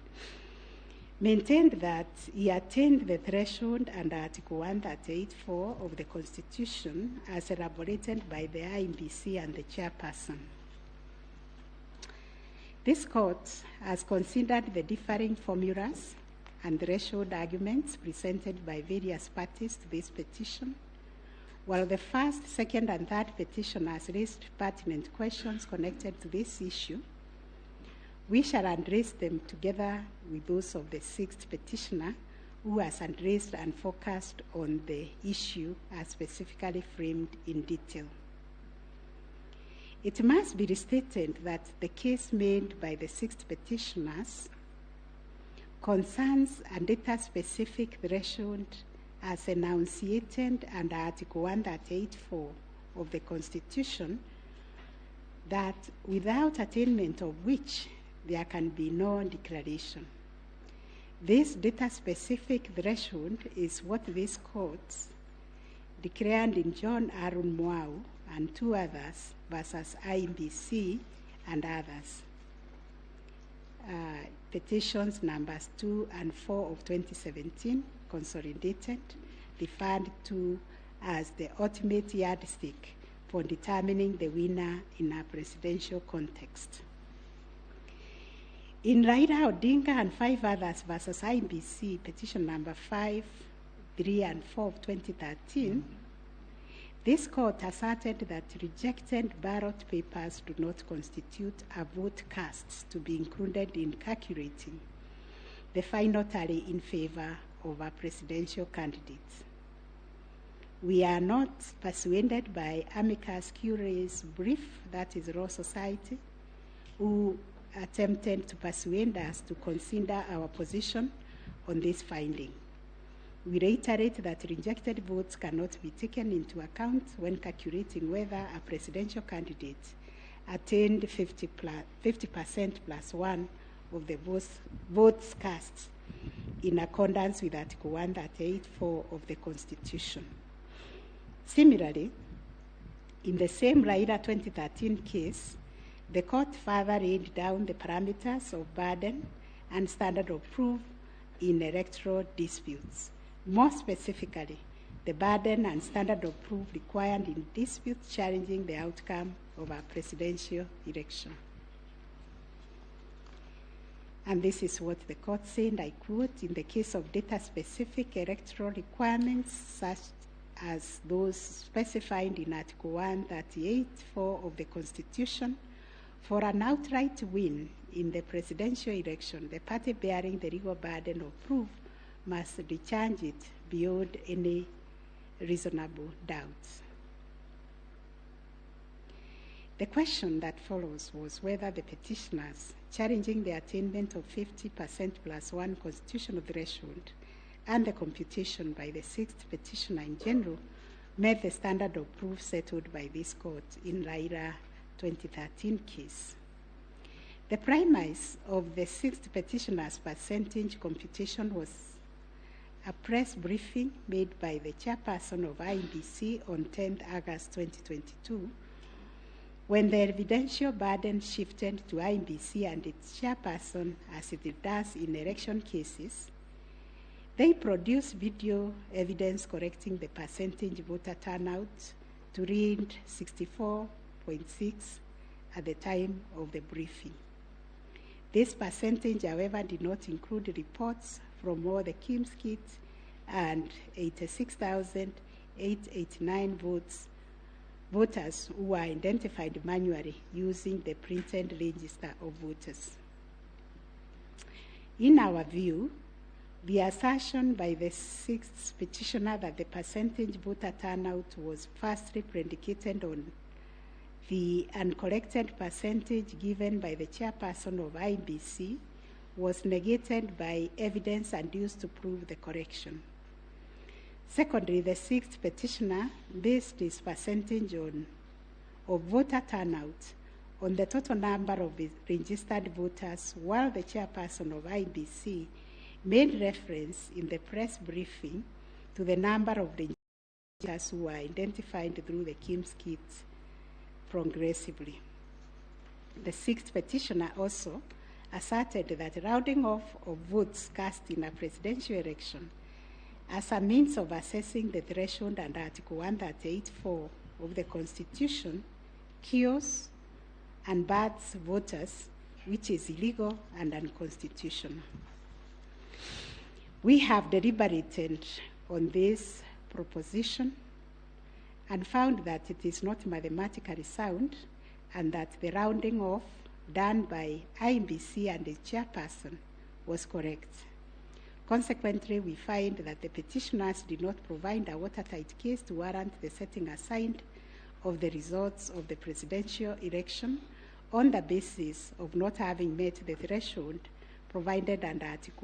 maintained that he attained the threshold under Article 138.4 of the Constitution as elaborated by the IEBC and the chairperson. This court has considered the differing formulas and threshold arguments presented by various parties to this petition. While the first, second, and third petitioners raised pertinent questions connected to this issue, we shall address them together with those of the sixth petitioner, who has addressed and focused on the issue as specifically framed in detail. It must be restated that the case made by the sixth petitioners concerns a data-specific threshold as enunciated under Article 138.4 of the Constitution, that without attainment of which there can be no declaration. This data-specific threshold is what this court declared in John Aaron Mwau and two others versus IEBC and others. Petitions numbers 2 and 4 of 2017, consolidated, referred to as the ultimate yardstick for determining the winner in a presidential context. In Raila Odinga and 5 others versus IEBC, petition number 5, 3, and 4 of 2013, this court asserted that rejected ballot papers do not constitute a vote cast to be included in calculating the final tally in favor of a presidential candidate. We are not persuaded by amicus curiae's brief, that is Law Society, who attempted to persuade us to consider our position on this finding. We reiterate that rejected votes cannot be taken into account when calculating whether a presidential candidate attained 50% plus one of the votes cast in accordance with Article 138.4 of the Constitution. Similarly, in the same Raila 2013 case, the court further laid down the parameters of burden and standard of proof in electoral disputes. More specifically, the burden and standard of proof required in disputes challenging the outcome of a presidential election. And this is what the court said, I quote, in the case of data-specific electoral requirements such as those specified in Article 138.4 of the Constitution, for an outright win in the presidential election, the party bearing the legal burden of proof must discharge it beyond any reasonable doubt. The question that follows was whether the petitioners challenging the attainment of 50% plus one constitutional threshold and the computation by the sixth petitioner in general met the standard of proof settled by this court in Raila 2013 case. The premise of the sixth petitioner's percentage computation was a press briefing made by the chairperson of IEBC on 10th August 2022, when the evidential burden shifted to IEBC and its chairperson, as it does in election cases. They produced video evidence correcting the percentage voter turnout to read 64.6 at the time of the briefing. This percentage, however, did not include reports from all the KIMS kits and 86,889 voters who were identified manually using the printed register of voters. In our view, the assertion by the sixth petitioner that the percentage voter turnout was firstly predicated on the uncorrected percentage given by the chairperson of IEBC was negated by evidence and used to prove the correction. Secondly, the sixth petitioner based his percentage of voter turnout on the total number of registered voters, while the chairperson of IEBC made reference in the press briefing to the number of voters who were identified through the KIMS kits progressively. The sixth petitioner also asserted that rounding off of votes cast in a presidential election as a means of assessing the threshold under Article 138.4 of the Constitution cures and bars voters, which is illegal and unconstitutional. We have deliberated on this proposition and found that it is not mathematically sound and that the rounding off done by IEBC and its chairperson was correct. Consequently, we find that the petitioners did not provide a watertight case to warrant the setting aside of the results of the presidential election on the basis of not having met the threshold provided under Article